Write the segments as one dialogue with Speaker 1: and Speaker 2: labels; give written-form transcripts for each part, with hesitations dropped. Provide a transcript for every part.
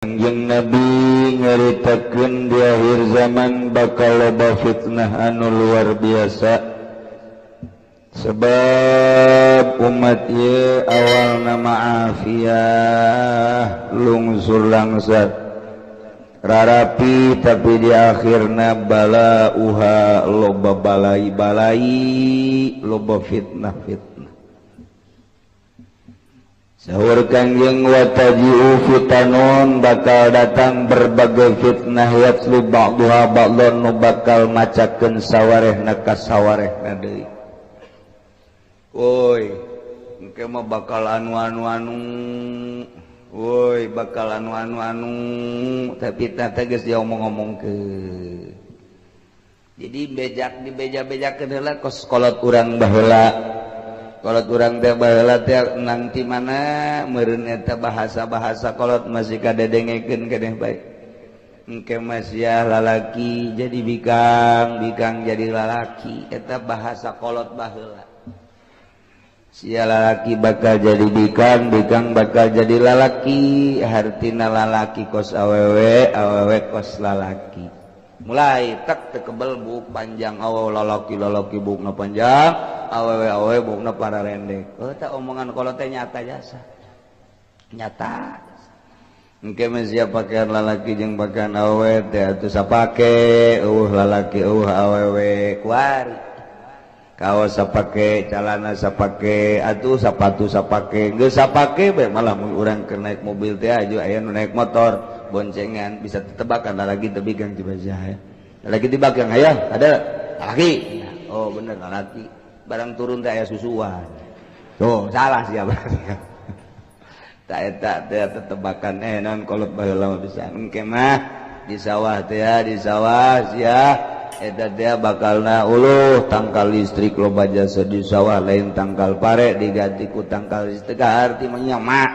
Speaker 1: Kangjeng Nabi nyaritakeun di akhir zaman bakal loba fitnah anu luar biasa, sebab umat ye awal nama afiah, lungsur langsat, rarapi, tapi di akhirna bala uha, loba balai-balai, loba fitnah-fitnah. Saur Kangjeng, wataji'u fitanun, bakal datang berbagai fitnah, yatlu ba'duha ba'don, nu bakal macakeun sawarehna ka sawarehna deui. Woi, engke mah bakal anu anu anu. Woi, bakal anu anu anu, tapi teh geus diomong-omongkeun. Jadi bejak dibeja-bejakeun heula kos kolot urang baheula. Kolot urang teh baheula teh nang ti mana meureun eta bahasa-bahasa kolot masih kadedengekeun keneh bae. Engke mah sia lalaki jadi bikang, bikang jadi lalaki, eta bahasa kolot baheula. Sia lalaki bakal jadi bikang, bikang bakal jadi lalaki, hartina lalaki kos awewe, awewe kos lalaki. Mulai tek tekebel buuk panjang, awewe lalaki lalaki buukna panjang, awewe awewe buukna pararendek. Oh, tak omongan kolot teh nyata jasa, nyata. Engke mah sia pakaian lalaki jeung pakaian awewe teh atuh sapake, eueuh lalaki eueuh awewe kuari. Kaos sapake, calana sapake, atuh sapatu sapake, geus sapake bae. Malah mun urang keur naik mobil teh aju aya nu naik motor boncengan, bisa tetebakan lalaki teu bikang tiba ya. Lalaki tibakang aya ada lalaki. Oh, bener lalaki. Barang turun teh aya susuan. Tuh, salah sia berarti. Tak eta teh tetebakan non kolot baheula mah bisa. Engke mah di sawah teh ya, di sawah sia eta teh bakalna uluh tangkal listrik loba jasa di sawah, lain tangkal pare diganti ku tangkal listrik, arti mah nyamak.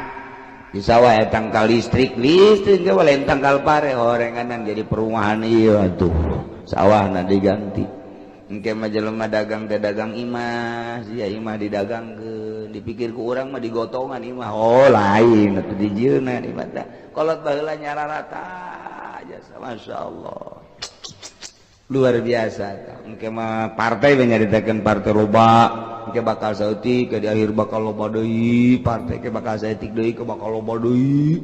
Speaker 1: Di sawah ya tangkal listrik, listrik ge lain tangkal pare, horenganan jadi perumahan ieu atuh sawahna diganti. Engke mah jelema dagang teh dagang imah sia, imah didagangkeun, dipikir ku urang mah digotongan imah, oh lain atuh dijieunna imah teh. Kolot baheula nyararata jasa, masyaallah, luar biasa. Engke mah partai we nyaritakeun partai loba, engke bakal saeutik ke di akhir bakal loba deui partai, ke bakal saeutik deui ke bakal loba deui.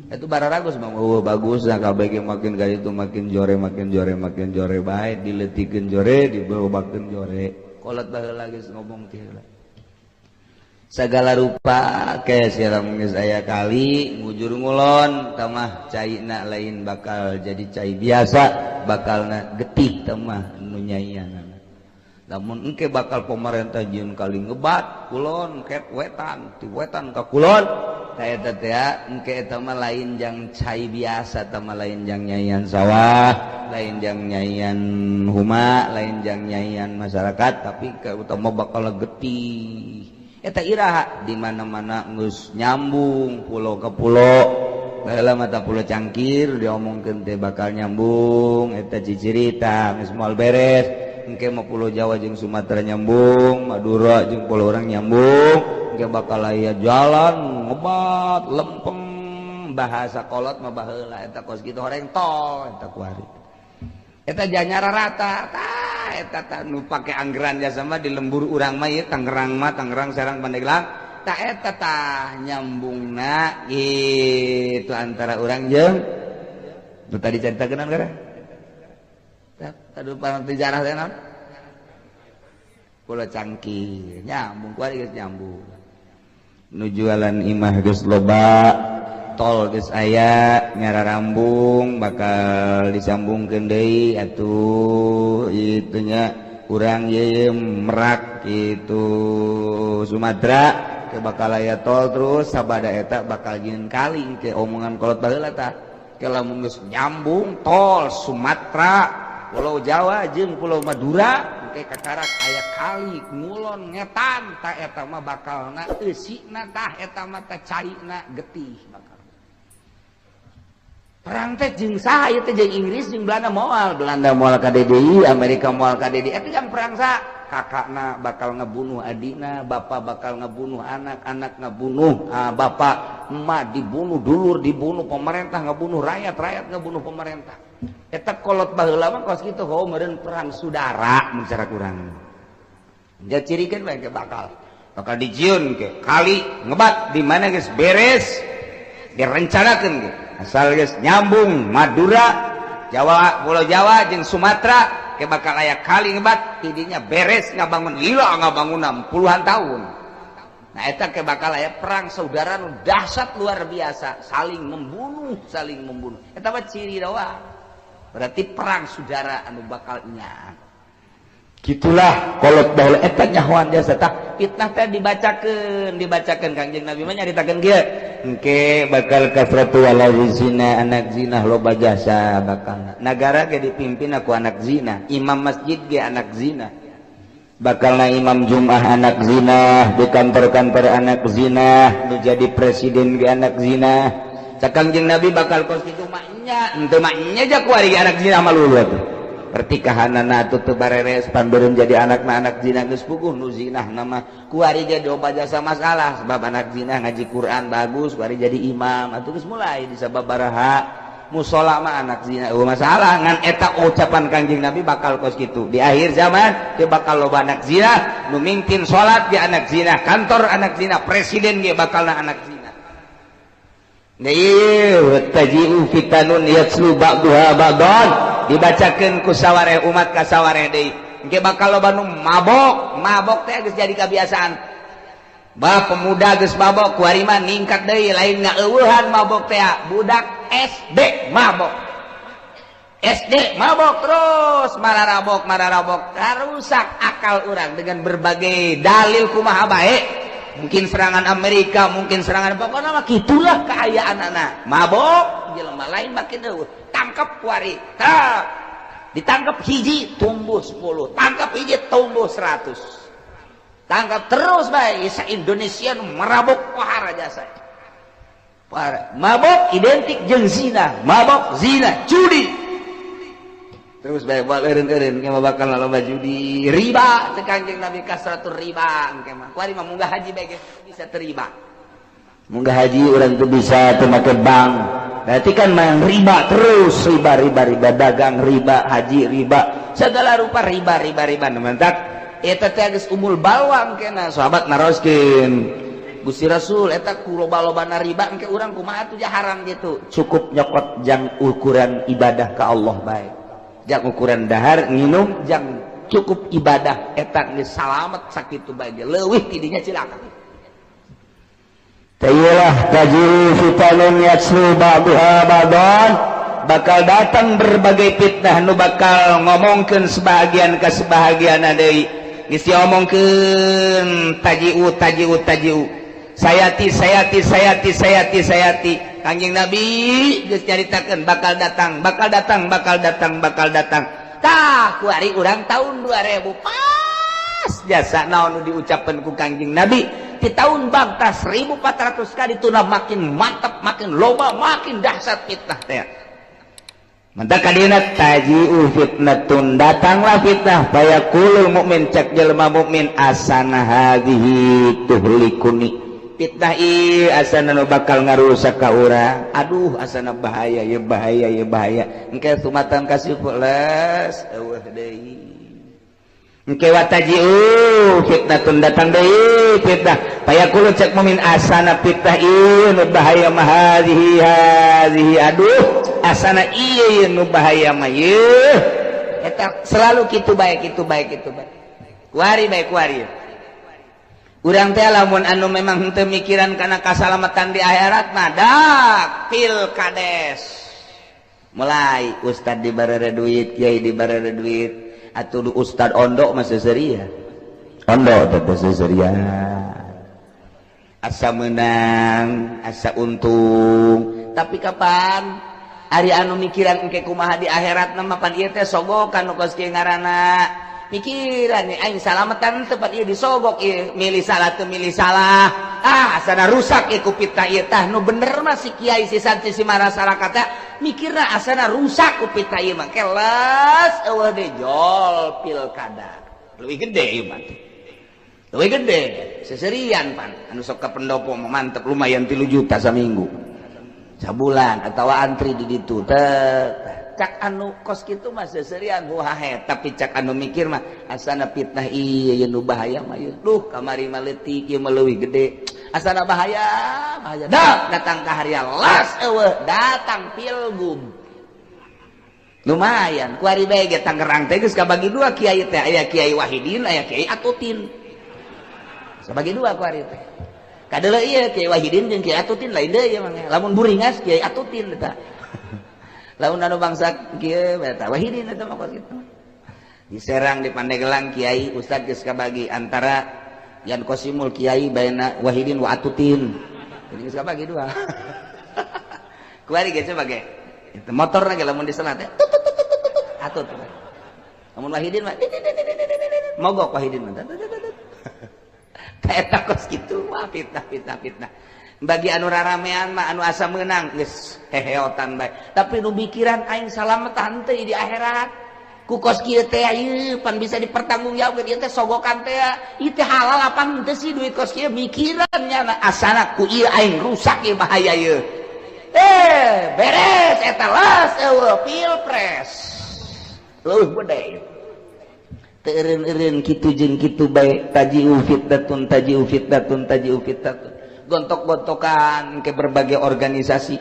Speaker 1: Itu bararagus mah, oh bagus nah kabeh makin ka itu makin jore, makin jore, makin jore bae, dileutikeun jore, diberobakeun jore. Kolot baheula geus ngomong teh heula segala rupa ke siram geus aya kali ngujur ngulon tamah caina lain bakal jadi cai biasa, bakalna getih tamah nu nyaianana. Lamun engke bakal pemerintah jieun kali ngebat kulon ket wetan ti wetan ka kulon ta eta teh, engke eta mah lain jang cai biasa, tah mah lain jang nyaian sawah, lain jang nyaian huma, lain jang nyaian masyarakat, tapi ke utama bakal getih. Eta iraha di mana-mana geus nyambung pulau ke pulau. Baheula mata Pulau Cangkir diomongkeun teh bakal nyambung, eta cicirita geus moal beres. Engke mah Pulau Jawa jeung Sumatera nyambung, Madura jeung pulau urang nyambung, engke bakal aya jalan ngebat lempeng, bahasa kolot mah baheula eta kos kitu horeng tol eta kuari. Eta janyara rata tah eta tah nu pake anggaran jasa mah di lembur urang mah ieu Tangerang mah, Tangerang, Serang, Pandeglang, tah eta tah nyambungna gitu antara urang jeung nu tadi caritakeun gara. Tadi sejarah teh naon? Pulau Cangkir nyambung kuari geus nyambung. Nu jualan imah geus loba, tol geus aya nyararambung bakal disambungkeun deui atuh itunya urang ye Merak gitu Sumatera ke bakal aya tol terus sabada eta bakal jieun kali ke omongan kolot baheula tah. Ke lamun geus nyambung tol Sumatera, Pulau Jawa jeung Pulau Madura, engke kakarak aya kali ngulon ngetan, tah eta mah bakalna eusina, tah eta mah teh caina getih bakal. Perang teh jeung saha ieu teh? Jeung Inggris jeung Belanda moal, Belanda moal ka DDI, Amerika moal ka DDI. Eta jang perang sa kakakna bakal ngebunuh adina, bapak bakal ngebunuh anak, anak ngebunuh bapak. Bapak emak dibunuh, dulur dibunuh, pemerintah ngebunuh rakyat, rakyat ngebunuh pemerintah. Eta kolot baheula mah kos kitu, oh meureun perang saudara mun cara kurang. Dia cirikan bae bakal bakal dijieun ke kali ngebat di mana geus beres direncanakeun ge asal geus nyambung Madura Jawa, Pulau Jawa jeung Sumatera ke bakal aya kali ngebat, tidinya beres ngabangun lila ngabangun puluhan tahun. Nah eta ke bakal aya perang saudara nu dahsyat luar biasa, saling membunuh, saling membunuh. Eta mah ciri doang. Berarti perang saudara anu bakal nya. Gitulah kolot baheula eta nyahoan jasa tah fitnah teh dibacakeun, dibacakeun Kangjeng Nabi mah nyaritakeun kieu. Engke bakal kasratu wala zina, anak zina loba jasa bakal. Nagara ge dipimpin ku anak zina, imam masjid ge anak zina. Bakalna imam Jum'ah anak zina, di kantor-kantor anak zina, nu jadi presiden ge anak zina. Cak Kangjeng Nabi bakal kos kitu maknya, henteu maknya ja kuari ge anak zina malulu atuh. Pertikahanana atuh teu bareres panbeureum jadi anakna anak zina geus puguh nu zinah nama kuari ge loba jasa masalah sebab anak zina ngaji Quran bagus kuari jadi imam atuh geus mulai disababaraha musola mah anak zina eueuh masalah ngan eta ucapan Kangjeng Nabi bakal kos kitu di akhir zaman dia bakal loba anak zina nu mimpin salat ge anak zina, kantor anak zina, presiden ge bakalna anak zina. Ieu taji'u fitanun yatslu ba'duha ba'dan dibacakeun ku sawareh umat ka sawareh deui engke bakal loba nu mabok, mabok teh geus jadi kebiasaan. Bah pemuda geus mabok kuari mah ningkat deui lain ngaeueuhan mabok teh budak SD mabok. SD mabok terus mararabok mararabok rusak akal urang dengan berbagai dalil kumaha bae. Mungkin serangan Amerika, mungkin serangan pokoknya mah kitulah keayaan anak. Mabok jelema lain makin eueuh. Tangkap kuari. Tah. Ditangkap hiji tumbuh 10, tangkap hiji tumbuh 100. Tangkap terus bae sa Indonesia nu marabok pohara jasa. Pohara. Mabok identik jeung zina, mabok zina, judi. Terus bae buat eureun-eureun ke bakal loba judi, riba teh Kangjeng Nabi kasratur riba engke mah. Kuari mah munggah haji bae ge bisa terima. Munggah haji urang teu bisa teu make bank. Berarti kan main riba terus, riba riba riba dagang riba, haji riba, segala rupa riba riba riba. Nu mantak eta teh geus umul balwang kena sahabat naroskeun. Gusti Rasul eta ku loba-lobana riba engke urang kumaha atuh haram gitu. Cukup nyokot jang ukuran ibadah ka Allah bae. Jang ukuran dahar nginum jang cukup ibadah eta geus salamet sakitu bae leuwih tidinya cilaka. Tayilah tajiru fitanun yatslu ba'duha ba'dan bakal datang berbagai fitnah nu bakal ngomongkeun sebahagian ka sebahagian deui. Geus diomongkeun tajiu tajiu tajiu sayati sayati sayati sayati sayati Kangjeng Nabi geus nyaritakeun bakal datang bakal datang bakal datang bakal datang. Tah kuari urang tahun 2000 pas jasa naon nu diucapkeun ku Kangjeng Nabi di tahun bangta 1400 kali tuna makin mantap makin loba makin dahsyat fitnah teh. Mantap kadina taji'u fitnatun datanglah fitnah fayaqulul mukmin cek jelema mukmin asana hadhihi tuhlikuni. Fitnah ieu asana nu bakal ngarusak ka urang. Aduh asana bahaya ya bahaya ya bahaya. Engke sumatan kasih les eueuh deui. Engke wataji'u fitnatun datang deui fitnah fayaqulu cek mukmin asana fitnah ieu nu bahaya mah hadhihi hadhihi aduh asana ieu nu bahaya mah ieu. Eta selalu kitu bae kitu bae kitu bae. Kuari bae kuari. Urang teh lamun anu memang henteu mikiran kana kasalamatan di akhirat mah dak pilkades. Mulai ustad dibarere duit, kiai dibarere duit, atuh ustad ondo mah seuseurian. Ondo teh seuseurian. Asa menang, asa untung. Tapi kapan ari anu mikiran engke kumaha di akhirat mah pan ieu teh sogokan nu kos kieu ngaranna. Mikiran nih aing salamatan tempat ieu disogok ieu milih salah teu milih salah. Ah asana rusak ieu ku fitnah ieu tah nu bener mah si kiai si santri si masyarakat mikirna asana rusak ku fitnah ieu mah keles eueuh deui jol pilkada. Leuwih gede ieu mah. Leuwih gede seserian pan anu sok ka pendopo mah mantep lumayan 3 juta saminggu sabulan atawa antri di ditu teh cak anu kos kitu mah seserian huhahe tapi cak anu mikir mah asana fitnah ieu nu bahaya mah ieu duh kamari mah leutik ieu mah leuwih gede asana bahaya bahaya dah datang ka haria las eueuh datang pilgub lumayan kuari bae ge Tangerang teh geus kabagi dua kiai teh aya Kiai Wahidin aya Kiai Atutin sabagi dua kuari teh kadeuleu ieu Kiai Wahidin jeung Kiai Atutin lain deui ieu mah lamun buringas Kiai Atutin eta lamun anu bangsa kieu eta Wahidin eta mah kitu di Serang di Pandeglang Kiai Ustad geus kabagi antara Yan Qasimul Kiai baina Wahidin wa Atutin jadi geus kabagi dua kuari geus sebagai itu motor lagi lamun diselat teh atut lamun Wahidin mah mogok Wahidin mah eta kos kitu wah fitnah fitnah fitnah bagi anu raramean mah anu asa meunang geus heheotan bae tapi nu mikiran aing salametan teh di akhirat ku kos kieu teh ieu pan bisa dipertanggungjawabkeun ieu teh sogokan teh ieu teh halal apa henteu sih duit kos kieu mikiran nya asana ku ieu aing rusak ieu bahaya ieu beres eta las eueuh pilpres leuwih gede teu eureun-eureun kitu jeung kitu bae taji'u fitnatun taji'u fitnatun taji'u fitnatun gontok-gontokan ke berbagai organisasi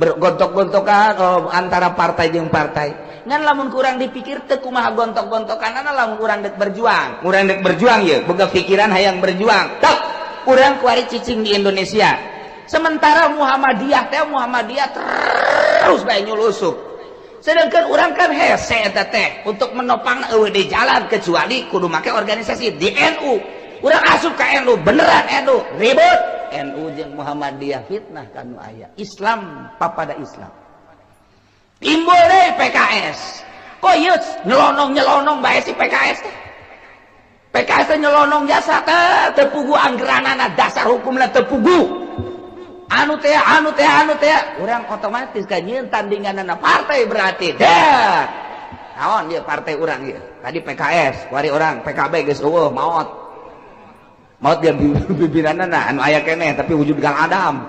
Speaker 1: bergontok-gontokan oh, antara partai jeung partai ngan lamun kurang dipikir teu kumaha gontok-gontokanana lamun urang dek berjuang urang dek berjuang ye boga pikiran hayang berjuang tok urang kuari cicing di Indonesia sementara Muhammadiyah teh Muhammadiyah terus bae nyulusup sedangkan urang kan hese eta teh untuk menopang eueuh di jalan kecuali kudu make organisasi di NU urang asup ka NU beneran NU ribut NU jeung Muhammadiyah fitnah kanu aya Islam papada Islam timbul deui PKS kok ieu nyelonong-nyelonong bae si PKS teh PKS teh nyelonong jasa teh teu pugu anggeranana dasar hukumna teu pugu anu teh anu teh anu teh urang otomatis kan nyieun tandinganana partai berarti deh naon ieu partai urang ieu tadi PKS kuari urang PKB geus eueuh maot maot dia pimpinanana anu aya keneh tapi wujud Kang Adam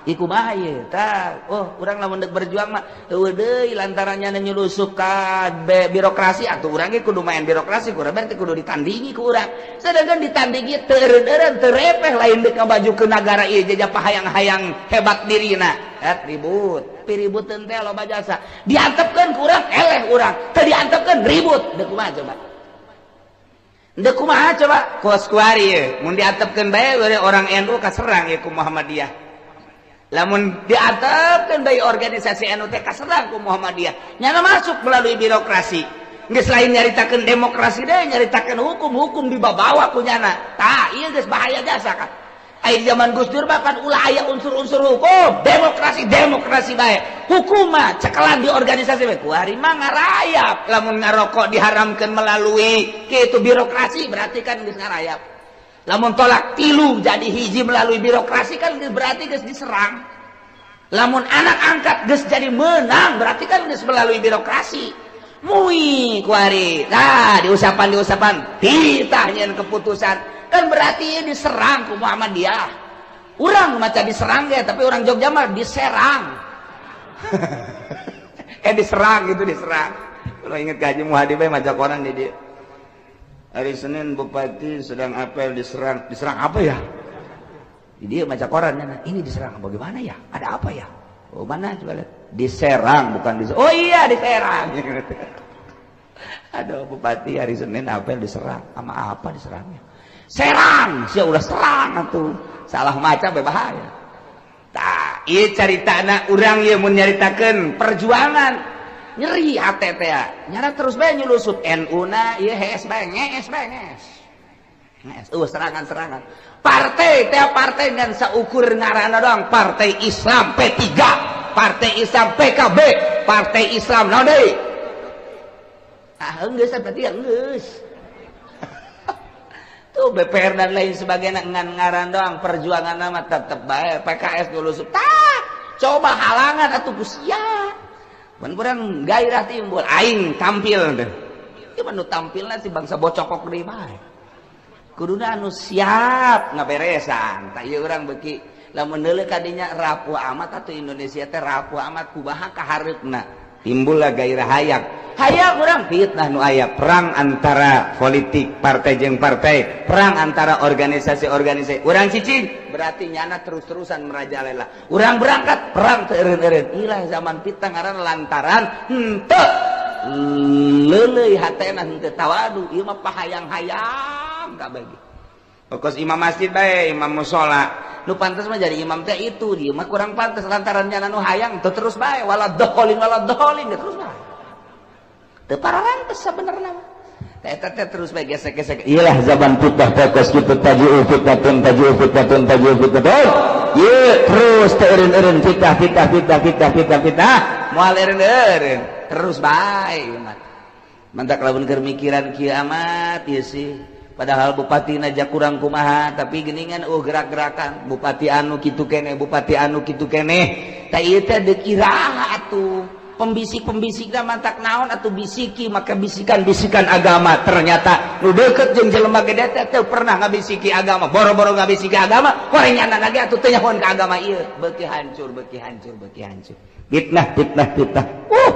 Speaker 1: ieu kumaha ieu tah oh urang lamun deuk berjuang mah eueuh deui lantaran nya nyulusup ka birokrasi atuh urang ge kudu main birokrasi ku urang berarti kudu ditandingi ku urang sedangkan ditandingi teu eureun-eureun teu repeh lain deuk ngamajukeun nagara ieu jajah pahayang-hayang hebat dirina et ribut piributeun teh loba jasa diantepkeun ku urang eleh urang teu diantepkeun ribut deuk kumaha coba deuk kumaha coba kos kuari ieu mun diantepkeun bae orang NU kaserang ieu ku Muhammadiyah lamun diantepkeun bae organisasi NU teh kaserang ku Muhammadiyah nyana masuk melalui birokrasi geus lain nyaritakeun demokrasi deui nyaritakeun hukum-hukum dibabawa ku nyana tah ieu geus bahaya jasa kan aya di zaman Gus Dur mah kan ulah aya unsur-unsur hukum demokrasi demokrasi bae hukum mah cekelan di organisasi bae kuari mah ngarayap lamun ngarokok diharamkeun melalui kitu birokrasi berarti kan geus ngarayap lamun tolak tilu jadi hiji melalui birokrasi kan berarti geus diserang lamun anak angkat geus jadi menang berarti kan geus melalui birokrasi mui kuari nah diusapan diusapan titah nyeun keputusan kan berarti diserang ku Muhammadiyah urang maca diserang ge tapi orang Jogja mah diserang diserang gitu diserang kalau inget ka Haji Muhadi bae maca koran di dia hari Senin bupati sedang apel diserang diserang apa ya dia baca koran ini diserang bagaimana ya ada apa ya oh mana coba lihat diserang bukan diserang oh iya diserang aduh bupati hari Senin apel diserang sama apa diserangnya serang sia ulah serang atuh salah maca bahaya tah ieu caritana urang ieu mun nyaritakeun perjuangan nyeri hate teh nyara terus bae nyulusup NU na ieu hees bae ngees bae ngees ngees eueuh serangan-serangan partai teh partai ngan saukur ngaranna doang Partai Islam P3 Partai Islam PKB Partai Islam naon deui ah geus berarti ya geus tuh BPR dan lain sebagainya ngan ngaran doang perjuangan nama tetep bae PKS nyulusup tah coba halangan atuh ku sia mun kurang gairah timbul aing tampil deh ieu mah nu tampilna si bangsa bocokok deui bae Kuduna anu siap ngaberesan. Tah ieu urang beuki lamun deuleu kadinya rapuh amat atuh Indonesia teh rapuh amat kumaha kahareupna. Timbullah gairah hayang. Hayang urang fitnah nu aya, perang antara politik partai jeung partai, perang antara organisasi-organisasi. Urang cicing berarti nyana terus-terusan merajalela. Urang berangkat perang teu eureun-eureun. Ilah zaman fitnah ngaran lantaran henteu leuleuy hatena henteu tawadu, ieu mah pahayang-hayang kabeh. Pokos imam masjid bae, imam mushola. Nu pantes mah jadi imam teh itu, dia mah kurang pantes lantaran nyana nu hayang teu terus bae wala dholin terus bae. Teu pararantes sabenerna mah. Eta teh terus bae gesek-gesek.
Speaker 2: Iyalah zaman fitnah teh kos kitu taji'u fitnatun taji'u fitnatun taji'u fitnatun. Ieu terus teu eureun-eureun fitnah fitnah fitnah fitnah fitnah fitnah.
Speaker 1: Moal eureun-eureun terus bae mah. Mantak lamun keur mikiran kieu amat ieu sih. Padahal bupati aja kurang kumaha tapi geningan gerak-gerakan bupati anu kitu keneh bupati anu kitu keneh tah ieu teh deuk iraha atuh pembisik-pembisikna mantak naon atuh bisiki maka bisikan-bisikan agama ternyata nu deukeut jeung jelema gede teh teu pernah ngabisiki agama boro-boro ngabisiki agama korengan lagi atuh teu nyahoan ka agama ieu beuki hancur beuki hancur beuki hancur
Speaker 2: fitnah fitnah fitnah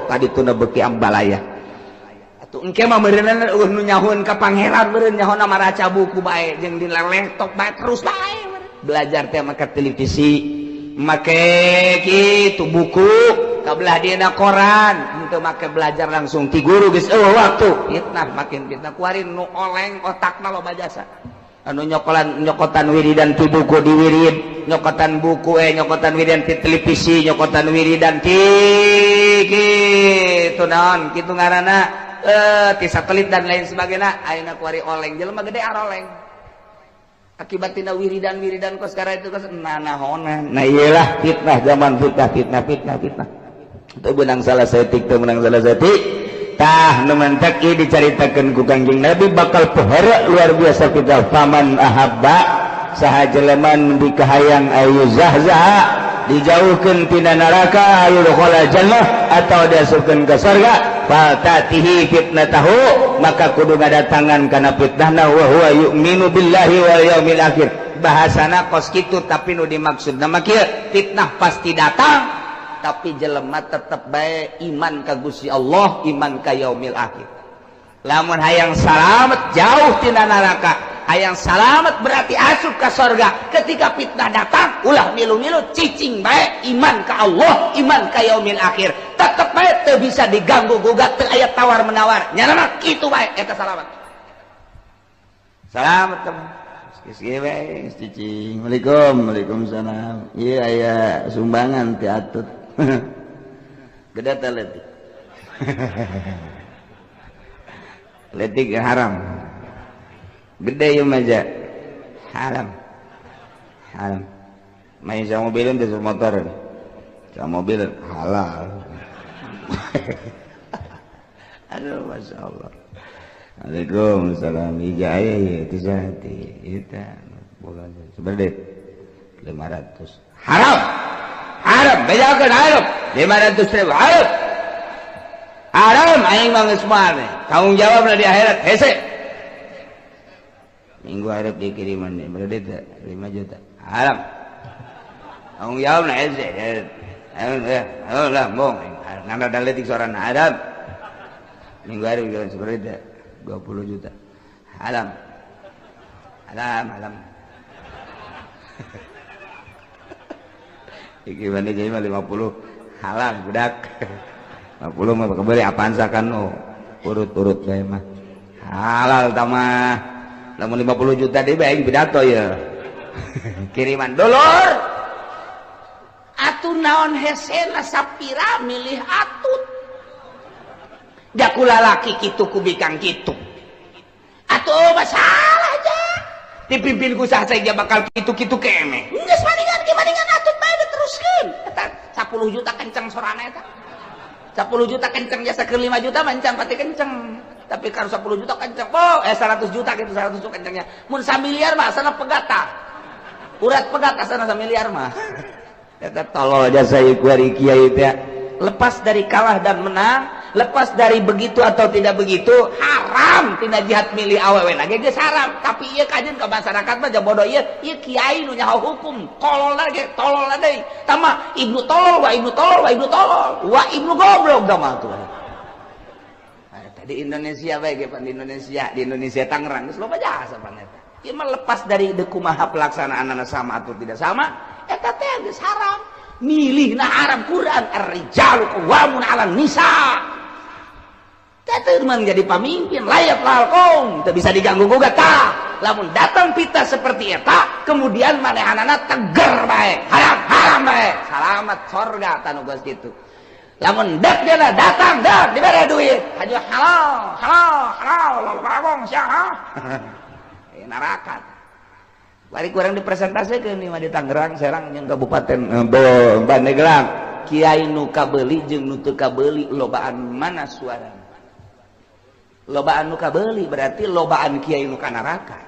Speaker 2: tadi tuna beuki ambalaya.
Speaker 1: Engke mah meureunna eueuh nu nyahoan ka pangeran meureun nyahoana maraca buku bae jeung di laptop bae terus bae belajar teh make televisi make kitu buku kabelah dieuna koran henteu make belajar langsung ti guru geus eueuh waktu fitnah makin fitnah kuari nu oleng otakna loba jasa anu nyokolan nyokotan wiridan ti buku di wirid nyokotan buku nyokotan wiridan ti televisi nyokotan wiridan ti kitu naon kitu ngaranna ti satelit dan lain sebagainya ayeuna kuari oleng jelema gede aroleng akibat tina wiridan-wiridan kos kara itu kos nanahonan.
Speaker 2: Nah iyalah fitnah zaman fitnah fitnah fitnah fitnah teu beunang salah saeutik teu meunang salah saeutik tah nu mantak ieu dicaritakeun ku Kangjeng Nabi bakal pohara luar biasa fitnah faman ahabba saha jelema nu dikahayang ayu zahzaha dijauhkeun tina neraka ayu dakhala jannah atau diasupkeun ka surga fatatihi fitnatahu maka kudu ngadatangan kana fitnahna wa huwa yu'minu billahi wal yaumil akhir
Speaker 1: bahasana kos kitu tapi nu dimaksudna mah kieu fitnah pasti datang tapi jelema tetep bae iman ka Gusti Allah iman ka yaumil akhir lamun hayang salamet jauh tina neraka hayang salamet berarti asup ka sorga ketika fitnah datang ulah milu-milu cicing bae iman ka Allah iman ka yaumil akhir tetep bae teu bisa diganggu gugat teu aya tawar menawar nyana mah kitu bae eta salamet
Speaker 2: salamet teman geus kieu bae cicing Waalaikum waalaikumsalam ieu aya sumbangan ti atut gede teh leutik leutik haram gede ieu mah ja haram haram main sama mobilin teh motor sama mobil halal aduh masya Allah Waalaikumsalam ijaya ya itu sahati eta bukan sebenarnya 500
Speaker 1: haram haram bejakeun haram 500.000 haram haram aing mah geus moal tanggung jawabna di akhirat hese
Speaker 2: minggu harap dikiriman nih berarti 5 juta
Speaker 1: haram tanggung jawabna hese lah bong ngana daletik soran haram
Speaker 2: minggu harap jalan seperti 20 juta
Speaker 1: haram haram haram
Speaker 2: gimana jadi 50 halal budak 50 mah kebeli apaan sakan oh urut-urut bae mah
Speaker 1: halal tamah lamun 50 juta deui bae pidato ya kiriman dulur atuh naon hesena sapira milih atut jakula laki kitu ku bikang kitu atuh masalah aja dipimpin ku saha saja bakal kitu-kitu kene geus maningan ge maningan atut bae diteruskeun eta 10 juta kenceng sorana eta 10 juta kenceng jasa ke 5 juta mancang pati kenceng tapi kalau 10 juta kenceng oh 100 juta gitu 100 juta kencengnya mun samiliar mah asana pegata urat pegat asana samiliar mah
Speaker 2: eta tolol jasa ieu kiai teh
Speaker 1: lepas dari kalah dan menang Lepas dari begitu atau tidak begitu, haram tina jihad milih awewe lagi geus haram. Tapi ieu kajeun ka masyarakat mah bodoh ieu, ieu kiai nu nyaho hukum, kolol lagi, tolol deui. Tama ibnu tolol wa ibnu tolol wa ibnu tolol, wa ibnu goblok da mah tuh. Di Indonesia bae ge pan di Indonesia Tangerang geus loba jasa pan eta. Ieu mah lepas dari kumaha pelaksanaanna sama atau tidak sama, eta teh geus haram. Milihna haram. Quran ar-rijalu qawwamun 'alan nisa. Teu menjadi pamimpin layak lalkong teu bisa diganggu gugat tah. Lamun datang fitnah seperti eta kemudian manehanana teger bae, haram haram bae, salamat sorga tanu geus kitu. Lamun dek dia datang dek dibere duit, haju halal halal halal bagong sia neraka. Bari kurang dipresentasikeun mah di Tangerang, Serang jeung Kabupaten Pandeglang. Kiai nu kabeuli jeung nu teu kabeuli lobaan mana suara? Lobaan nu kabeuli berarti lobaan kiai nu ka neraka.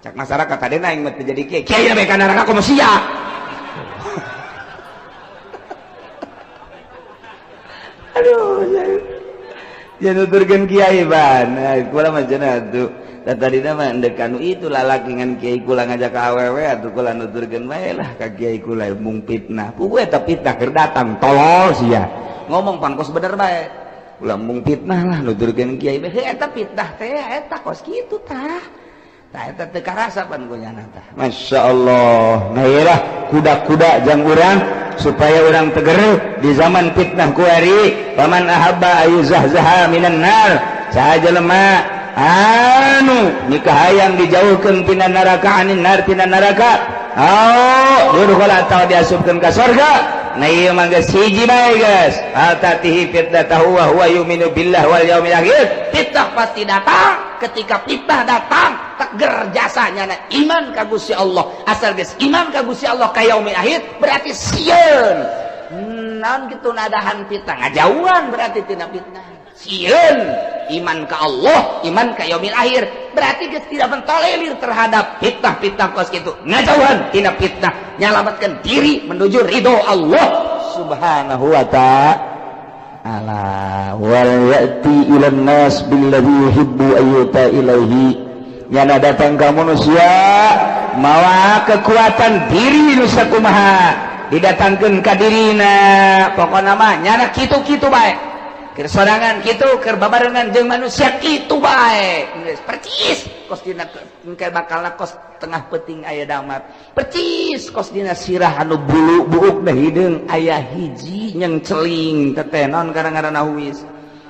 Speaker 1: Cak masyarakat kadena aing mah teu jadi kiai. Kiai bae ka neraka komo sia. Aduh, jangan nuturkeun kiai ban. Kula mah cenah atuh. Da tadina mah endek kanu itu lalaki ngan kiai kula ngajak ka awewe atuh kula nuturkeun bae lah ka kiai kula mung fitnah. Puguh eta fitnah keur datang tolol sia. Ngomong pan kos bener bae. Ulah mung fitnah lah nuturkeun kiai bae eta fitnah teh eta kos kitu tah. Tah eta teu karasa pan ku nyana tah.
Speaker 2: Masyaallah. Nah ieu lah kuda-kuda jang urang supaya urang teger di zaman fitnah kuari. Paman ahabba ayuzahzaha minan nar. Saha jelema anu nikah hayang dijauhkeun tina neraka anin nar tina neraka. Oh, yudkhul atawa diasupkeun ka surga. Nah ieu mah geus hiji bae geus. Atatihi fitnatahu wa huwa yu'minu billah wal yaumil akhir.
Speaker 1: Fitnah pasti datang. Ketika fitnah datang, teger jasanya na iman ka Gusti Allah. Asal geus iman ka Gusti Allah ka yaumil akhir berarti sieun. Naon kitu nadahan fitnah? Ngajauhan berarti tina fitnah. Sieun iman ka Allah, iman ka yaumil akhir. Berarti geus tidak mentolerir terhadap fitnah-fitnah kos kitu. Ngajauhan tina fitnah, nyalamatkan diri menuju ridho Allah
Speaker 2: Subhanahu wa ta'ala. Wal ya'ti ilan nas billadzi yuhibbu ayyuta ilaihi. Nyana datang ka manusia mawa kekuatan diri nu sakumaha didatangkeun ka dirina.
Speaker 1: Pokona mah nyana kitu-kitu bae. Keur sorangan kitu, keur babarengan jeung manusia kitu bae. Geus percis kos dina engke bakalna kos tengah peuting aya damar. Percis kos dina sirah anu bulu buuk da hideung aya hiji nyengceling teteh naon karang-ngaranna huis.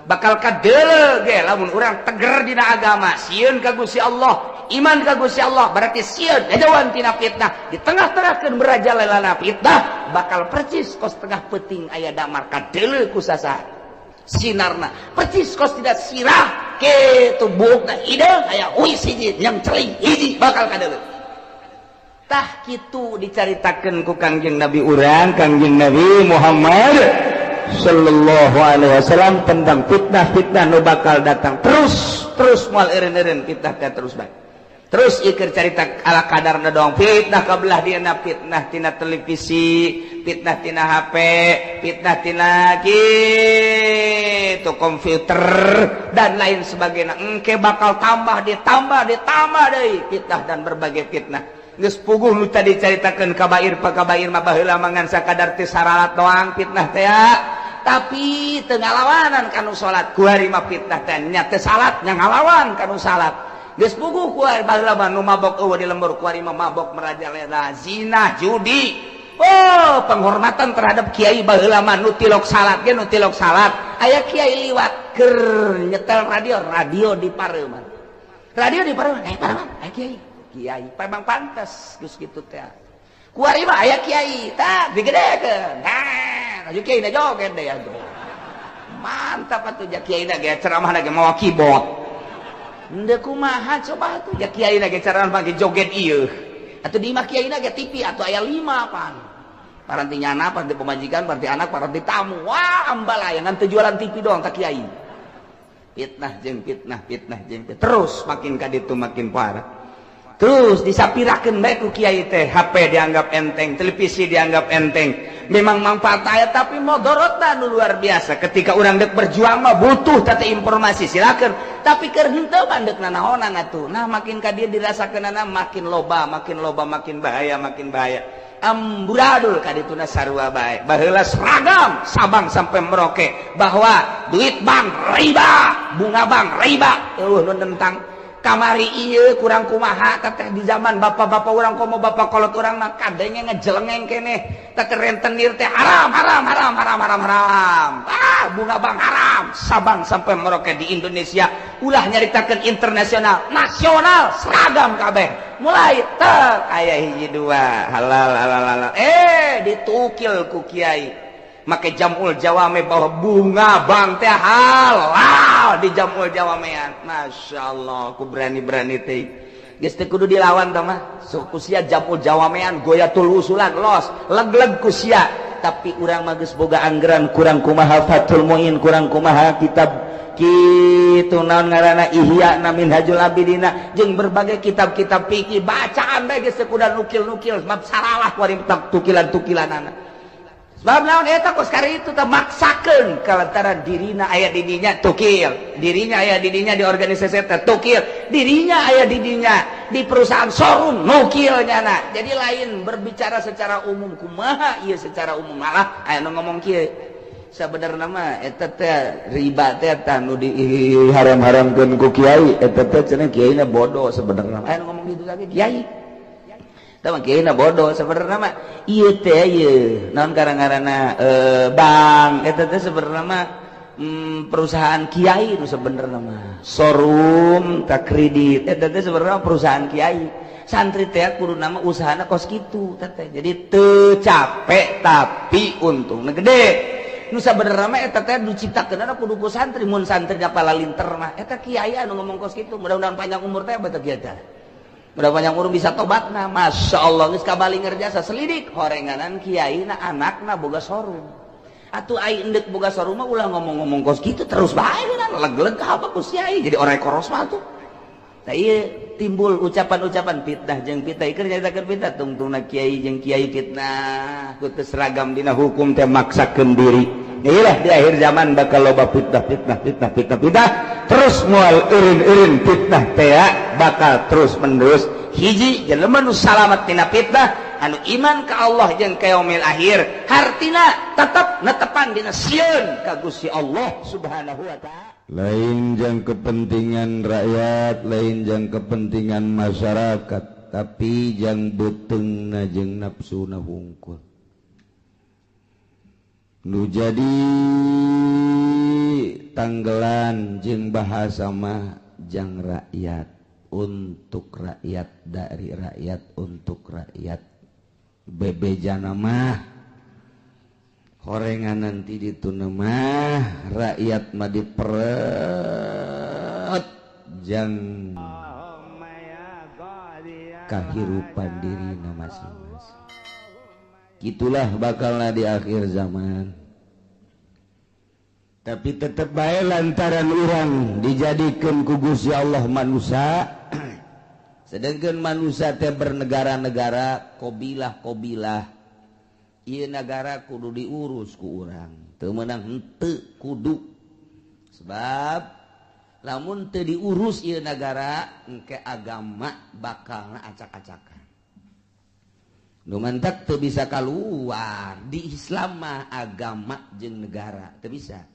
Speaker 1: Bakal kadeuleu ge lamun urang teger dina agama, sieun ka Gusti Allah, iman ka Gusti Allah, berarti sieun jauhan tina fitnah. Di tengah-tengahkeun merajalelana fitnah, bakal percis kos tengah peuting aya damar kadeuleu ku sasaha. Sinarna percis kos tidak sirah kitu buukna hideung aya huis hiji nyengceling hiji bakal kadeuleu. Tah kitu dicaritakeun
Speaker 2: ku Kangjeng Nabi urang, Kangjeng Nabi Muhammad sallallahu alaihi wasallam tentang fitnah-fitnah nu bakal datang terus
Speaker 1: terus moal eureun-eureun fitnah teh terus bae. Terus ieu carita ala kadarna doang fitnah kabelah dieuna, fitnah tina televisi, fitnah tina HP, fitnah tina kitu komputer dan lain sebagainya. Engke bakal tambah ditambah ditambah deui fitnah dan berbagai fitnah. Geus puguh nu tadi caritakeun kabair pakabair mah baheula mah ngan sakadar teu saralat doang fitnah teh. Tapi teu ngalawanan kanu salat, kuari mah fitnah teh nya teu salat nya ngalawan kanu salat. Geus puguh kuari baheula mah nu mabok eueuh di lembur, kuari mah mabok merajalela, zina, judi. Oh, penghormatan terhadap kiai baheula mah nu tilok salat ge nu tilok salat. Aya kiai liwat keur nyetel radio, radio di pareuman. Radio di pareuman, aya pareuman, aya kiai. Kiai memang pantas geus kitu teh. Kuari mah aya kiai, tah digedekeun. Nah, aju kiai na joget deui atuh. Mantap atuh ja kiai na ge ceramah ge mawa keyboard. Henteu kumaha coba atuh ja kiai na ge ceramah ge joget ieu. Atuh di imah kiai na ge TV atuh aya 5 pan. Paranti nyana, paranti pemajikan, paranti anak, paranti tamu. Wah, ambalaya ngan teu jualan TV doang ka kiai. Fitnah jeung fitnah, fitnah jeung fitnah. Terus makin ka ditu makin parah. Terus disapirakeun bae ku kiai teh, HP dianggap enteng, televisi dianggap enteng. Memang manfaat aya, tapi modorotna nu luar biasa. Ketika urang dek berjuang mah butuh tata informasi, silakan. Tapi keur henteu mah deuk nanaonan atuh. Nah, makin ka dieu dirasakeunana makin loba, makin loba, makin bahaya, makin bahaya. Amburadul kadituna sarua bae. Baheula seragam Sabang sampai Merauke bahwa duit bank riba, bunga bank riba. Eueuh nu nentang. Kamari ieu kurang kumaha teteh di zaman bapak-bapak urang, komo bapak kolot urang mah kadenge ngejelengeng keneh teteh rentenir teh haram haram haram haram haram haram, ah bunga bank haram. Sabang sampai Merauke di Indonesia, ulah nyaritakeun internasional, nasional seragam kabeh. Mulai tek aya hiji dua halal halal halal, ditukil ku kiai make jamul jawame bahwa bunga bank teh halal di jamul jawamean. Masya Allah, ku berani-berani teh geus teu kudu dilawan tah mah. Sok ku sia jamul jawamean goyatul usulan los leg-leg ku sia. Tapi urang mah geus boga anggaran, kurang kumaha Fathul Muin, kurang kumaha kitab kitu naon ngaranna Ihya na Minhajul Abidina jeung berbagai kitab-kitab fikih bacaan bae geus teu kudu nukil-nukil sebab saralah kuari tukilan-tukilanana. Sebab naon eta kos kari itu teh maksakeun kalantara dirina aya di dinya tukil, dirinya aya di dinya di organisasi eta tukil, dirinya aya di dinya di perusahaan showroom nukil nyana. Jadi lain berbicara secara umum kumaha ieu secara umum, malah aya nu ngomong kieu. Sabenerna mah eta teh riba teh tah nu diharam-haramkeun ku kiai, eta teh cenah kiaina bodoh sebenarnya. Aya nu ngomong kitu lagi kiai. Tama kiaina bodoh sebenarnya mah ieu teh ieu naon karang-karana bank eta teh sebenarnya mah perusahaan kiai nu sebenarnya mah showroom tak kredit eta teh sebenarnya perusahaan kiai. Santri teh kudu nama usahana kos kitu teh. Jadi teu capek tapi untungna gede. Nu sabenerna mah eta teh diciptakeunana kudu ku santri, mun santri palalinter mah eta kiai anu ngomong kos kitu. Mudah-mudahan panjang umur teh beuteuk kieu teh. Mudah panjang umur bisa tobatna. Masya Allah geus kabali ngerjasa selidik horenganan kiai na anakna boga showroom. Atuh ai endek boga showroom mah ulah ngomong-ngomong kos kitu terus bae leg-leg apa ku kiai jadi orang koros mah atuh. Tah ieu timbul ucapan-ucapan fitnah jeung fitnah ieu nyaritakeun fitnah tungtungna kiai jeung kiai fitnah ku teu seragam dina hukum teh maksakeun diri. Iyalah di akhir zaman bakal loba fitnah fitnah fitnah fitnah fitnah terus moal eureun-eureun fitnah teh bakal terus menerus. Hiji jelema nu salamet tina fitnah anu iman ka Allah jeung ka yaumil akhir, hartina tetep netepan dina sieun ka Gusti Allah Subhanahu wa taala.
Speaker 2: Lain jang kepentingan rakyat, lain jang kepentingan masyarakat, tapi jang beuteungna jeung nafsuna hungkul. Nu jadi tanggelan jeung bahasa mah jang rakyat, untuk rakyat, dari rakyat, untuk rakyat. Bebejana mah horengan nanti dituna mah rakyat mah diperet jang kahirupan dirina masing-masing. Gitulah bakalna di akhir zaman. Tapi tetep bae lantaran urang dijadikeun ku Gusti Allah manusia, sedangkan manusia teh bernegara-negara, kobilah-kobilah. Ieu nagara kudu diurus ku urang, teu meunang henteu kudu. Sebab lamun teu diurus ieu nagara, engke agama bakalna acak-acakan. Nu mantak teu bisa kaluar di Islam mah agama jeung negara teu bisa.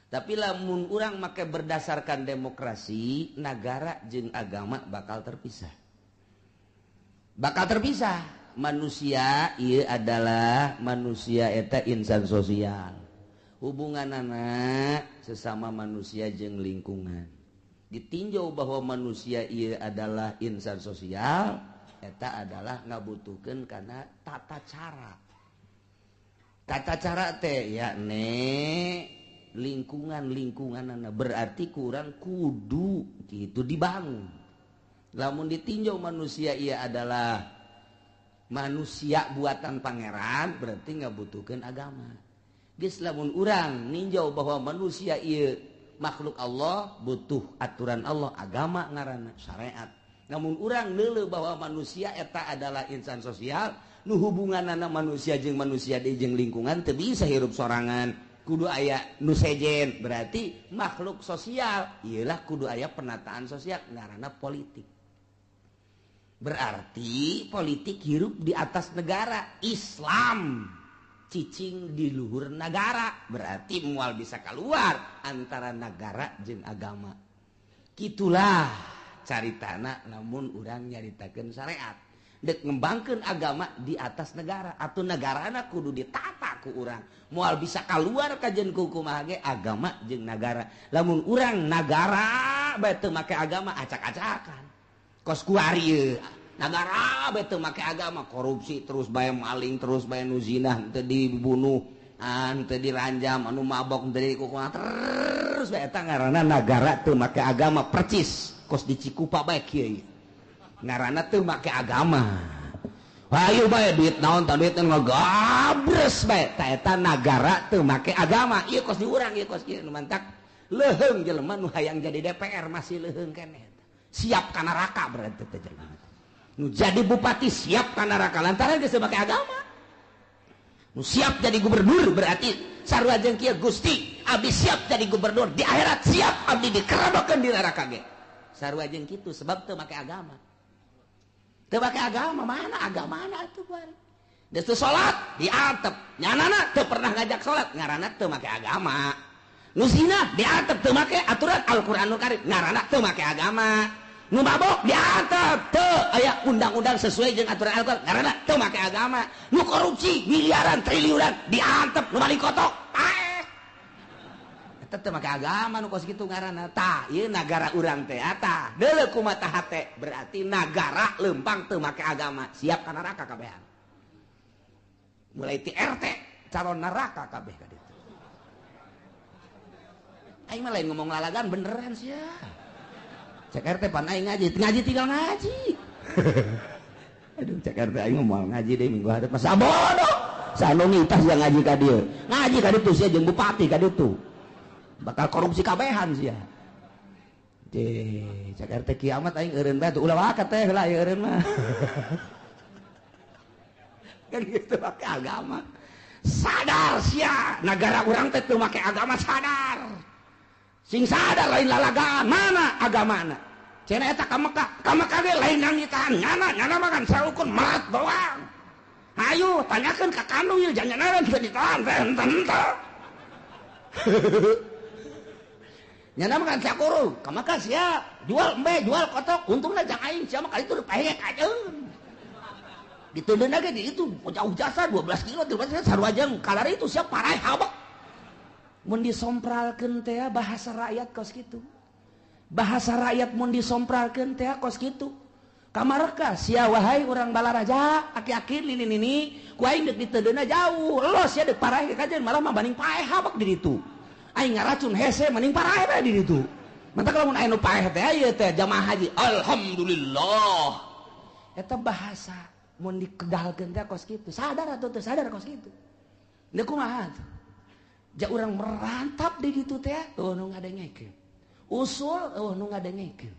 Speaker 2: Tapi lamun urang make berdasarkan demokrasi, negara jeung agama bakal terpisah. Bakal terpisah. Manusia ieu adalah manusia eta insan sosial. Hubunganana sesama manusia jeung lingkungan. Ditinjau bahwa manusia ieu adalah insan sosial, eta adalah ngabutuhkeun kana tata cara. Tata cara teh yakni lingkungan-lingkunganana, berarti kurang kudu gitu dibangun. Lamun ditinjau manusia ia adalah manusia buatan pangeran, berarti ngabutuhkeun agama. Geus lamun urang ninjau bahwa manusia ieu makhluk Allah, butuh aturan Allah, agama ngaranna syariat.
Speaker 1: Namun urang neuleuh bahwa manusia eta adalah insan sosial, nu hubunganana manusia jeung manusia di jeung lingkungan teu bisa hirup sorangan. Kudu aya nu sejen, berarti makhluk sosial. Iyalah kudu aya penataan sosial ngaranna politik. Berarti politik hirup di atas negara Islam, cicing di luhur negara, berarti mual bisa keluar antara negara jeung agama. Gitulah caritana, namun urang nyaritakeun syariat dek ngembangkeun agama di atas negara atau negarana kudu ditata ku urang, moal bisa keluar kajen ku kumaha ge agama jeung negara. Lamun urang nagara bae teu make agama acak-acakan kos kuari ieu nagara bae teu make agama korupsi terus bae, maling terus bae, nu zina teu dibunuh, teu diranjam, anu mabok teu dikukuh terus bae, eta ngaranna nagara teu make agama percis kos di Cikupa bae kieu ngaranna teu make agama. Hayu bae duit naon tah duit ngagabres bae, ta eta nagara teu make agama. Ieu kos di urang, ieu kos kieu nu mantak leuheung jelema nu hayang jadi DPR masih leuheung keneh. Siap ka neraka berarti teh jelema. Nu jadi bupati siap ka neraka lantaran geus teu make agama. Nu siap jadi gubernur berarti sarua jeung kieu, Gusti abdi siap jadi gubernur di akhirat, siap abdi dikerodokeun di neraka ge. Sarua jeung kitu sebab teu make agama. Teu make agama, mana agamana atuh kuari. Geus teu salat diantep, nyanana teu pernah ngajak salat ngaranna teu make agama. Nu zina diantep teu make aturan Al-Qur'anul Karim ngaranna teu make agama. Nu mabok diantep teu aya undang-undang sesuai jeung aturan Al-Qur'an ngaranna teu make agama. Nu korupsi miliaran triliunan diantep, nu maling kotok paeh. Eta teu make agama nu kos kitu ngaranna. Tah ieu nagara urang teh tah deuleu kumaha hate, berarti nagara leumpang teu make agama, siap ka neraka kabehan. Mulai ti RT calon neraka kabeh ka ditu. Aing mah lain ngomong lalagan beneran sia. Cek RT pan aing ngaji, ngaji tinggal ngaji. Aduh cek RT aing mah moal ngaji deui minggu hareup mah sabodoh. Sanu ngitas sia ngaji ka dieu. Ngaji ka ditu sia jeung bupati ka ditu. Bakal korupsi kabehan sia. Cek cek RT kiamat aing eureun bae tuh ulah wakat teh heula ieu eureun mah. Kan gitu make agama. Sadar sia, nagara urang teh teu make agama sadar. Sing sadar lain lalagaan, mana agamana? Cenah eta ka Mekah, ka Mekah ge lain nangitahan nyana, nyana mah kan saukur merat doang. Hayu tanyakeun ka kanu ieu jangan teu ditahan teh henteu. Nyana mah kan sakuru, ka Mekah sia, jual embe, jual kotok, untungna jang aing sia mah kali itu pahek ajeun. Diteundeun ge di itu jauh jasa 12 kilo, 13 sarua jeung kalari itu sia parai habek. Mun disompralkeun teh bahasa rakyat kos kitu. Bahasa rakyat mun disompralkeun teh kos kitu. Kamareka sia wahai urang Balaraja, aki-aki nini-nini, ku aing deuk diteundeunna jauh. Los sia deuk paraeh kajeun malah mah banding paeh habek di ditu. Aing ngaracun hese mending paraeh bae di ditu. Mantap lamun aya nu paeh teh ieu teh jamaah haji. Alhamdulillah. Eta bahasa mun dikedalkeun teh kos kitu. Sadar atuh teu sadar kos kitu. Deuk kumaha tuh? Ja urang merantap di ditu teh, eueuh nu ngadengekeun. Usul eueuh nu ngadengekeun.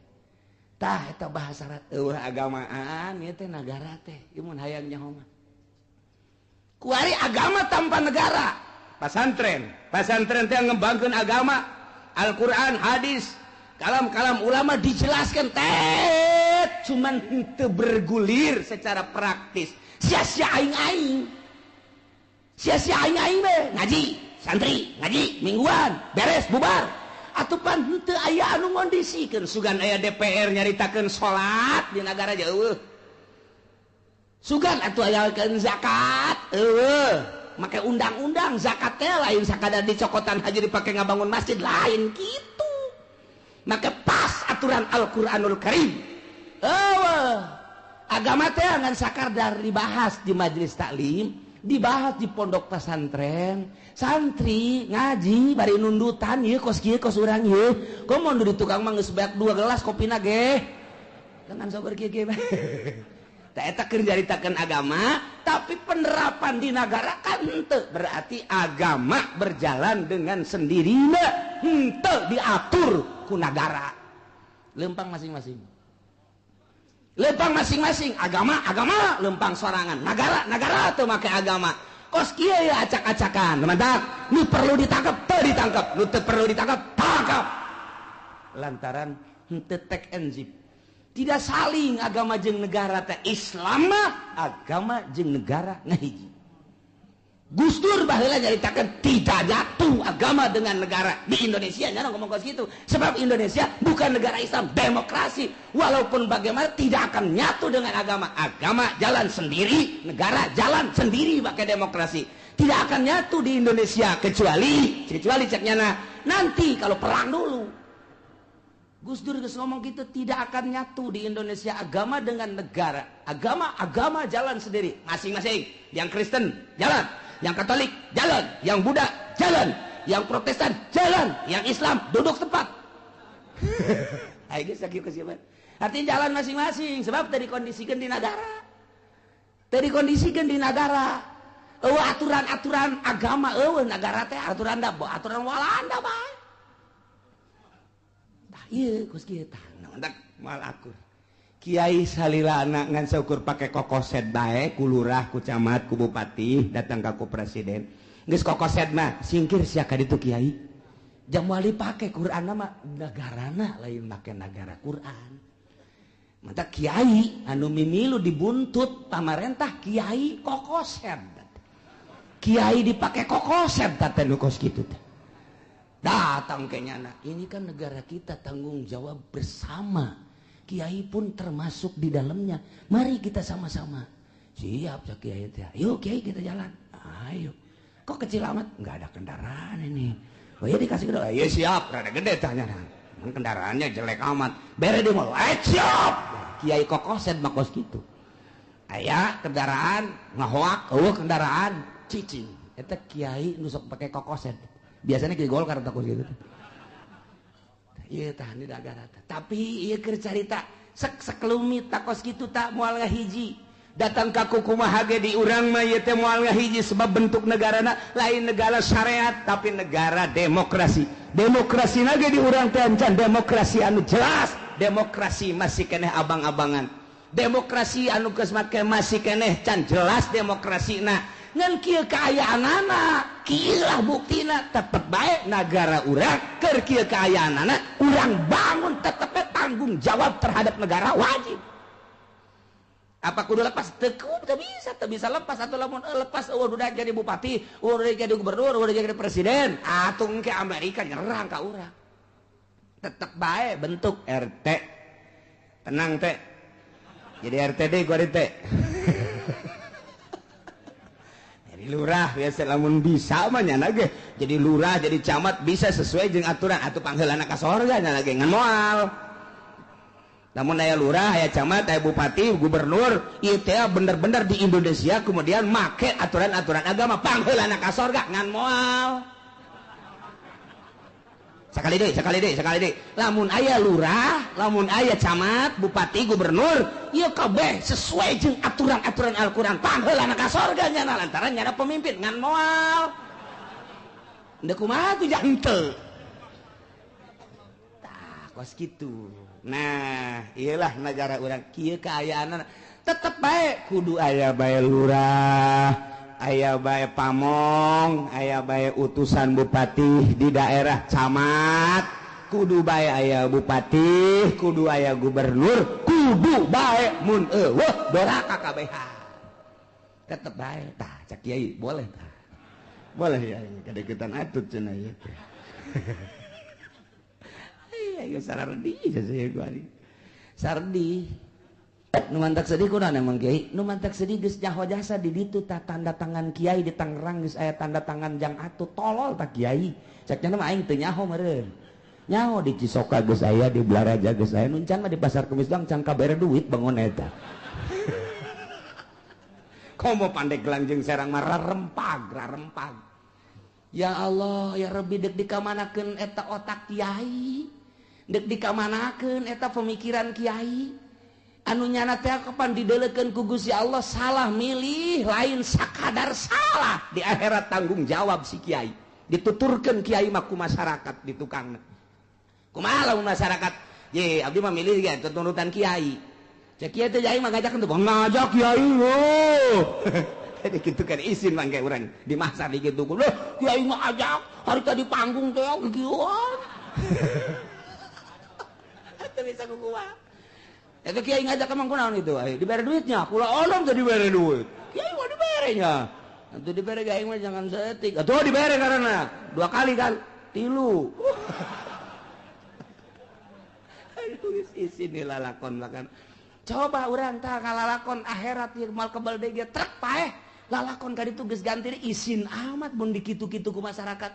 Speaker 1: Tah eta bahasa eueuh agamaan ieu teh nagara teh, ieu mun hayang nyaho mah. Kuari agama tanpa negara. Pasantren, pasantren teh ngembangkeun agama, Al-Qur'an, hadis, kalam-kalam ulama dijelaskan teh cuman henteu bergulir secara praktis. Sia-sia aing-aing. Sia-sia aing-aing we ngaji. Santri ngaji mingguan beres bubar atupan henteu aya anu ngondisikeun sugan aya DPR nyaritakeun salat di nagara jauh sugan atuh ayakeun zakat eueuh make undang-undang zakat teh lain sakadar dicokotan haji dipake ngabangun masjid lain kitu make pas aturan Al-Qur'anul Karim eueuh agama teh ngan sakadar dibahas di majelis taklim, dibahas di pondok pesantren, santri ngaji bari nundutan ieu kos kieu kos urang ieu. Komo di tukang mah geus beak 2 gelas kopina ge. Dengan sober kieu kieu. Tah eta keur nyaritakeun agama, tapi penerapan di nagara kan henteu. Berarti agama berjalan dengan sendirinya, henteu diatur ku nagara. Lempang masing-masing. Lempang masing-masing agama agama lempang sorangan nagara nagara teu make agama. Kos kieu ya acak-acakan. Mantap, nu perlu ditangkap teu ditangkap, nu teu perlu ditangkap tangkap. Lantaran henteu tek enzip. Tidak saling agama jeung negara teh. Islam mah agama jeung negara ngahiji. Gus Dur baheula nyaritakeun tidak jatuh agama dengan negara di Indonesia, nya ngomong kos kitu. Sebab Indonesia bukan negara Islam, demokrasi. Walaupun bagaimana tidak akan nyatu dengan agama. Agama jalan sendiri, negara jalan sendiri pakai demokrasi. Tidak akan nyatu di Indonesia kecuali kecuali cek nyana nanti kalau perang dulu. Gus Dur geus ngomong gitu, tidak akan nyatu di Indonesia agama dengan negara. Agama agama jalan sendiri, masing-masing. Yang Kristen jalan, yang Katolik jalan, yang Buddha jalan, yang Protestan jalan, yang Islam duduk tempat. Ayo geus sakieu kesiapan. Artinya jalan masing-masing sebab tadi kondisikan di negara. Tadi kondisikan di negara. Eueuh aturan-aturan agama eueuh negara teh aturan da aturan Walanda bae. Tah ieu kos kieu tah naon moal akur. Kiai salilana ngan saukur pake kokoset bae ku lurah ku camat ku bupati datang ka ku presiden. Geus kokoset mah singkir sia ka ditu kiai. Jam wali pake Quran mah negarana lain make nagara Quran. Mata kiai anu mimilu dibuntut pamarentah kiai kokoset. Kiai dipake kokoset teh nu kos kitu teh. Datang ke nyana, ini kan negara kita tanggung jawab bersama. Kiai pun termasuk di dalamnya. Mari kita sama-sama. Siap ya kiai teh. Yuk kiai kita jalan. Ayo. Kok kecil amat? Enggak ada kendaraan ini. Oh ya dikasih gede. Ya siap, rada gede tanya. Emang kendaraannya jelek amat. Bere di mall. Eh siap. Kiai kokoset mah kos kitu. Aya kendaraan ngahoak, eueuh kendaraan cicing. Eta kiai nu sok pake kokoset. Biasanya kiai Golkar takut gitu. Iya tah di nagara tah. Tapi ieu keur carita sek sekelumit takos kitu tak moal ngahiji. Datang ka kumaha ge di urang mah ieu teh moal ngahiji sebab bentuk negarana lain negara syariat tapi negara demokrasi. Demokrasi na ge di urang teh encan demokrasi anu jelas, demokrasi masih keneh abang-abangan. Demokrasi anu geus make masih keneh can jelas demokrasina. Ngan kieu kaayaanana, kieu lah buktina tetep bae nagara urang keur kieu kaayaanana urang bangun tetep tanggung jawab terhadap negara wajib. Apa kudu lepas? Teu bisa, teu bisa lepas atau lamun lepas eueuh udah jadi bupati, udah jadi gubernur, udah jadi presiden, atuh engke Amerika nyerang ka urang. Tetep bae bentuk RT. Tenang teh. Jadi RT deui gua teh. Jadi lurah biasa lamun bisa mah nyana ge. Jadi lurah, jadi camat bisa sesuai jeung aturan atuh pangheulana ka sorga nyana ge ngan moal. Namun aya lurah, aya camat, aya bupati, gubernur, ieu teh bener-bener di Indonesia kemudian make aturan-aturan agama pangheulana ka sorga ngan moal. Sekali deui, sekali deui, sekali deui. Lamun aya lurah, lamun aya camat, bupati, gubernur, ieu kabeh sesuai jeung aturan-aturan Al-Qur'an. Pangheulana ka sorga nyana lantaran nyana pemimpin ngan moal. Ndeu kumaha tuh janteu. Tah, kos kitu. Nah, iyalah negara urang kieu kaayaanna tetep bae kudu aya bae lurah, aya bae pamong, aya bae utusan bupati di daerah camat, kudu bae aya bupati, kudu aya gubernur, kudu bae mun eueuh doraka kabehan. Tetep bae tah cak kiai boleh tah. Boleh ya kadeukeutan atut cenah ieu teh. Iya ieu sardi saya gua ari. Sardi. Nu mantak sedih kunaon emang kiai? Nu mantak sedih geus nyaho jasa di ditu tah tanda tangan kiai di Tangerang geus aya tanda tangan jang atuh tolol tah kiai. Cek nya mah aing teu nyaho meureun. Nyaho di Cisoka geus aya, di Blaraja geus aya, nu can mah di Pasar Kemis doang can kabere duit bangun eta. Komo Pandeglang jeung Serang mah rarempag, rarempag. Ya Allah, ya Rabbi deuk dikamanakeun eta otak kiai. Deuk dikamanakeun eta pemikiran kiai. Anu nyana teh kapan didelekeun ku Gusti Allah salah milih lain sakadar salah di akhirat tanggung jawab si kiai. Dituturkeun kiai mah ku masyarakat di tukangna. Kumaha lamun masyarakat? Ye, abdi mah milih ge tuturutan kiai. Cek kieu teh aing mah ngajak teu ngajak kiai oh. Jadi kitu kan isin mangke urang di masar di kitu. Loh, kiai mah ajak hari tadi panggung teh kieuan. Teu bisa kukuah. Eta kiai ngajak emang kunaon itu? Dibere duitnya, kula olom teh dibere duit. Kiai mah diberenya. Atuh dibere aing mah jangan saeutik. Atuh dibere karena dua kali kan, tilu. Aduh isin lalakon lakan. Coba urang tah kalalakon akhirat ieu mal kebal deui ge trek paeh. Lalakon ka ditu geus ganti isin amat mun dikitu-kitu ku masyarakat.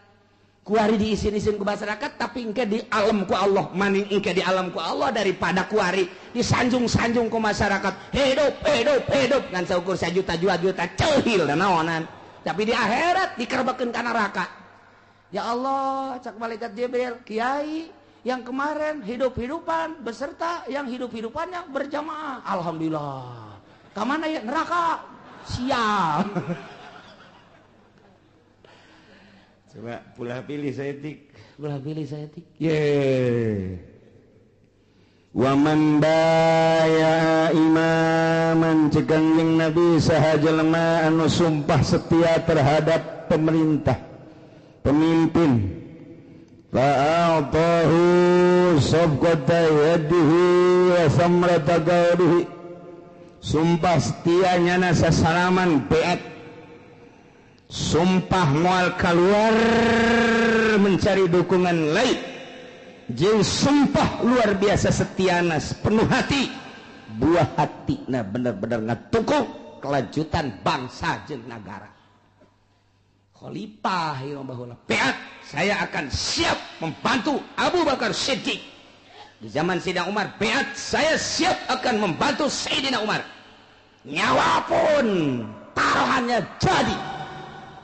Speaker 1: Kuari diisin-isin ku masyarakat tapi engke di alam ku Allah, maning engke di alam ku Allah daripada kuari disanjung-sanjung ku masyarakat. Hidup, hidup, hidup ngan saukur sajuta dua juta ceuhil da naonan. Tapi di akhirat dikerbekeun ka neraka. Ya Allah, cak malaikat Jibril, kiai yang kemarin hidup-hidupan beserta yang hidup-hidupannya berjamaah. Alhamdulillah. Kamana ya neraka? Siap.
Speaker 2: Coba pulah pilih saeutik,
Speaker 1: pulah pilih saeutik.
Speaker 2: Ye. Wa man baya imaman cegang jeung Nabi saha jelema anu sumpah setia terhadap pemerintah, pemimpin. Fa'atahu sabqata yadihi wa samrata qawlihi. Sumpah setia nyana sasalaman beat. Sumpah moal keluar mencari dukungan lain. Jeung sumpah luar biasa setiana penuh hati. Buah hatina bener-bener ngatukung kelanjutan bangsa jeung nagara. Khalifah ieu baheula beat, saya akan siap membantu Abu Bakar Siddiq. Di zaman Sayyidina Umar beat, saya siap akan membantu Sayyidina Umar. Nyawa pun taruhannya jadi.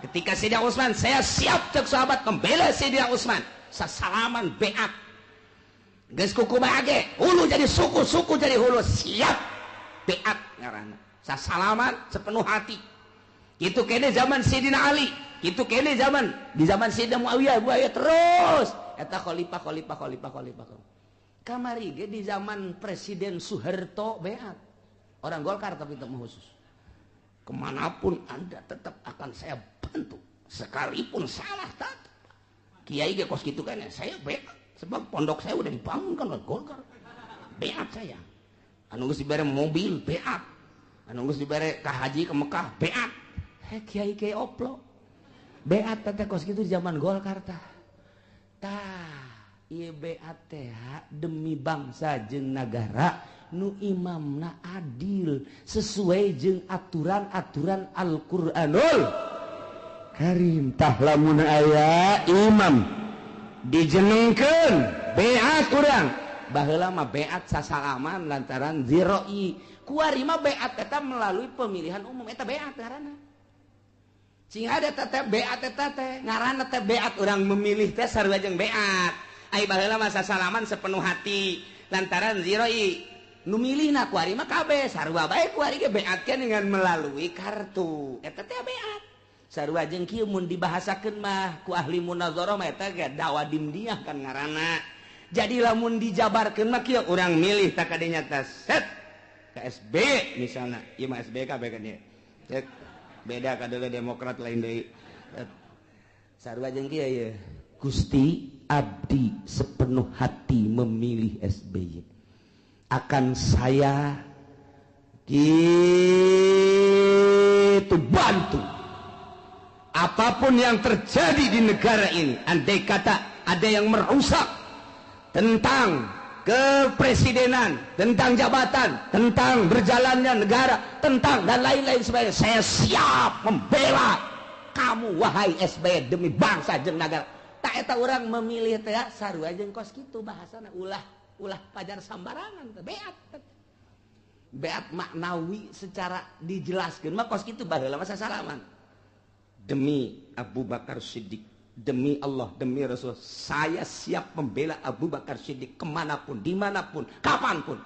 Speaker 2: Ketika Sayyidina Utsman, saya siap cek sahabat membela Sayyidina Utsman. Sasalaman beat. Geus kukumaha ge, hulu jadi suku, suku jadi hulu, siap beat ngaranna. Sasalaman sepenuh hati. Itu kene zaman Sayyidina Ali, itu kene zaman di zaman Sayyidina Muawiyah, Muawiyah terus eta khalifah khalifah khalifah khalifah. Kamari ge di zaman Presiden Soeharto beat. Orang Golkar tapi teu khusus. Kemanapun Anda tetap akan saya bantu, sekalipun salah tetap. Kiai ge kos kitu kan ya, saya beat sebab pondok saya udah dibangunkan oleh Golkar. Beat saya. Anu geus dibere mobil beat. Anu geus dibere ka haji ke Mekah beat. Kiai kiai oplo beat teh kos kitu di zaman Golkar tah. Tah ieu beat teh demi bangsa jeung nagara nu imamna adil sesuai jeung aturan-aturan Al-Qur'anul Karim. Tah lamun aya imam dijenengkeun beat urang.
Speaker 1: Baheula mah beat sasalaman lantaran ziroi. Kuari mah beat eta melalui pemilihan umum eta beat ngaranna. Cing ada teh beat eta teh ngaranna teh beat urang memilih teh sarua jeung beat. Ai baheula mah sasalaman sepenuh hati lantaran ziroi. Nu milihna kuari mah kabeh sarua bae kuari ge beatkeun dengan melalui kartu. Eta teh beat. Sarua jeung kieu mun dibahasakeun mah ku ahli munazarah mah eta ge dawa dimdiah kan ngaranna. Jadi lamun dijabarkeun mah kieu urang milih tak kadenya teh set KSB misalna ieu mah SB kabeh kan ieu. Cek beda kadeuleun Demokrat lain deui. Sarua jeung kieu ieu.
Speaker 2: Gusti abdi sepenuh hati memilih SBY. Akan saya gitu bantu apapun yang terjadi di negara ini. Andai kata ada yang merusak tentang kepresidenan, tentang jabatan, tentang berjalannya negara, tentang dan lain-lain sebagainya, saya siap membela kamu wahai SBY demi bangsa jeung negara.
Speaker 1: Tak eta urang memilih teh sarua jeung kos kitu bahasana, ulah ulah pajar sambarangan teh beat. Beat maknawi secara dijelaskeun mah kos kitu baheula mah sasalaman.
Speaker 2: Demi Abu Bakar Siddiq, demi Allah, demi Rasul, saya siap membela Abu Bakar Siddiq kemanapun, dimanapun, kapanpun.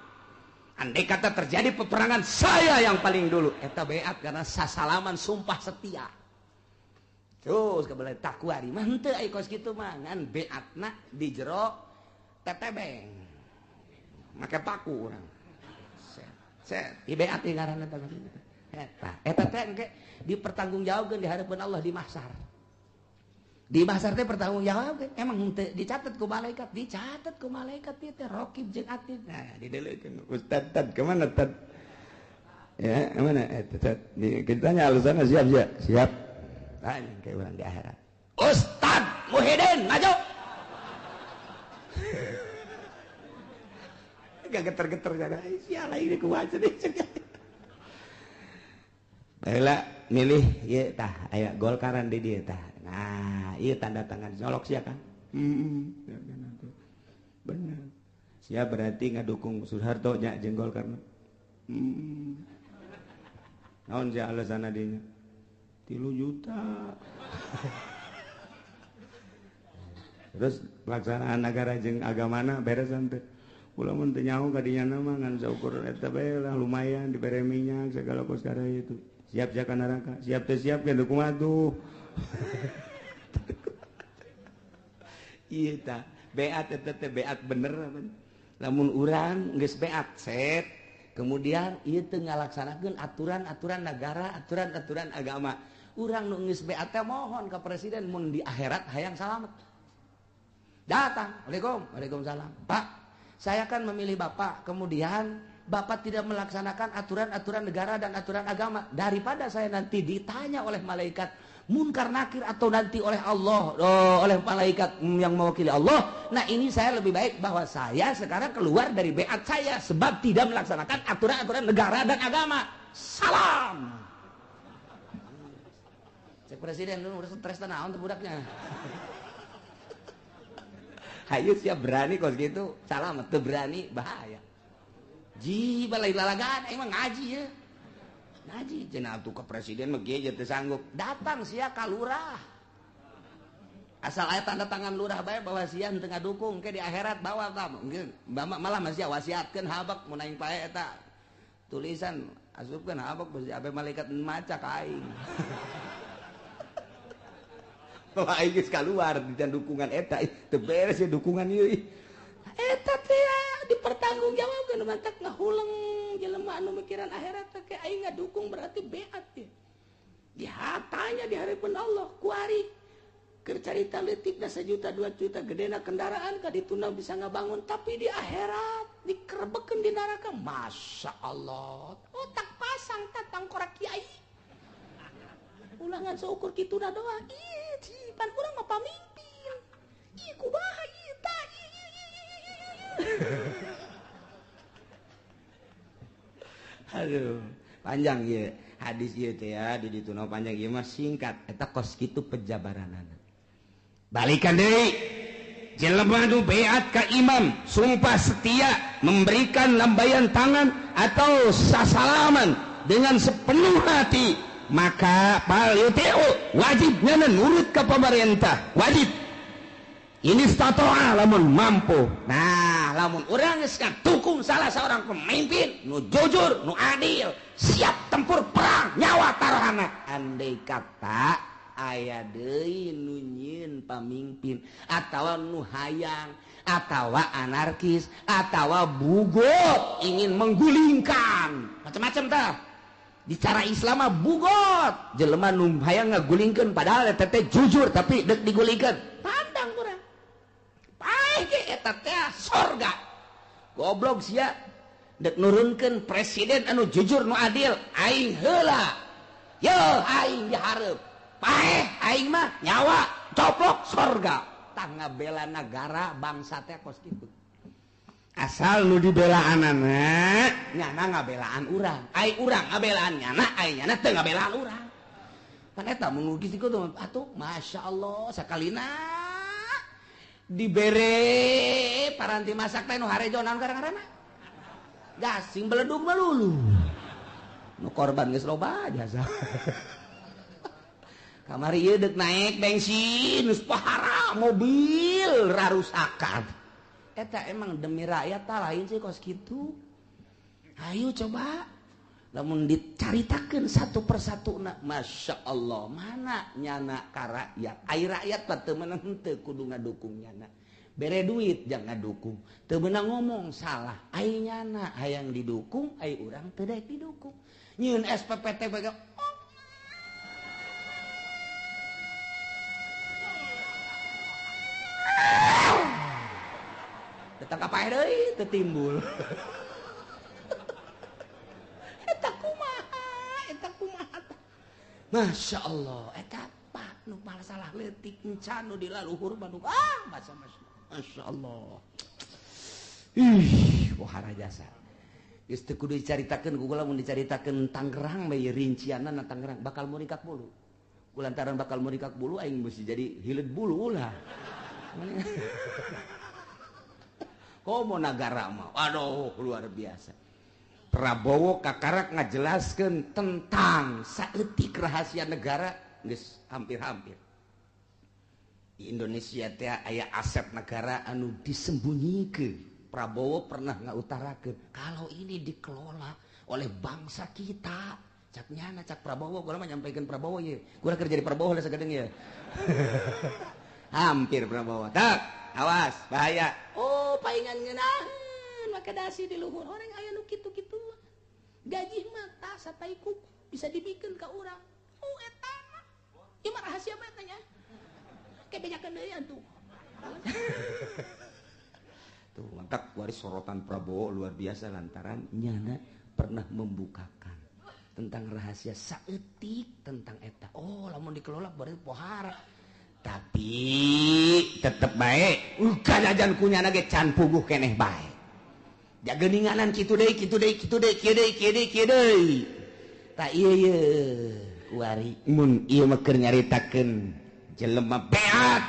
Speaker 2: Andai kata terjadi peperangan, saya yang paling dulu.
Speaker 1: Eta beat karena sasalaman sumpah setia. Terus kebelah takwari mah henteu ai kos kitu mah ngan beatna di jero tetebeng. Make paku urang. Set ibeat ngaranna teh. Eta eta teh engke dipertanggungjawabkeun di hadapan Allah di mahsyar. Di mahsyar teh pertanggungjawabkeun. Emang teu dicatat ku malaikat, dicatat ku malaikat ieu teh raqib jeung atid. Nah, didelekeun.
Speaker 2: Ustad tad kemana tad? Ya, mana eta tad? Ditanya alasannya siap siap. Siap.
Speaker 1: Tanya ke urang di akhirat. Ustad Muhyiddin maju.
Speaker 2: Gak geter-geter jangan. Sial ini kumaha deh.
Speaker 1: Baiklah milih ieu tah aya Golkaran di dieu tah. Nah, ieu tanda tangan nyolok sia kan?
Speaker 2: Heeh. Bener. Sia berarti ngadukung Soeharto nya jeung Golkar. Heeh. Naon sia alasanna dinya? 3 juta. Terus pelaksanaan negara jeung agamana beres teh. Ulah mun teu nyaho ka dinya mah ngan saukur eta bae lah lumayan dibere minyak segala kos kada itu. Siap siap ka neraka, siap teh siap ke kumaha tuh.
Speaker 1: Ieu tah beat eta teh beat bener. Lamun urang geus beat set, kemudian ieu teu ngalaksanakeun aturan-aturan negara, aturan-aturan agama. Urang nu geus beat teh mohon ka presiden mun di akhirat hayang salamet. Datang, waalaikum, waalaikumsalam. Pak, saya kan memilih Bapak, kemudian Bapak tidak melaksanakan aturan-aturan negara dan aturan agama. Daripada saya nanti ditanya oleh malaikat munkar nakir atau nanti oleh Allah, oh, oleh malaikat yang mewakili Allah. Nah ini saya lebih baik bahwa saya sekarang keluar dari beat saya sebab tidak melaksanakan aturan-aturan negara dan agama. Salam. Cek presiden lu udah stres naon teh budaknya. Hayu siap berani kos gitu, salam teu berani bahaya. Ji balai lalagan emang ngaji ya. Ngaji cenah atuh ka presiden mah kieu teu sanggup. Datang sia ka lurah. Asal aya tanda tangan lurah bae bahwa sia teu ngadukung ke di akhirat bawa tah. Mungkin malah masih wasiatkeun habak mun aing pae eta. Tulisan asupkeun habak bisi abe malaikat maca ka aing.
Speaker 2: Wah, aing geus kaluar di dukungan eta, teu beres ya dukungan ieu.
Speaker 1: Eta teh dipertanggungjawabkeun mantak ngahuleng jelema anu mikiran akhirat teh aing ngadukung berarti beat teh. Dihatanya di hadapan Allah kuari keur carita leutikna 1 juta 2 juta gedena kendaraan ka dituna bisa ngabangun tapi di akhirat dikerebekeun di neraka. Masya Allah, otak pasang tatang korak kiai. Ulangan seukur kituna doang. Ih, pan urang mah pamimpin. Ih, kumaha ieu tah? Aduh, panjang ieu hadis ieu teh ya, di dituna panjang ieu mah singkat. Eta kos kitu pejabaranana.
Speaker 2: Balikan deui. Jelema nu beat ka imam, sumpah setia, memberikan lambaian tangan atau sasalaman dengan sepenuh hati, maka pal-yutiu wajibnya nurut ke pemerintah, wajib. Ini statoa lamun mampu.
Speaker 1: Nah, lamun urang geus dukung salah seorang pemimpin nu jujur, nu adil, siap tempur perang nyawa taruhana. Andai kata aya deui nu nyieun pamimpin atawa nu hayang atawa anarkis atawa bugot ingin menggulingkan macam-macam tah. Di cara Islam mah bugot jelema nu hayang ngagulingkeun padahal eta teh jujur tapi deuk digulingkeun. Pandang urang. Paeh ge eta teh sorga. Goblok sia deuk nurunkeun presiden anu jujur nu adil aing heula. Yo aing dihareup. Paeh aing mah nyawa coplok sorga. Tah ngabela nagara bangsa teh kos kitu.
Speaker 2: Asal nu dibelaanana
Speaker 1: nyana ngabelaan urang, ai urang ngabelaan nyana, ai nyana teu ngabelaan urang. Pan eta mun geus kitu atuh masyaallah sakalina dibere paranti masak teh nu harejo naon ngaranna? Gasing beledug melulu. Nu korban geus loba jasa. Kamari ieu deuk naik bensin geus pahara mobil rarusakan. Eta emang demi rakyat tak lain sih kos kitu. Ayo coba lamun dicaritakeun satu persatu na, Masya Allah mana nyana ka rakyat. Ai rakyat mah teu meunang teu kudu ngadukung nyana. Bere duit jangan dukung. Teu beunang ngomong salah. Ai nyana hayang didukung, ai urang teu daek didukung. Nyieun SPPT bae. Datang ka paeh deui teu timbul. Eta kumaha? Eta kumaha? Masya Allah, eta apa nu masalah leutik encan nu di laluhur mah ah Masya Allah. Ih, wahara jasa. Geus teu kudu dicaritakeun ku kula mun dicaritakeun Tangerang bae rincianna Tangerang bakal murikak bulu. Kulantaran bakal murikak bulu aing mesti jadi hileud bulu ulah. Komo nagara mah. Aduh, luar biasa. Prabowo kakarak ngajelaskeun tentang saeutik rahasia negara geus hampir-hampir. Di Indonesia teh aya aset negara anu disembunyikan. Prabowo pernah ngautarakeun kalau ini dikelola oleh bangsa kita. Cak nyana cak Prabowo, gua mah nyampaikan Prabowo ye. Gua kerja di Prabowo lah sagadeng ye. Hampir Prabowo. Tak, awas, bahaya. Oh, paingan ngeunaheun make dasi di luhur orang aya nu kitu-kitu. Gaji mah tah satai kuku bisa dibikeun ka urang. Oh, eta mah. Ieu mah rahasia mah eta nya. Kebanyakan deui atuh. Tuh, mantap waris sorotan Prabowo luar biasa lantaran nyana pernah membukakan tentang rahasia saeutik tentang eta. Oh, lamun dikelola berarti pohara. Tapi tetep bae kanajan ku nyana ge can puguh keneh bae. Jageninganan kitu deui kitu deui kitu deui kieu deui kieu deui kieu deui. Tah ieu ye kuari mun ieu mah keur nyaritakeun jelema beat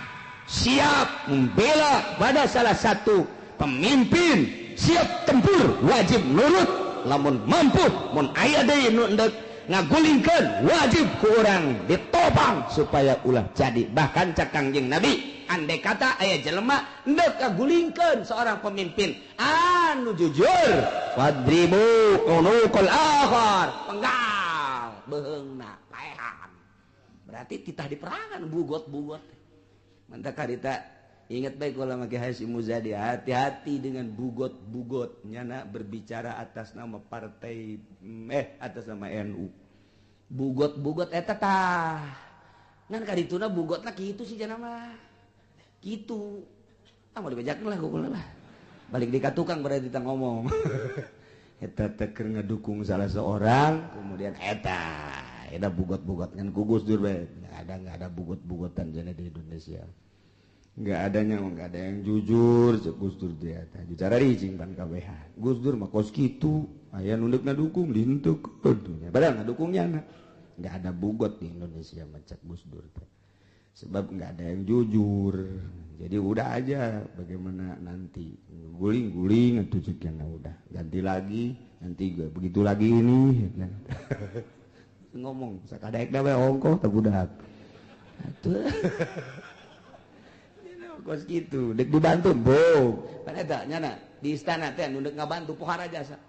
Speaker 1: siap membela pada salah satu pemimpin, siap tempur, wajib nurut lamun mampu, mun aya deui nu endek ngagulingkeun wajib ku urang ditopang supaya ulah jadi. Bahkan cak Kangjeng Nabi, andai kata aya jelema endek ngagulingkeun seorang pemimpin anu jujur, wadribu unuqal akhar, penggal beheungna paehan. Berarti kita di perangan bugot-bugot. Mantap karita ingat baik kalau make Hasyim Muzadi, hati-hati dengan bugot-bugot nyana berbicara atas nama partai atas nama NU. Bugot-bugot eta tah. Ngan karituna bugotna kitu sih jana mah. Kitu. Ah mau dibejakeun lah kula lah. Balik di ka tukang berarti kita ngomong. Eta teh keur ngedukung salah seorang, kemudian eta ada bugot-bugot kan ku Gus Dur bae. Enggak ada bugot-bugotan jana di Indonesia. Enggak adanya, enggak ada yang jujur cek Gus Dur dia teh. Bicara ricing pan kabehan. Gus Dur mah kos kitu, aya nu deuk ngadukung dihenteukkeun. Padahal ngadukungnya na. Enggak ada bugot di Indonesia mah cek Gus Dur teh. Sebab enggak ada yang jujur. Jadi udah aja bagaimana nanti guling-guling atuh cek udah ganti lagi, nanti gue begitu lagi ini. Ngomong sakadaek da we ongkoh teh budak. Atuh. Kos kitu, dek dibantu bog. Pan eta nyana di istana teh nu dek ngabantu pohara jasa.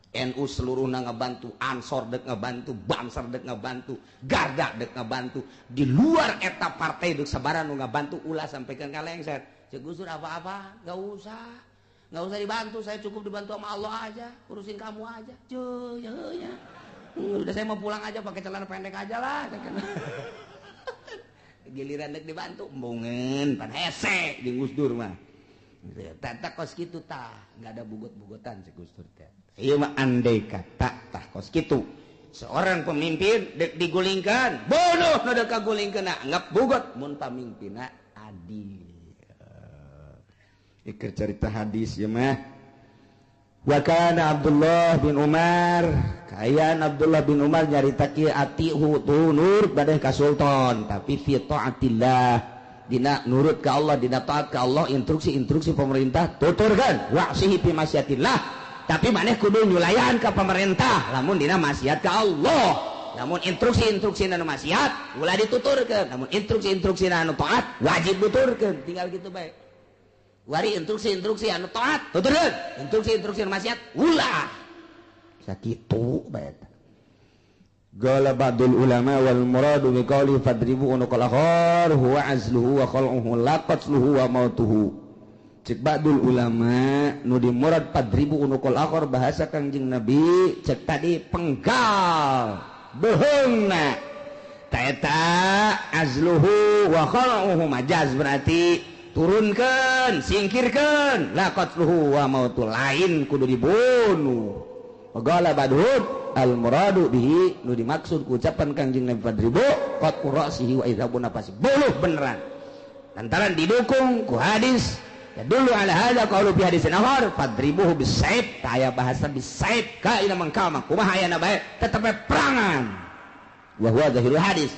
Speaker 1: NU seluruhna ngabantu, Ansor dek ngabantu, Banser dek ngabantu, Garda dek ngabantu. Di luar eta partai dek sabaraha nu ngabantu ulah sampaikan ka lengser. Ceuk Gus Dur apa-apa, enggak usah. Enggak usah dibantu, saya cukup dibantu sama Allah aja, urusin kamu aja. Cuy, ya. Udah saya mau pulang aja pakai celana pendek aja lah. Giliran dek dibantu embungeun pan hese jeung Gus Dur mah. Tata kos kitu tah, enggak ada bugot-bugotan si Gus Dur teh. Ieu mah andai kata tah kos kitu. Seorang pemimpin dek digulingkan, bunuh nu dek kagulingkeun anggap bugot mun pamimpinna adil. Ieu cerita hadis ieu mah. Wa kana Abdullah bin Umar, kayan Abdullah bin Umar nyarita kieu atihu tunur badai ka sultan, tapi fi taatillah, dina nurut ka Allah, dina taat ka Allah, instruksi-instruksi pemerintah tuturkeun, wa'sihi fi masyatillah, tapi maneh kudu nyulayan ka pemerintah lamun dina maksiat ka Allah. Lamun instruksi-instruksi anu maksiat ulah dituturkeun, lamun instruksi-instruksi anu taat wajib tuturkeun, tinggal gitu bae. Wari instruksi-instruksi anu taat tuturkeun, instruksi-instruksi anu maksiat ulah. Sakitu bae eta. Qala ba'dul ulama wal muradu bi qawli fadribu unuqal akhar huwa azluhu wa khal'uhu la qatluhu wa mautuhu. Cek ba'dul ulama nu dimurad 4000 unukul akhor bahasa Kangjeng Nabi cek tadi penggal beheungna ta eta azluhu wa khala'uhu majaz berarti turunkeun singkirkeun la qatluhu wa mautu lain kudu dibunuh. Qala badhud al muradu bihi nu dimaksud ku ucapan Kangjeng Nabi 4000 qat'u ra'sihi wa idhabun nafsi buluh beneran lantaran didukung ku hadis ya dulu ala hadza qaulu fi hadisin akhar fadribuhu bisaib aya bahasa bisaib ka ila mangkama kumaha ayana bae tetep perangan wa huwa zahirul hadis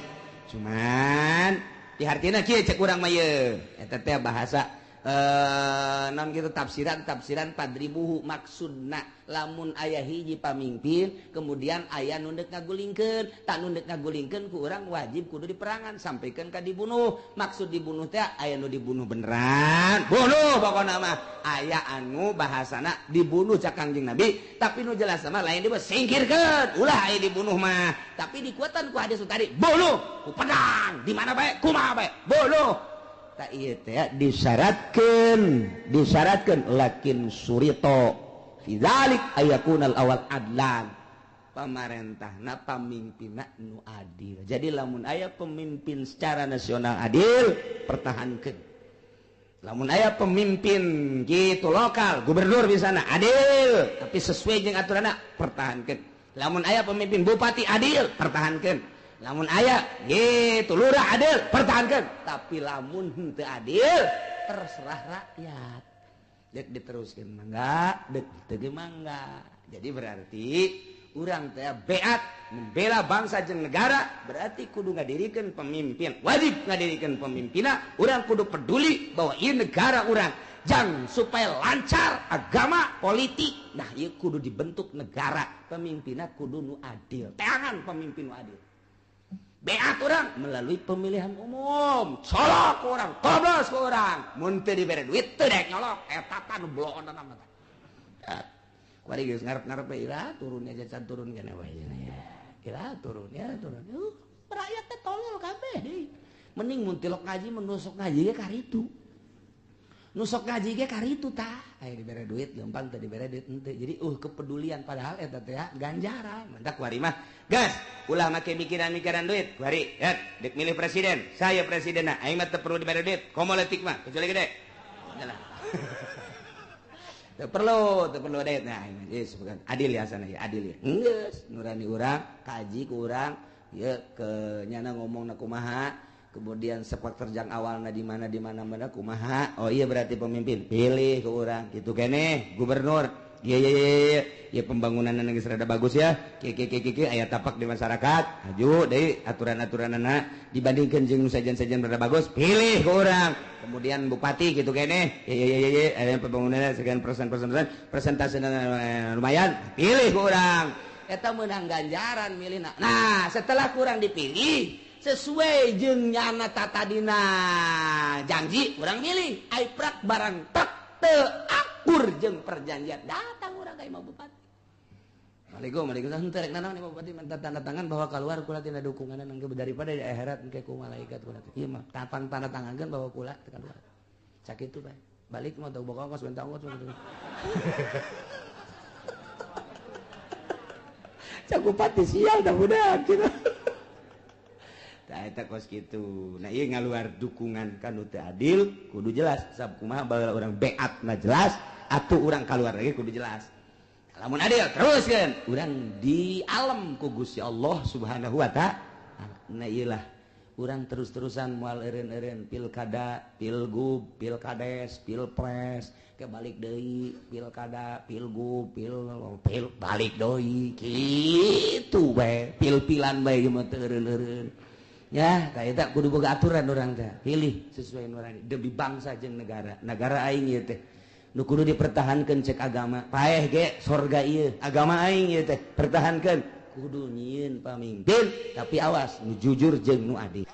Speaker 1: cuman dihartina kieu cek urang mah ieu eta teh bahasa non gitu tafsiran fadribuhu maksudna lamun aya hiji pamimpin kemudian aya nu deuk ngagulingkeun tak nu deuk ngagulingkeun ku urang wajib kudu diperangan sampaikan ka dibunuh maksud dibunuh teh aya nu dibunuh beneran bunuh pokona mah aya anu bahasana dibunuh cak Kangjeng Nabi tapi nu jelas mah lain dibunuh singkirkeun ulah aya dibunuh mah tapi dikuatan ku hadis tadi bunuh ku pedang di mana bae kumaha bae bunuh disyaratkan lakin surito fidzalik ayakunal awal adlan pamarentahna pamimpinna nu adil. Jadi lamun aya pemimpin secara nasional adil pertahankeun, lamun aya pemimpin gitu lokal gubernur di sana adil tapi sesuai jeung aturanna pertahankeun, lamun aya pemimpin bupati adil pertahankeun, lamun aya gitu lurah adil pertahankan, tapi lamun henteu adil terserah rakyat dek diteruskeun mangga dek teu mangga. Jadi berarti urang teh beat membela bangsa jeung negara berarti kudu ngadirikeun pemimpin, wajib ngadirikeun pemimpinna, urang kudu peduli bahwa ieu negara urang jang supaya lancar agama politik. Nah ieu kudu dibentuk negara pemimpinna kudu nu adil, teangan pemimpin nu adil. Beat orang melalui pemilihan umum, colok orang, toblos orang, mun teu dibere duit teu daek nyolok, eta tah nu bloon mah tah. Kuari geus ngarep-ngarep we ira turun aja can turun kana wae ya. Ira turun ya turun. Rakyat teh tolol kabeh deui. Mending mun tilok ngaji mun nusok ngaji ge karitu. Nusok ngaji ge karitu tah. Aya dibere duit gampang teu dibere duit henteu. Jadi kepedulian padahal eta teh ganjaran. Mantak kuari mah gas ulah make mikiran-mikiran duit kuari ya dek milih presiden saya presidenna aing mah teu perlu dibere duit komo leutik mah kecuali gede. Teu perlu duit nah geus bukan adil ya sana ya adil ya. Geus nurani urang kaji ku urang ye ke nyana ngomongna kumaha kemudian sepak terjang awalna di mana mana kumaha oh iya berarti pemimpin pilih ke urang gitu kene gubernur iya iya iya ya pembangunan geus rada bagus ya kieu kieu kieu kieu aya tapak di masyarakat maju deui aturan-aturanna dibandingkeun jeung nu sajen-sajen rada bagus pilih ke urang kemudian bupati gitu kene iya iya iya aya pembangunan sekian persen persentase lumayan pilih ke urang eta meunang ganjaran milihna. Nah setelah kurang dipilih sesuai jeung nyana tatadina janji urang milih ai prak barang tek teu akur jeung perjanjian datang urang ka imah bupati. Waalaikumsalam waalaikumsalam henteu rek nanaon imah bupati minta tanda tangan bahwa keluar kula tina dukunganna engke daripada di akhirat engke ku malaikat kula teh. Ieu mah tapang tanda tangankeun bahwa kula teu keluar. Sakitu bae. Balik mah teu boga ongkos bentang ongkos. Cak bupati sial dah budak gitu. Eta kos kitu. Nah ieu ngaluar dukungan kanu teu adil kudu jelas sab kumaha baheula urang beatna jelas atuh urang kaluar lagi kudu jelas. Lamun adil teruskeun urang di alam ku Gusti Allah Subhanahu wa taala. Nah ieu lah urang terus-terusan moal eureun-eureun pilkada, pilgub, pilkades, pilpres, ke balik deui pilkada, pilgub, pil balik deui kitu bae pil-pilan bae ieu mah teu eureun-eureun. Ya, kayak kudu boga aturan orang teh. Pilih sesuai nurani demi bangsa jeung negara. Negara aing ieu teh nu kudu dipertahankeun cek agama. Paeh ge sorga ieu, agama aing ieu teh pertahankeun. Kudu nyieun pamimpin, tapi awas nu jujur jeung nu adil.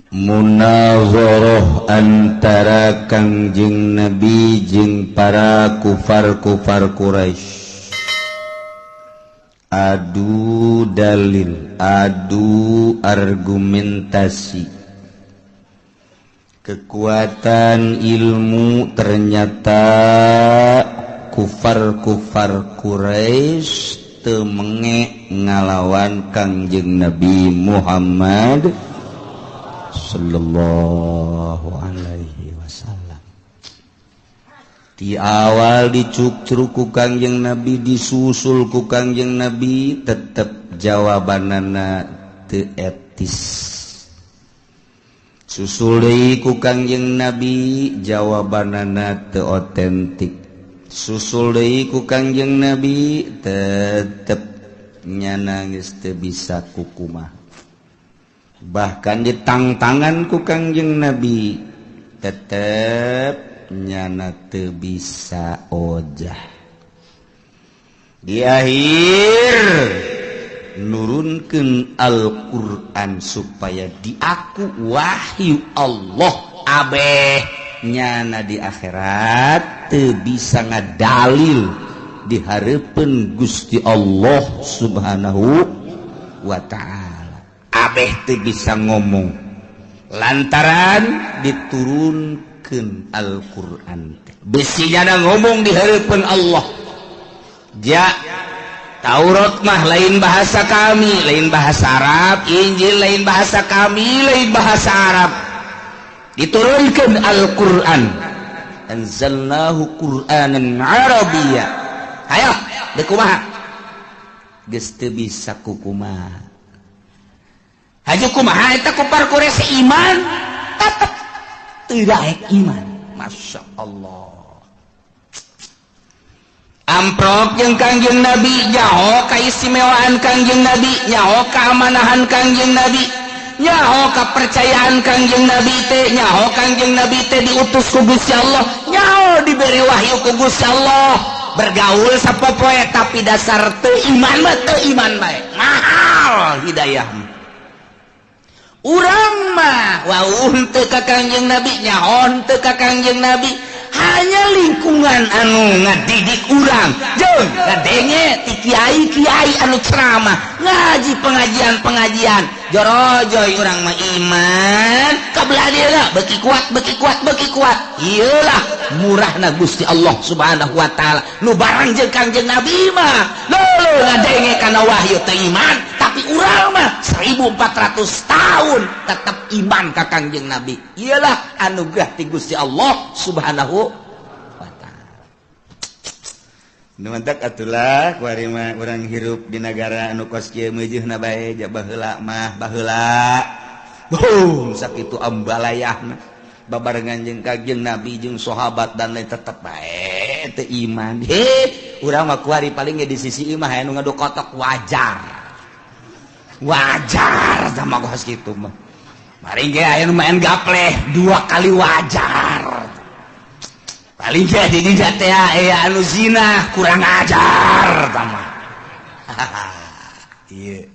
Speaker 2: Munazarah antara Kangjeng Nabi jeung para kufar-kufar Quraisy. Adu dalil, adu argumentasi.
Speaker 1: Kekuatan ilmu ternyata kufar-kufar Quraisy teu menge ngalawan Kangjeng Nabi Muhammad sallallahu alaihi wasallam. Di awal dicukcruk ku Kangjeng Nabi, disusul ku Kangjeng Nabi, tetep jawabanana teu etis. Susul deui ku Kangjeng Nabi, jawabanana teu otentik. Susul deui ku Kangjeng Nabi, tetep nyana geus teu bisa kukumaha. Bahkan ditangtangan ku Kangjeng Nabi, tetep nyana teu bisa ojah. Di akhir nurunkeun Al-Qur'an supaya diaku wahyu Allah abeh nyana di akhirat teu bisa ngadalil di hareupeun Gusti Allah Subhanahu wa ta'ala. Abeh teu bisa ngomong lantaran diturunkeun Al-Qur'an. Bisi nyana ngomong di hareupeun Allah. Ja Taurat mah lain bahasa kami, lain bahasa Arab. Injil lain bahasa kami, lain bahasa Arab. Diturunkan Al-Qur'an. Anzalnahu Qur'anan Arabiyya. Hayo, deuk kumaha? Geus teu bisa kukumaha. Haju kumaha eta kufar Quraisy iman, tetep teu daek iman. Masya Allah. Amprok jeung Kangjeng Nabi, nyaho kaistimewaan Kangjeng Nabi, nyaho keamanahan Kangjeng Nabi, nyaho kepercayaan Kangjeng Nabi teh, nyaho Kangjeng Nabi teh diutus ku Gusti Allah, nyaho diberi wahyu ku Gusti Allah. Bergaul sapopoe tapi dasar teu iman mah teu iman bae. Mahal hidayah. Urang mah wauh teu ka Kangjeng Nabi, nyaho teu ka Kangjeng Nabi. Hanya lingkungan anu ngadidik urang jeung ngadenge ti kiai-kiai anu ceramah ngaji pengajian-pengajian jorojoy urang mah iman kabelah dieuna beuki kuat beuki kuat beuki kuat. Ieulah murahna Gusti Allah Subhanahu wa taala nu barang jeung Kangjeng Nabi mah leuleung ngadenge kana wahyu teh iman, tapi urang mah 1400 tahun tetap iman ka Kangjeng Nabi. Iyalah anugerah ti Gusti Allah Subhanahu wa taala.
Speaker 2: Nu mantak atulah kuari mah urang hirup di negara anu kos kieu meujeuna bae ja baheula mah baheula. Boom sakitu ambalayahna babarengan jeung Kangjeng Nabi jeung sahabat dan lain tetep bae teu iman. He, urang mah kuari paling ge di sisi imah aya nu ngadu kotok wajar. Wajar sama kos kitu mah. Paling ge aya nu main gapleh dua kali wajar. Paling ge di dinya teh aya anu zina kurang ajar tama. Ieu.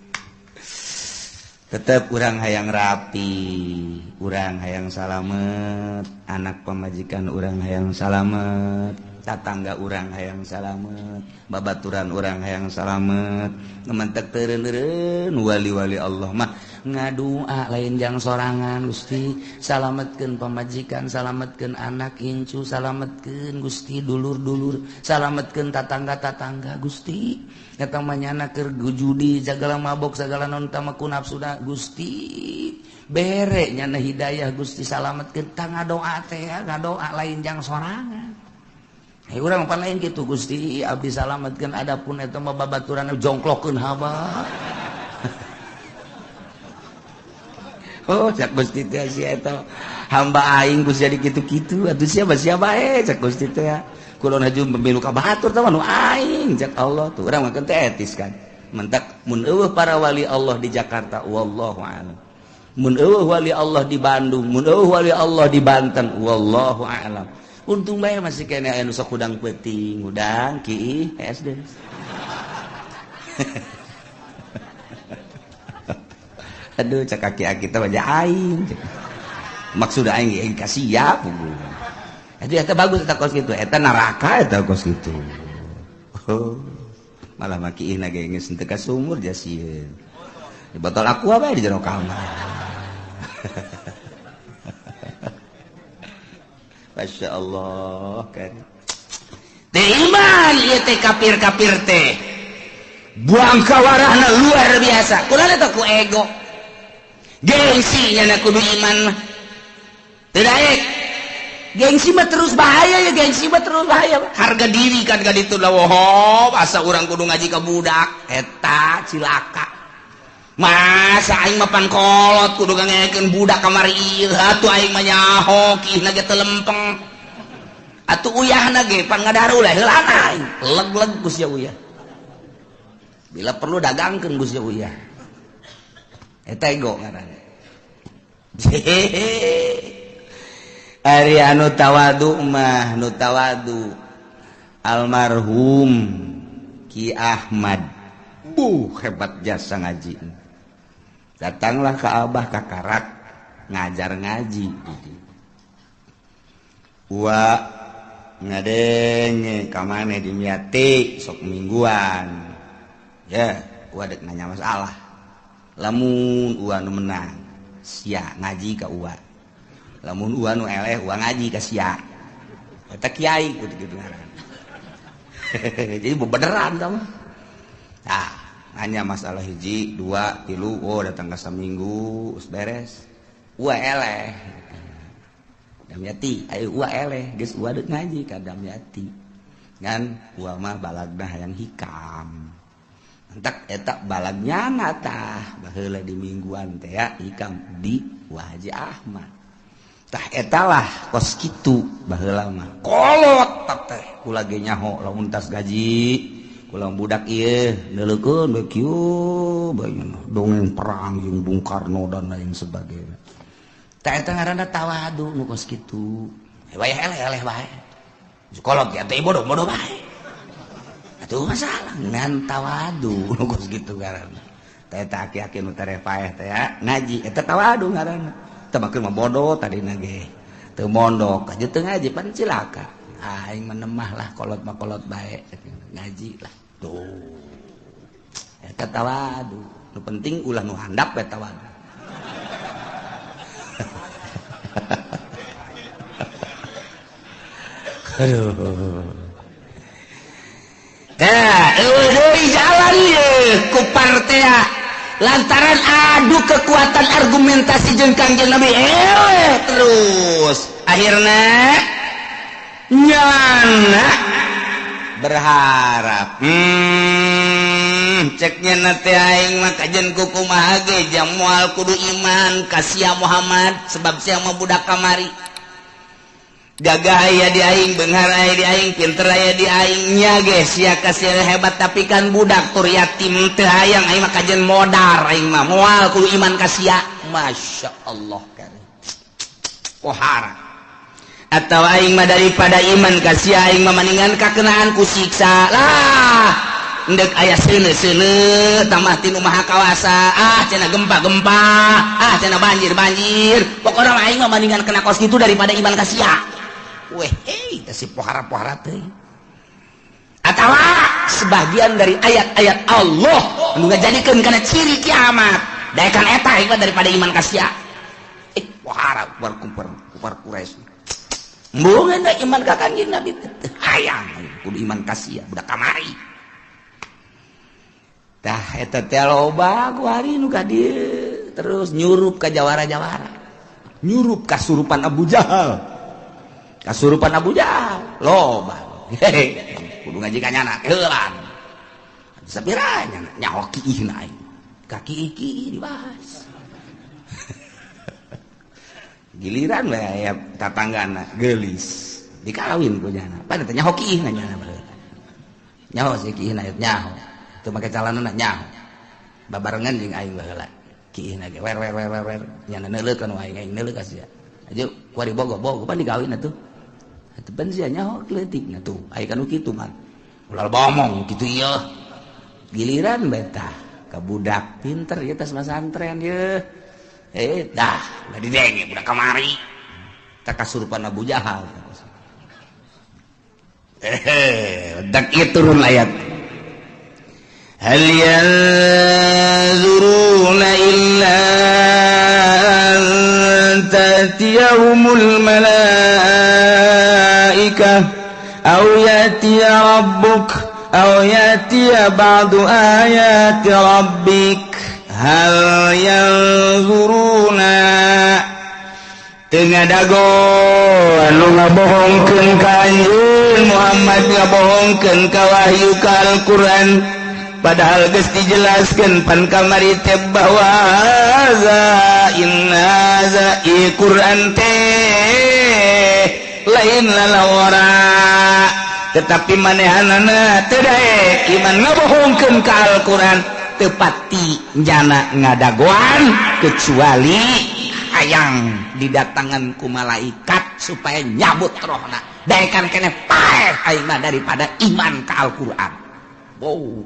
Speaker 2: Tetep urang hayang rapi, urang hayang salamet, anak pamajikan urang hayang salamet, tatangga urang hayang salamet, babaturan urang hayang salamet. Ngementek teureun-eureun wali-wali Allah mah ngadua lain jang sorangan. Gusti salametkeun pamajikan, salametkeun anak incu, salametkeun Gusti dulur-dulur, salametkeun tatangga-tatangga Gusti. Eta mah nyana keur judi sagala mabok sagala non tama ku nafsuna Gusti bere nyana hidayah Gusti salametkeun. Tah ngadoa teh ngadoa lain jang sorangan. Hei urang pan lain kitu Gusti abdi salametkeun adapun eta mah babaturan jongklokeun haba. Oh cak Gusti teh sia eta hamba aing geus jadi kitu-kitu atuh sia sia bae cak Gusti teh. Kulon haju pemilu ka batur teh nu aing cak Allah tuh urang mah teh etis kan. Mentak mun eueuh para wali Allah di Jakarta wallahu a'lam. Mun eueuh wali Allah di Bandung, mun eueuh wali Allah di Banten wallahu a'lam. Untung bae masih kene aya nu sok hudang peuting, hudang ki SD. Aduh cak aki-aki teh wajah aing. Maksud aing aing kasiap. Itu eta bagus eta kos kitu, eta neraka eta kos kitu. Oh, malah maki ihna ge geus teu ka sumur jasieun. Di botol aqua bae di jero kamar.
Speaker 1: Masya Allah kan teh iman ieu teh kafir-kafir teh buang kawarahna luar biasa kunaon eta ku ego gengsi nya kudu iman mah teu daek gengsi mah terus bahaya ya gengsi mah terus bahaya harga diri kan ka ditu lah woho asa urang kudu ngaji ka budak eta cilaka masa aing mah pan kolot kudu ngangekeun budak kamari ieu atuh aing mah nyaho kiihna ge teu lempeng atuh uyahna ge pan ngadarul heulana aing leg-leg ku sia uyah bila perlu dagangkeun ku sia uyah eta ego ngaranna. Ari anu tawadu mah nu tawadu almarhum Ki Ahmad buh hebat jasa ngaji datanglah ke Abah kakarak ngajar ngaji wa ngadenge ka maneh dimiati sok mingguan ya wa dek nanya masalah lamun ua nu menang sia ngaji ka ua lamun ua nu eleh ua ngaji ka sia eta kiai kudu kitu ngaran. Jadi bebeneran tah mah. Tah nanya masalah hiji dua tilu oh datang ka saminggu geus beres ua eleh Damyati ayo ua eleh geus ua deuk ngaji ka Damyati ngan ua mah balagna hayang hikam entak eta balagnya tah baheula di mingguan teh ya hikam di Wa Haji Ahmad tah etalah kos kitu baheula mah kolot teh kula ge nyaho lamun tas gaji kula budak ieu neuleukeun we kieu bae dongeng perang jeung Bung Karno dan lain sebagainya tah eta ngaranna tawadu nu kos kitu wayah eleh-eleh bae kolot ya teh bodoh-bodoh bae atuh masalah ngan tawadu nu kos kitu ngaranna tah eta aki-aki nu tereh paeh teh ya ngaji eta tawadu ngaranna teu makeun mah bodoh tadina ge teu mondok aja teu ngaji pan cilaka aing menemah lah kolot mah kolot bae ngaji lah tuh eta tawadu nu penting ulah nu handap we tawadu. Aduh tah eueuh deui jalan ieu ku partea lantaran adu kekuatan argumentasi jeung Kangjeng Nabi terus akhirna nyana berharap ceknya nate aing mah kajen kumaha ge jang moal kudu iman ka sia Muhammad sebab sia mah budak kamari gagah aya di aing beunghar aya di aing pinter aya di aing nya ge sia ka sia hebat tapi kan budak tur yatim teu hayang aing mah kajen modar aing mah moal kudu iman ka sia. Masya Allah kan pohara atau aing mah daripada iman ka sia aing mah maningan kakenaan ku siksa lah endek aya seuneu-seuneu tambah tinu maha kawasa ah cenah gempa-gempa ah cenah banjir-banjir pokona aing mah maningan kena kos kitu daripada iman ka sia. Weh, hei, si pohara-pohara teh. Atawa sebagian dari ayat-ayat Allah nu ngajadikeun kana ciri kiamat. Daekan eta ieu daripada iman ka sia. Pohara kupar Quraisy. Embungeun iman ka Kangjeng Nabi teh hayang kudu iman ka sia budak kamari. Tah eta teh loba ku hari nu ka dieu terus nyurup ka jawara-jawara. Nyurup kasurupan Abu Jahal. Kasurupan Abu Jahal loba kudu ngaji ka nyana heulan sapira nyana nyaho kiihna aing kaki iki dibahas giliran we aya tatanggana geulis dikawin ku nyana pan teh nyaho kiihna nyana baheula nyaho si kiihna nyaho teu make calanana nyaho babarengan jeung aing baheula kiihna ge wer wer wer wer nyana neuleukeun aing aing neuleuh ka sia aja kuari bogo bogo pan dikawin atuh atuh pan sia nyaho leutik na tuh aya kan kitu mah ulah bomong kitu ieu giliran betah ka budak pinter ieu tas masantren ieu dah didenge budak kamari tak kasurupan Abu Jahal dak ieu turun ayat hal yanzuruna illa an ta'tiyahumul malaikatu aw ya'tiya rabbuk aw ya'tiya ba'du ayati rabbik hal yanzuruna teu ngadago anu ngabohongkeun ka anjeun Muhammad ngabohongkeun ka wahyu ka Al-Qur'an padahal geus dijelaskeun pan kamari teh bahwa haza inna za Qur'an teh lain lalawara tetapi manehanana teu daek iman ngabohongkeun ka Al-Qur'an teu pati jana ngadagoan kecuali hayang didatangan ku malaikat supaya nyabut rohna daekan keneh paeh aing mah daripada iman ka Al-Qur'an. Wow.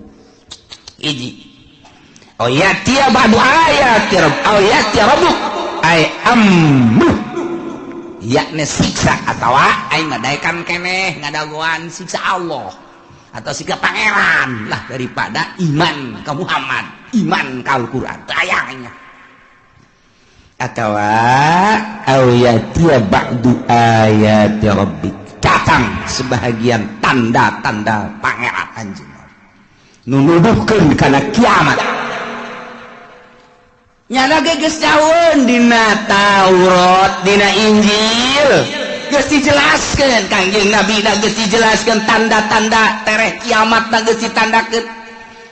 Speaker 1: Hiji oh ya tia ba'du ayati rabb aw yati rabbuk ay ammu yakni siksa atawa aing mah daekan keneh ngadagoan siksa Allah atau siksa pangeran lah daripada iman ka Muhammad iman ka Al-Qur'an tayangnya atawa aw yati ba'du ayati rabbik datang sebahagian tanda-tanda pangeran anjeun nunuduhkeun kana kiamat nyana ge geus jauheun dina Taurat dina Injil geus dijelaskeun Kangjeng Nabi na geus dijelaskeun tanda-tanda tereh kiamat na geus ditandakeun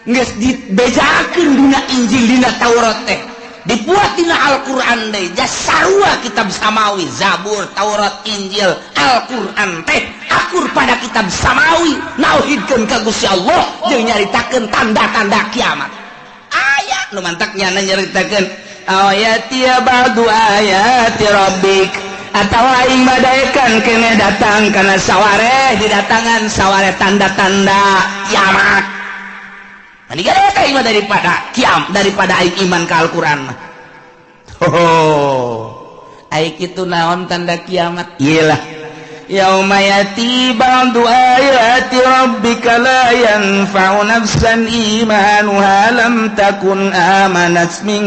Speaker 1: geus dibejakeun dina Injil dina Taurat teh dibuat dina Al-Qur'an deui sarua kitab samawi Zabur Taurat Injil Al-Qur'an teh akur pada kitab samawi nauhidkeun ka Gusti Allah jeung nyaritakeun tanda-tanda kiamat aya nu mantak nyana nyaritakeun ayati ba'du ayati rabbik atawa aing badaekan keneh datang kana sawareh didatangan sawareh tanda-tanda kiamat. Iman daripada kiam daripada aing iman ka Al-Qur'an. Oh, aing kitu naon tanda kiamat? Iyalah. Yauma yati ba'du ayati rabbika la yanfa'u nafsan imanuha lam takun amanat min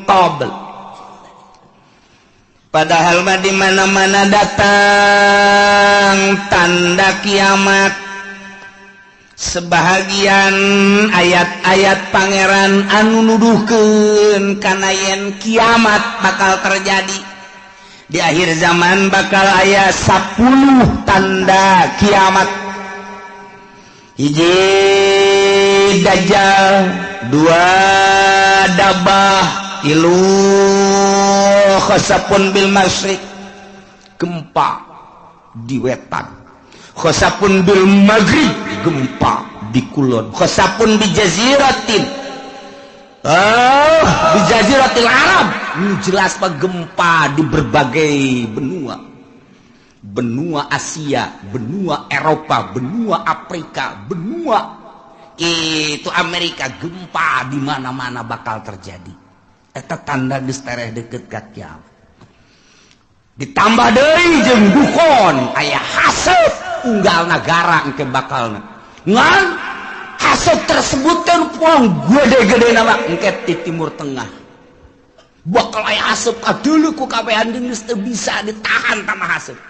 Speaker 1: qabl. Padahal mah di mana-mana datang tanda kiamat. Sebahagian ayat-ayat pangeran anu nuduhkeun kana yen kiamat bakal terjadi di akhir zaman bakal aya 10 tanda kiamat. Hiji dajjal, dua dabah, tilu khasapun bil masyriq gempa di wetan, khosapun bil maghrib gempa di kulon, khosapun bi jaziratin di jaziratil Arab jelas pak gempa di berbagai benua, benua Asia, benua Eropa, benua Afrika, benua itu Amerika, gempa di mana-mana bakal terjadi. Eta tanda geus tereh deket ka kiamat. Ditambah deui jeung dukon aya haseup unggal nagara engke bakalna ngan haseup tersebut teh puang gede-gede nama engke di Timur Tengah bakal aya haseup kadeuleu ku kabehan geus teu bisa ditahan tama haseup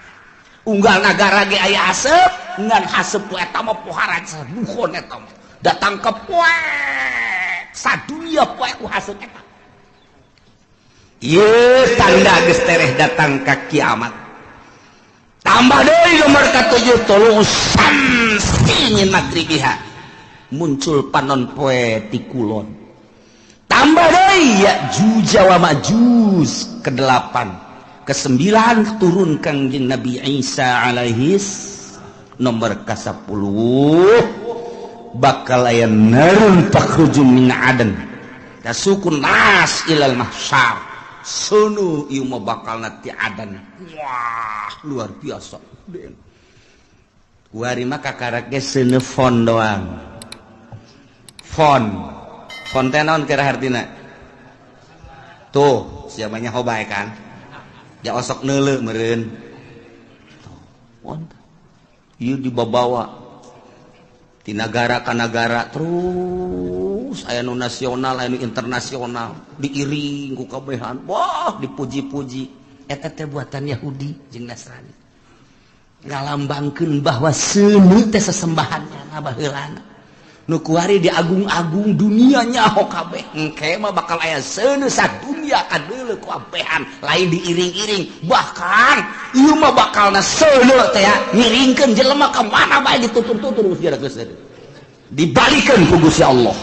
Speaker 1: unggal nagara ge aya haseup ngan haseup ku eta mah pohara dukon eta mah datang ke poe sadunia poe ku haseup eta. Ieu tanda geus tereh datang ka kiamat. Tambah deui nomor ka-7 tolong samsi min magribiha muncul panon poe ti kulon. Tambah deui Ya'juj wa Ma'juj ke-8, ke-9 turun Kangjeng Nabi Isa alaihis nomor ka-10 bakal aya narun takhruju min adan tasukun nas ilal mahsyar. Sunu ieu mah bakal ti adan. Wah, luar biasa. Kuari mah kakarak ge seuneu fon doang. Fon. Fon teh naon kira hartina? Tuh, siapanya hobae kan? Ya osok neuleu meureun. Tuh, fon. Ieu dibabawa ti nagara ka nagara terus aya nu nasional aya nu internasional diiring ku kabehan wah dipuji-puji eta teh buatan Yahudi jeung Nasrani. Ngalambangkeun bahwa seuneu teh sesembahannya baheulana. Nu kuari di agung-agung dunia nyaho kabeh. Engke mah bakal aya seuneu sadunya kadeuleu ku abehan, lain diiring-iring. Bahkan ieu mah bakalna seuneu teh ngiringkeun jelema ka mana bae ditutur-tutur geus geus dibalikeun ku Gusti Allah.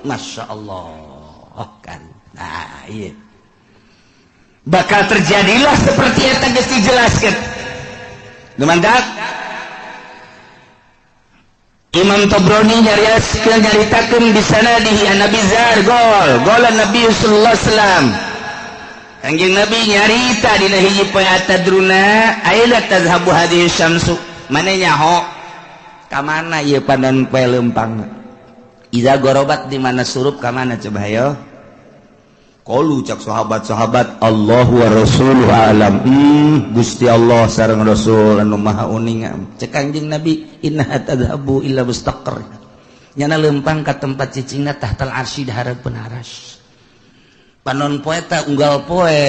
Speaker 1: Masya Allah kan. Nah, iya. Bakal terjadilah seperti yang geus dijelaskeun. Lumandak Imam Tabrani nyariaskeun nyaritakeun di sanadihi an Nabi Zar gol golan Nabi sallallahu alaihi wasallam. Kanjeng Nabi nyarita dina hiji poe atadruna aina tazhabu hadhihi syamsu. Mane nyaho ka mana ieu panon poe leumpang? Iza gorobat di mana surup ka mana coba hayo? Qalu cak sahabat-sahabat Allahu wa rasuluhu alam. Gusti Allah sareng Rasul anu maha uninga. Cek Kanjeng Nabi innaha tadhabu illa mustaqar. Nyana leumpang ka tempat cicingna tahtal arsy di hareupeun aras. Panon poe ta unggal poe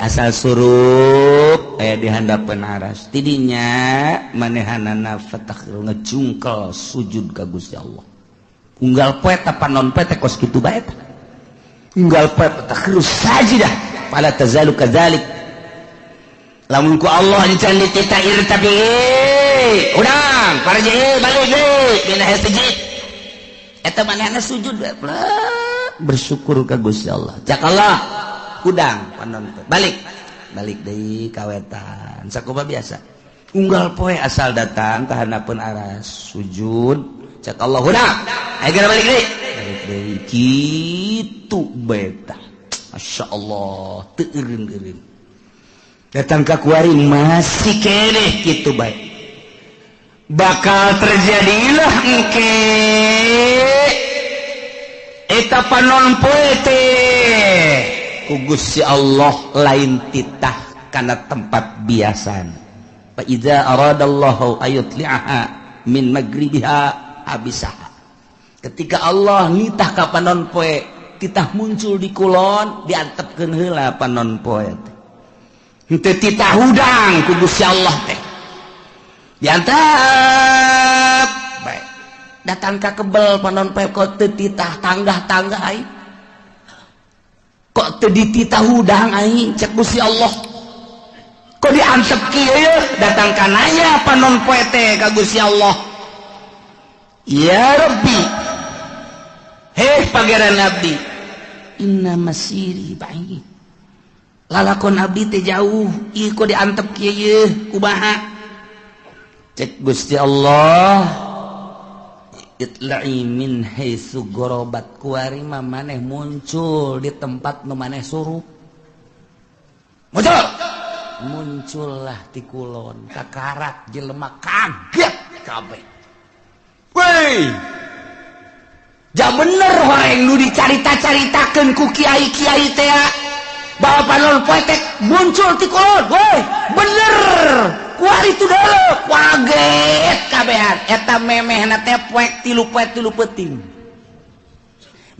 Speaker 1: asal surup aya di handapeun aras. Tidinya manehanana fatakhiru ngejungkel sujud ka Gusti Allah. Unggal poe ta panon poe teh kos kitu bae ta. Unggal poe fatakhiru sajidah fala tazalu kadzalik. Lamun ku Allah encan ditita irtabi udang parji balik deui dina hiji eta manehna sujud bersyukur ka Gusti Allah. Cak Allah hudang panon balik balik deui kawetan sakumaha biasa. Unggal poe asal datang ka handapeun aras sujud cak Allah hudang ayo geura balik deui balik deui kitu beta. Masya Allah teu eureun-eureun datang ka kuari masih keneh kitu bae. Bakal terjadilah engke eta panon poe teh ku Gusti Allah lain titah kana tempat biasana. Fa iza aradallahu ayutli'aha min magribiha abisaha. Ketika Allah nitah ka panon poe titah muncul di kulon diantepkeun heula panon poe teh. Henteu titah hudang ku Gusti Allah teh. Diantep bae. Datang ka kebel panon poe kok teu titah tanggah-tanggah aing. Kok teu dititah hudang aing cek Gusti Allah. Kok diantep kieu ye? Datang ka nanya panon poe teh ka Gusti Allah. Ya Rabbi, heh pangeran abdi, inna masiri ba'id. Lalakon abdi teh jauh, ieu kok diantep kieu ye kumaha? Cek Gusti Allah, itla'i min haitsu gharabat kuari mah maneh muncul di tempat nu maneh surup. Muncul. Muncullah ti kulon, kakarak jelema kaget kabeh. Woi. Ja bener horeng nu dicarita-caritakeun ku kiai-kiai teh bahwa panon poe teh muncul ti kulon. Woi, bener. Kuari tu dulu kaget kabehan eta memehna teh poek tilu poe tilu peuting.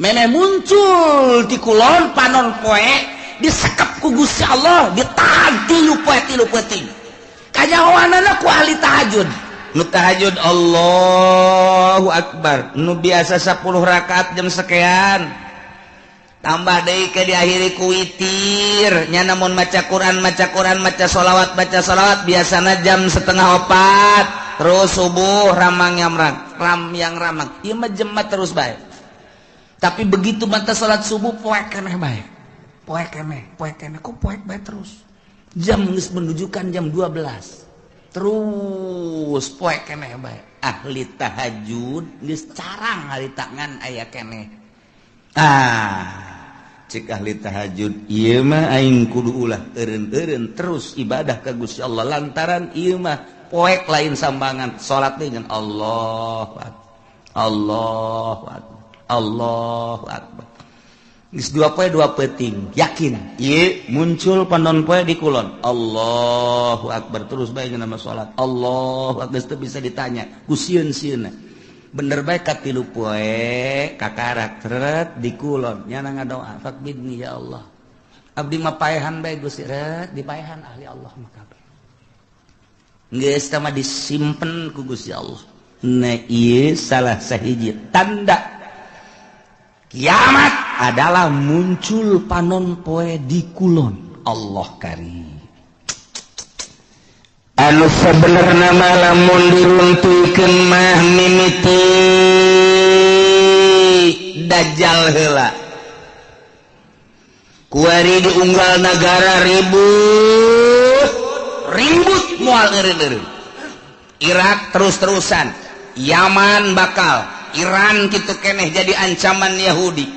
Speaker 1: Memeh muncul ti kulon panon poe disekep ku Gusti Allah ditahan tilu poe tilu peuting. Kanyahoanana ku ahli tahajud. Nu tahajud Allahu Akbar. Nu biasa 10 rakaat jam sekian. Tambah deui ke diakhiri ku witir. Nya namun maca Quran, maca Quran, maca sholawat, baca sholawat biasana jam 3:30. Terus subuh ramang yang ram yang ramang. Ieu mah jemat terus bae. Tapi begitu mata salat subuh poek keneh bae. Poek keneh, poek keneh, kok poek bae terus. Jam geus menunjukkan jam 12. Terus poek keneh bae. Ahli tahajud geus carang hari tangan aya keneh. Ah, cek ahli tahajud ieu mah aing kudu ulah eureun-eureun terus ibadah ka Gusti Allah lantaran ieu mah poek lain sambangan salat teh ngan Allahu Akbar. Allahu Akbar. Allahu Akbar. Geus dua poe dua peuting, yakin ieu muncul panon poe di kulon. Allahu Akbar terus bae nama salat. Allahu Akbar geus teu bisa ditanya ku sieun-sieunna. Bener bae ka tilu poe kakarak tret di kulon nyana ngadoa fakbidni ya Allah. Abdi mah paehan bae Gusti ret dipaehan ahli Allah mah kabeh. Geus tah disimpen ku Gusti Allah. Nah, ieu salah sahiji tanda kiamat adalah muncul panon poe di kulon. Allah karim.
Speaker 2: Anu sebenarnya lamun diruntuhkeun mah mimiti
Speaker 1: Dajjal heula. Kuari diunggal negara ribut ribut moal eureun-eureun. Irak terus-terusan, Yaman bakal, Iran kitu keneh jadi ancaman Yahudi.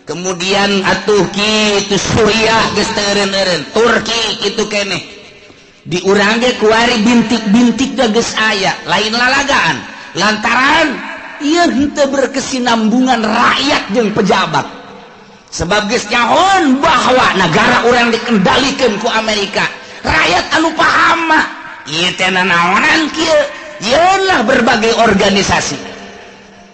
Speaker 1: Kemudian atuh kitu Suriah geus teu eureun-eureun, Turki kitu keneh. Di urang ge kuari bintik-bintik geus aya, lain lalagaan. Lantaran ieu henteu berkesinambungan rakyat jeung pejabat. Sebab geus nyahoan bahwa negara urang dikendalikan ku Amerika. Rakyat anu paham mah ieu teh nanaonan kieu, yeunlah berbagai organisasi.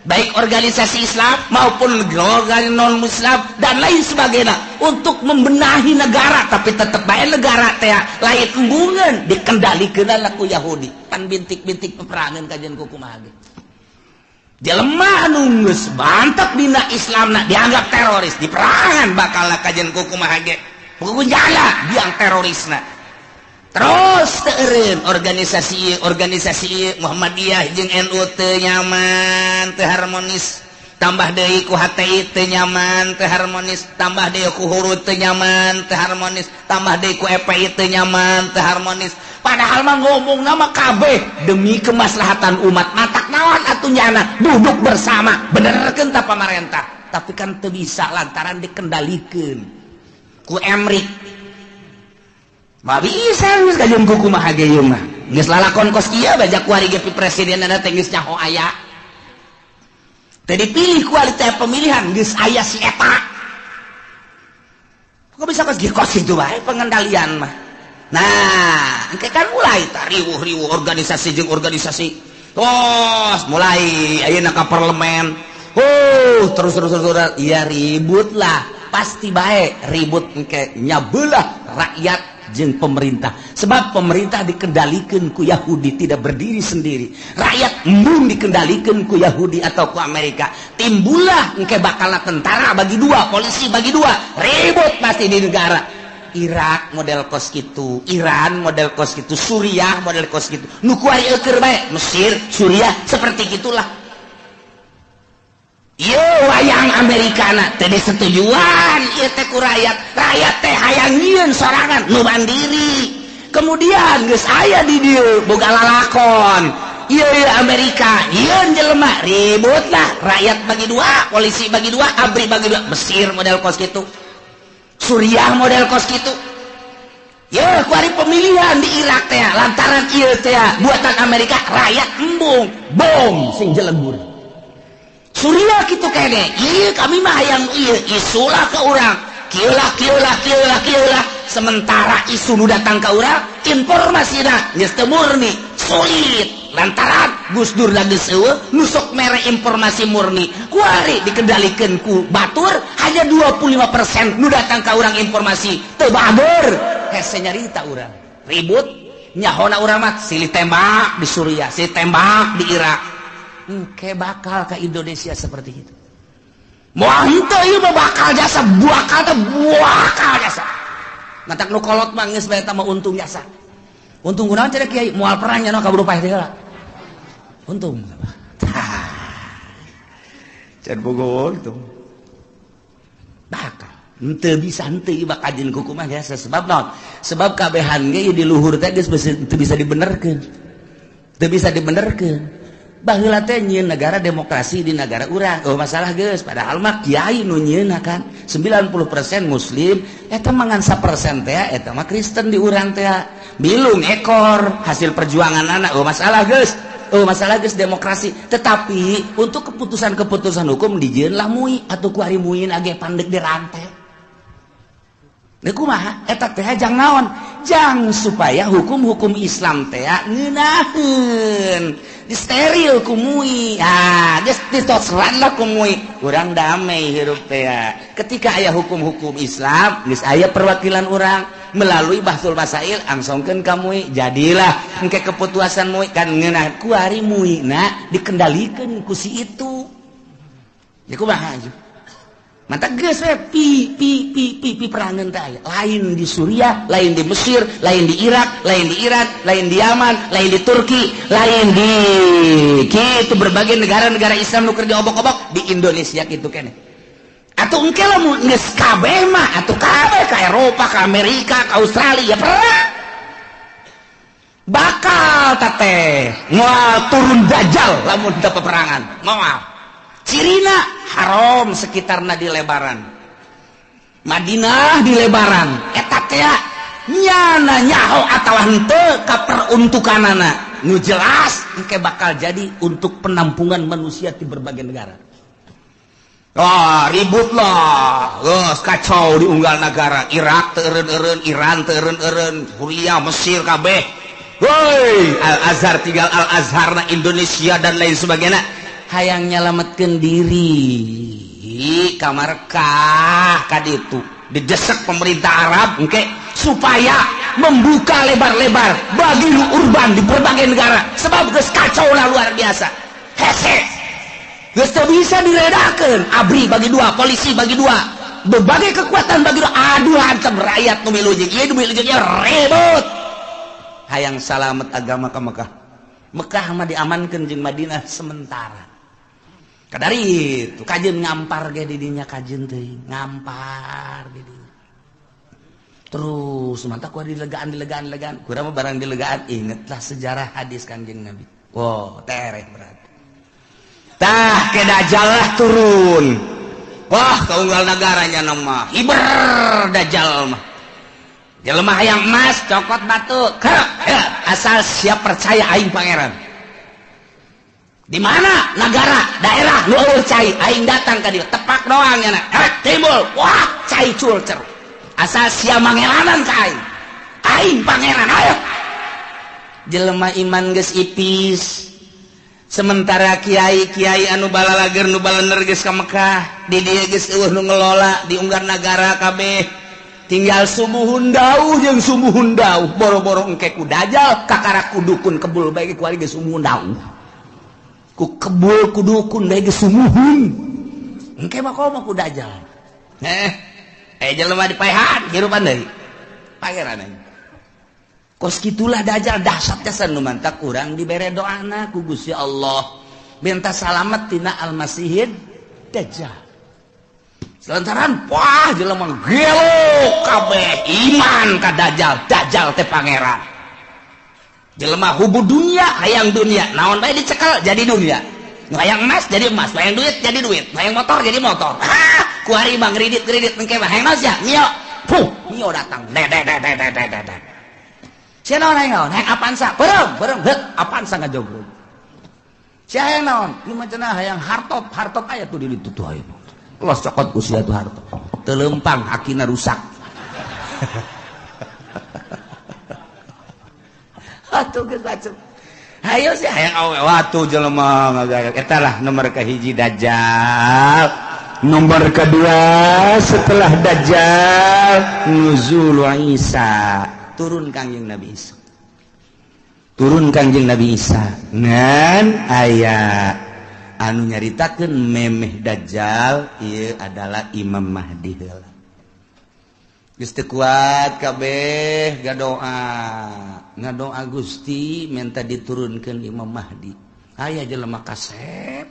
Speaker 1: Baik organisasi Islam maupun organisasi non Muslim dan lain sebagainya untuk membenahi negara, tapi tetep bae negara teh lain embungeun dikendalikeun ku Yahudi. Pan bintik-bintik peperangan kajian ku kumaha ge. Jelema anu geus mantep dina Islamna dianggap teroris, diperangan bakal kajian ku kumaha ge. Pukunjala biang terorisna. Terus teu eureun organisasi organisasi ieu Muhammadiyah jeung NU teu nyaman, teu harmonis. Tambah deui ku HTI teu nyaman, teu harmonis. Tambah deui ku Hurud teu nyaman, teu harmonis. Tambah deui ku EPI teu nyaman, teu harmonis. Padahal mah ngomong nama kabeh demi kemaslahatan umat. Matak naon atuh nyana duduk bersama benerkeun ta pamarentah. Tapi kan teu bisa lantaran dikendalikeun ku Emrik. Mah bisa geus kajeun ku kumaha ge ieu mah. Geus lalakon kos kieu bajak kuari ge presidenna teh geus nyaho aya. Teu dipilih kualitas pemilihan geus aya si eta. Kok bisa kos kieu kos kitu bae pengendalian mah. Nah, engke kan mulai tah riwuh-riwuh organisasi jeung organisasi. Tos mulai ayeuna ka parlemen. Oh, terus terus terus iya ribut lah. Pasti bae ribut engke nyabelah rakyat jeung pemerintah. Sebab pemerintah dikendalikan ku Yahudi, tidak berdiri sendiri. Rakyat embung dikendalikan ku Yahudi atau ku Amerika. Timbullah engke bakal tentara bagi dua, polisi bagi dua, ribut pasti di negara. Irak model kos gitu, Iran model kos gitu, Suriah model kos gitu. Nu kuari eueur bae, Mesir, Suriah seperti gitulah. Ieu wayang Amerikana teh disetujuan ieu teh ku rakyat. Rakyat teh hayang nyieun sorangan nu mandiri. Kemudian geus aya di dieu boga lalakon. Ieu Amerika nyieun jelema ribut lah, rakyat bagi dua, polisi bagi dua, ABRI bagi dua. Mesir model kos gitu. Suriah model kos gitu. Ya, kuari pemilihan di Irak teh lantaran ieu teh buatan Amerika, rakyat embung, bom sing jelegur. Suriah gitu kene. Ieu kami mah hayang ieu isulah ke urang. Kieu lah kieu lah kieu lah kieu lah. Sementara isu nu datang ka urang, informasina geus teu murni, sulit. Lantaran Gus Dur lagi eueuh nu sok mere informasi murni. Kuari dikendalikeun ku batur hanya 25% nu datang ka urang informasi teu bager. Hese nyarita urang. Ribut nyahona urang mah silih tembak di Suriah, silih tembak di Irak. Engke bakal ke Indonesia seperti itu. Moal henteu ieu mah bakal jasa, bakal teh bakal jasa. Matak nu kolot mah geus bae mah untung jasa. Untung kunaon cenah kiai moal perang nya kaburu paeh teh heula. Untung.
Speaker 2: Can bogo untung.
Speaker 1: Bakal henteu bisa henteu ieu bakal jeung kumaha jasa sebab naon? Sebab kabehan ge di luhur teh geus teu bisa dibenerkeun. Teu bisa dibenerkeun. Baheula teh nyieun negara demokrasi di negara urang. Oh masalah geus, padahal mah kiai nu nyieunna kan 90% muslim, eta mah ngan 1% teh eta mah Kristen di urang teh. Bilung ekor hasil perjuangan anak. Oh masalah geus. Oh masalah geus demokrasi. Tetapi untuk keputusan-keputusan hukum dijieun lah MUI atuh ku ari MUI age pandek di rantai. Deuk kumaha eta teh jang naon? Jang supaya hukum-hukum Islam teh ngeunaheun. Di steril ku MUI. Ah, geus ditosran lah ku MUI. Urang damai hirup teh. Ketika aya hukum-hukum Islam, geus aya perwakilan urang melalui Bahtsul Masail angsongkeun ka MUI. Jadilah engke keputusan MUI kan ngeunah kuari MUI na dikendalikeun ku si itu. Ya kumaha aja. Mantap geus we pi pi pi pi pi perangan teh aya. Lain di Suriah, lain di Mesir, lain di Irak, lain di Iran, lain di Yaman, lain di Turki, lain di kitu berbagai negara-negara Islam nu keur diobok-obok di Indonesia kitu keneh. Atuh engke lamun geus kabeh mah atuh kabeh ka Eropa, ka Amerika, ka Australia perang. Bakal teteh moal turun dajjal lamun teu peperangan. Moal. Cirina haram sekitarna di lebaran, Madinah di lebaran eta teh nyana nyaho atawa henteu ka peruntukanana nu jelas engke bakal jadi untuk penampungan manusia di berbagai negara. Wah, ribut lah, geus kacau di unggal negara. Irak teu eureun-eureun, Iran teu eureun-eureun, Suriah, Mesir kabeh. Woi, Al Azhar tinggal Al Azhar na Indonesia dan lain sebagainya. Hayang nyelametkeun diri ka Makkah ka ditu didesak pemerintah Arab engke supaya membuka lebar-lebar bagi nu urban di berbagai negara sebab geus kacau lah luar biasa hese geus teu bisa diredakeun. ABRI bagi dua, polisi bagi dua, berbagai kekuatan bagi dua, aduh ancam rakyat nu milu jeung ieu nu milu jeung ieu ribut. Hayang salamet agama ka Mekah. Mekah mah diamankeun jeung Madinah sementara. Kadari itu kajen ngampar ge di dinya kajen teuing ngampar di dinya. Terus mantap kuari dilegaan dilegaan dilegaan. Kurang mah barang dilegaan ingetlah sejarah hadis Kanjeng Nabi. Wow, tereh berarti. Tah ke dajjal lah turun. Wah, kaunggal negaranya nama hiber dajjal mah. Jelema hayang emas cokot batu. Kerek, ya, asal siap percaya aing pangeran. Di mana negara, daerah nu eueuh cai, aing datang ka dieu, tepak doang nya na. Timbul, wah, cai cul cer. Asal sia mangelanan ka aing. Aing pangeran, ayo. Jelema iman geus ipis. Sementara kiai-kiai anu balalager nu balener geus ka Mekah, di dieu geus eueuh nu ngelola di unggar nagara kabeh. Tinggal sumuhun dauh jeung sumuhun dauh, boro-boro engke ku dajjal kakara ku dukun kebul bae ku ari geus sumuhun dauh. Ku kebul ku dukun bae geus sumuhun. Engke mah komo ku dajjal. Jelema dipaehan hirupan deui. Pangeran aing. Kos kitulah dajjal dahsyat jasan nu mantak urang dibere doana ku Gusti Allah. Minta salamet tina Al-Masihid Dajjal. Selantaran wah jelema gelo kabeh iman ka dajjal, dajjal teh pangeran. Jelema hubu dunia hayang dunia, naon bae dicekel jadi dunia. Nu hayang emas jadi emas, hayang duit jadi duit, hayang motor jadi motor. Ah, kuari mah ngridit-ngridit engke mah hayang naon sia? Mio. Puh, mio datang. De de de de de de de. Sia naon hayang naon? Hayang Avanza, beureum, beureum, heuk Avanza ngajogrog. Sia hayang naon? Ieu mah cenah hayang hartop, hartop aya tuh di ditu tuh aya. Los cokot ku sia tuh hartop. Teu leumpang akina rusak. Atuh geus bacem. Hayo sia hayang awe watu jelema ngagayak. Eta lah nomor kahiji dajjal.
Speaker 2: Nomor kedua setelah dajjal nuzul Isa.
Speaker 1: Turun Kangjeng Nabi Isa. Turun Kangjeng Nabi Isa. Ngan aya anu nyaritakeun memeh dajjal ieu adalah Imam Mahdi heula. Geus teu kuat kabeh ngadoa. Ngadoa Gusti minta diturunkeun Imam Mahdi. Aya jelema kasep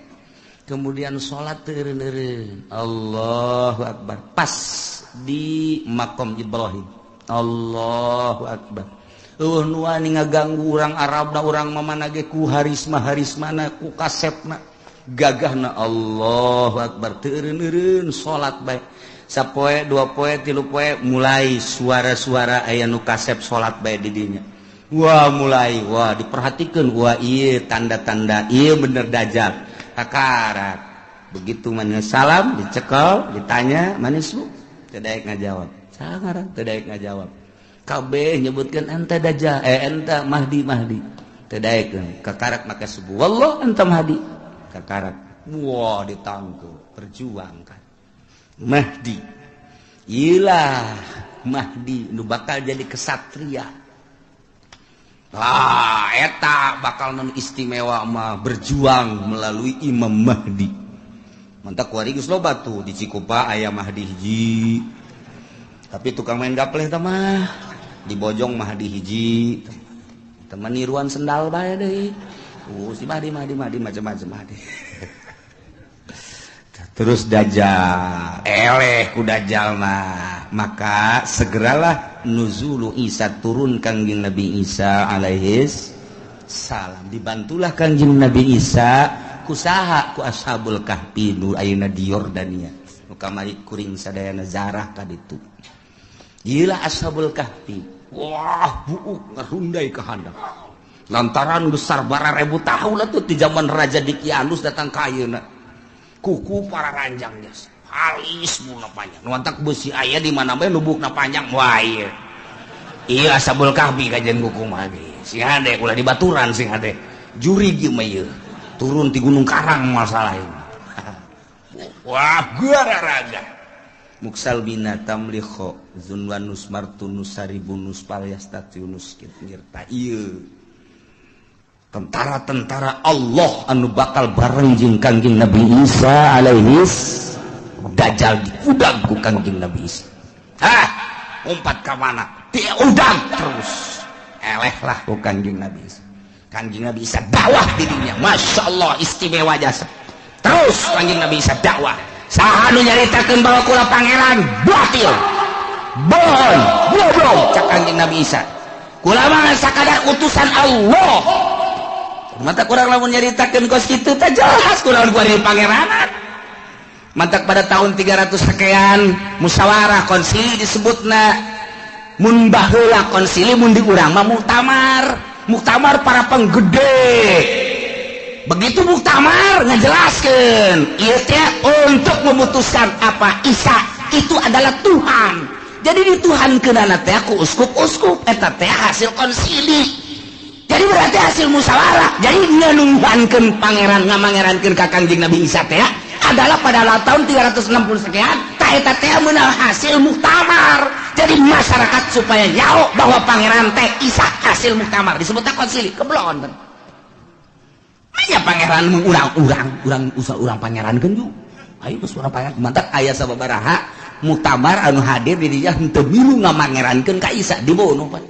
Speaker 1: kemudian salat teu eureun-eureun. Allahu akbar. Pas di makom Ibrahim. Allahu akbar. Eueuh nu wani ngaganggu urang Arabna urang mamana ge ku harisma-harismana ku kasepna. Gagahna Allahu akbar teu eureun-eureun salat bae. Sapoe, dua poe, tilu poe mulai suara-suara aya nu kasep salat bae di dinya. Wah mulai, wah diperhatikeun, wah ieu tanda-tanda ieu bener dajjal. Kakarak. Begitu mana salam dicekel, ditanya manis bu, teu daek ngajawab. Saha ngaran teu daek ngajawab. Kabeh nyebutkeun ente dajjal, ente Mahdi Mahdi. Teu daekeun kakarak maka subuh. Wallah anta Mahdi. Kakarak. Wah ditangkep, perjuangkan. Mahdi. Ilah Mahdi nu bakal jadi kesatria. Ah, eta bakal non istimewa mah berjuang melalui Imam Mahdi. Mantak kuari geus loba tuh di Cikupa aya Mahdi hiji. Tapi tukang main gapleh tah mah di Bojong Mahdi hiji. Teman niruan sendal bae deui. Si Mahdi Mahdi Mahdi macam-macam Mahdi. Terus Dajjal, eleh ku Dajjal mah. Maka segeralah nuzulu Isa, turun Kangjeng Nabi Isa alaihis salam. Dibantulah Kangjeng Nabi Isa kusaha ku Ashabul Kahfi nu ayeuna di Yordania. Nu kamari kuring sadayana zarah ka ditu. Ieu Ashabul Kahfi. Wah, buuk ngarundai ka handap. Lantaran besar bara ribu tahun atuh di zaman Raja Dikianus datang ka ayeuna. Kuku para ranjang jas. Halis bukna panjang. Nu antak beusi aya di mana bae nu bukna panjang. Wah ieu. Ieu Ashabul Kahfi kajian kuku mah ge. Sing hade ulah dibaturan sing hade. Jurig ieu mah ieu. Turun ti Gunung Karang masalah ieu. Wah, gararaga. Muksal bina tamlikho zunwanus martunus saribunus palyastatiunus kitngirta ieu. Tentara-tentara Allah anu bakal bareng jeung Kangjeng Nabi Isa alaihis Dajjal diudag ku Kangjeng Nabi Isa. Hah, umpat ka mana? Diudag terus. Elehlah ku Kangjeng Nabi Isa. Kangjeng Nabi Isa dakwah dirinya. Masya Allah istimewa jasa. Terus Kangjeng Nabi Isa dakwah. Saha nu nyaritakeun bahwa kula pangeran batil. Bohong, goblok cak Kangjeng Nabi Isa. Kula mah sakadar utusan Allah. Mata kurang lamun nyaritakeun kos kitu teh jelas kurang gua di pangeranan. Mantak pada tahun 300 sekian musyawarah konsili disebutna. Mun baheula konsili mun di urang mah muktamar. Muktamar para penggede. Begitu muktamar ngejelaskeun ieu teh untuk memutuskan apa Isa itu adalah Tuhan. Jadi dituhankeunana teh ku uskup-uskup eta teh hasil konsili. Jadi berarti hasil musyawarah. Jadi ngenuhankeun pangeran ngamangerankeun ka Kangjeng Nabi Isa teh adalah pada tahun 360 sekian ta eta teh meunang hasil muktamar. Jadi masyarakat supaya nyaho bahwa pangeran teh Isa hasil muktamar disebutna konsili. Keblon ben. Aya pangeran mun urang-urang, urang usah urang pangeran keun ju. Ayo geus urang pangeran mantak aya sababaraha muktamar anu hadir di dinya henteu milu ngamangerankeun ka Isa dibunuh pan.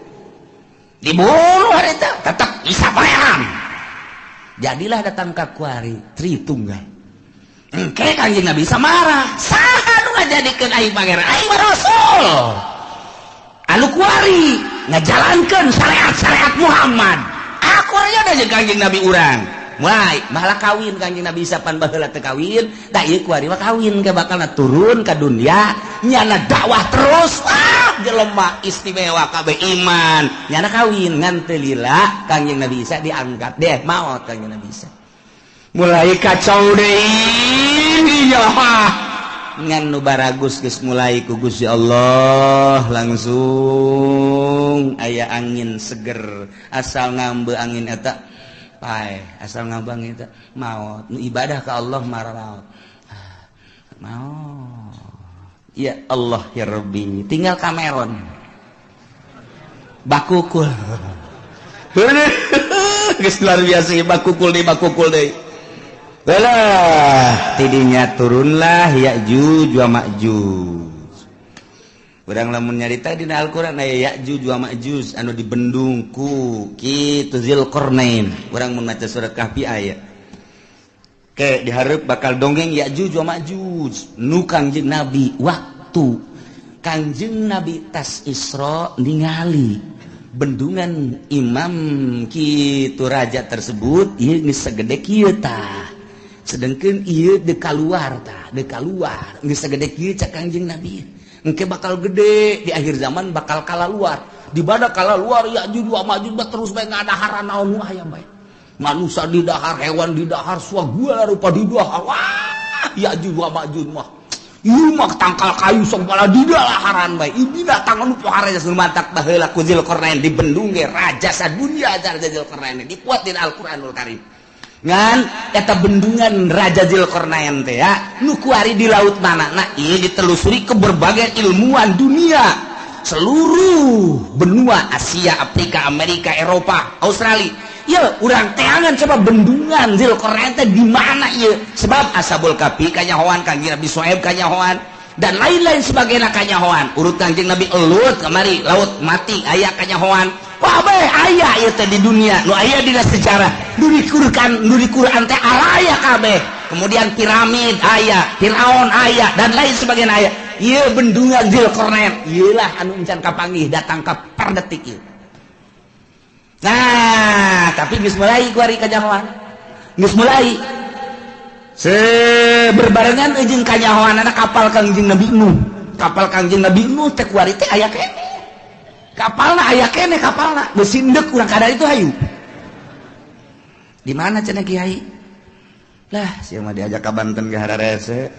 Speaker 1: Dibunuh harita tetap Isa pangeran. Jadilah datang ka kuari Tritunggal. Engke Kangjeng Nabi Isa marah. Saha nu ngajadikeun aing pangeran? Aing mah rasul. Anu kuari ngajalankeun syariat-syariat Muhammad. Aku aya jeung Kangjeng Nabi urang. Wah, malah kawin Kangjeng Nabi Isa pan baheula teu kawin, da ieu kuari mah kawin ke bakalna turun ka dunia, nyana dakwah terus. Wah, jelema istimewa kabeh iman. Nyana kawin ngan teu lila Kangjeng Nabi Isa diangkat deh maot Kangjeng Nabi Isa. Mulai kacau deui ya. Ngan nu baragus geus mulai ku Gusti Allah langsung aya angin seger asal ngambe angin eta pae asal ngabang eta maot nu ibadah ka Allah maralaot maot ya Allah ya Rabbi tinggal Cameron bakukul geus luar biasa bakukul deui Belah tidinya turunlah Ya'juj wa Ma'juj. Urang lamun nyarita dina Al-Qur'an aya Ya'juj wa Ma'juj anu dibendung ku kitu Zulqarnain. Urang mun maca surat Kahfi aya. Ke dihareup bakal dongeng Ya'juj wa Ma'juj nu Kangjeng Nabi waktu Kangjeng Nabi tas Isra ningali bendungan imam kitu raja tersebut ieu geus sagede kieu tah. Sedangkan ieu deuk kaluar tah, deuk kaluar geus sagede kieu cak Kangjeng Nabi. Engke bakal gede di akhir zaman bakal kalaluar. Di mana kalaluar Ya'juj wa Ma'juj terus bae ngadahar naon nu aya bae. Manusia didahar, hewan didahar, segala rupa didahar. Wah, Ya'juj wa Ma'juj mah Ieu mah tangkal kayu sok baladida laharan bae. Ieu binatang anu pohara geus matak baheula ku Zulkarnain dibendung ge raja sadunya ajar Zulkarnain dipuat dina Al-Qur'anul Karim. Ngan eta bendungan Raja Zulkarnain teh ya nu kuari di laut mana? Nah, ieu ditelusuri ke berbagai ilmuwan dunia. Seluruh benua Asia, Afrika, Amerika, Eropa, Australia. Ya, urang teangan coba bendungan Zulkarnain teh di mana ieu? Sebab Ashabul Kahfi kanyahoan, Kangjeng Nabi Syuaib kanyahoan, dan lain-lain sebagainya kanyahoan. Urut Kangjeng Nabi Lut kamari laut mati aya kanyahoan. Wah bae aya ieu teh di dunia, nu aya dina sejarah. Nu di Quran, nu di Quran teh araya kabeh. Kemudian piramid aya, Firaun aya, dan lain sebagainya aya. Ieu bendungan Zulkarnain, ieu lah anu encan kapanggih datang ka per detik ieu. Nah, tapi geus mulai kuari kanyahoan. Geus mulai. Se berbarengan jeung kanyahoanana kapal Kangjeng Nabi Nuh. Kapal Kangjeng Nabi Nuh teh kuari teh aya keneh. Kapalna aya keneh kapalna. Geus sindek urang kadar itu hayu. Di mana cenah kiai? Lah, sia mah diajak ka Banten ge hararese.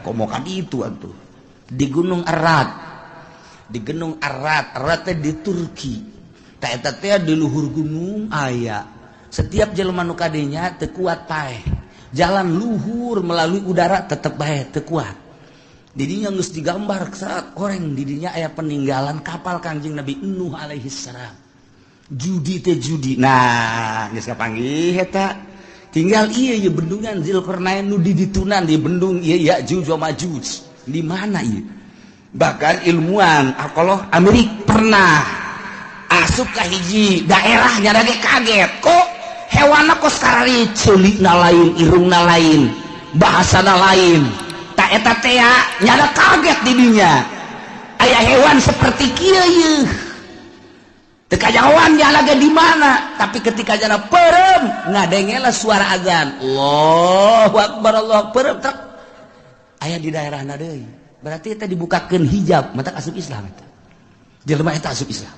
Speaker 1: Komo ka ditu atuh. Di Gunung Arad. Di Gunung Arad, Arad teh di Turki. Tak eta teh di luhur gunung aya. Setiap jelema nu kadinya teu kuat paeh. Jalan luhur melalui udara tetep bae teu kuat. Didinya geus digambar saat koreng didinya aya peninggalan kapal Kangjeng Nabi Nuh alaihi salam. Judi teh judi. Nah, geus kapanggih eta. Tinggal ieu ye bendungan Zulkarnain nu di ditunan di bendung ieu Ya'juj wa Ma'juj. Di mana ieu? Bahkan ilmuwan arkeolog Amerika pernah asup ka hiji daerah nyada ge kaget kok hewanna kos karari ceulina lain, irungna lain, bahasana lain. Tak eta teh nyada kaget di dinya. Aya hewan seperti kieu ieu. Teu kajahoan nyala ge di mana, tapi ketika jana perem ngadengela suara azan. Allahu akbar, Allahu akbar, trek. Aya di daerahna deui. Berarti eta dibukakeun hijab, matak asup Islam eta. Jelema eta asup Islam.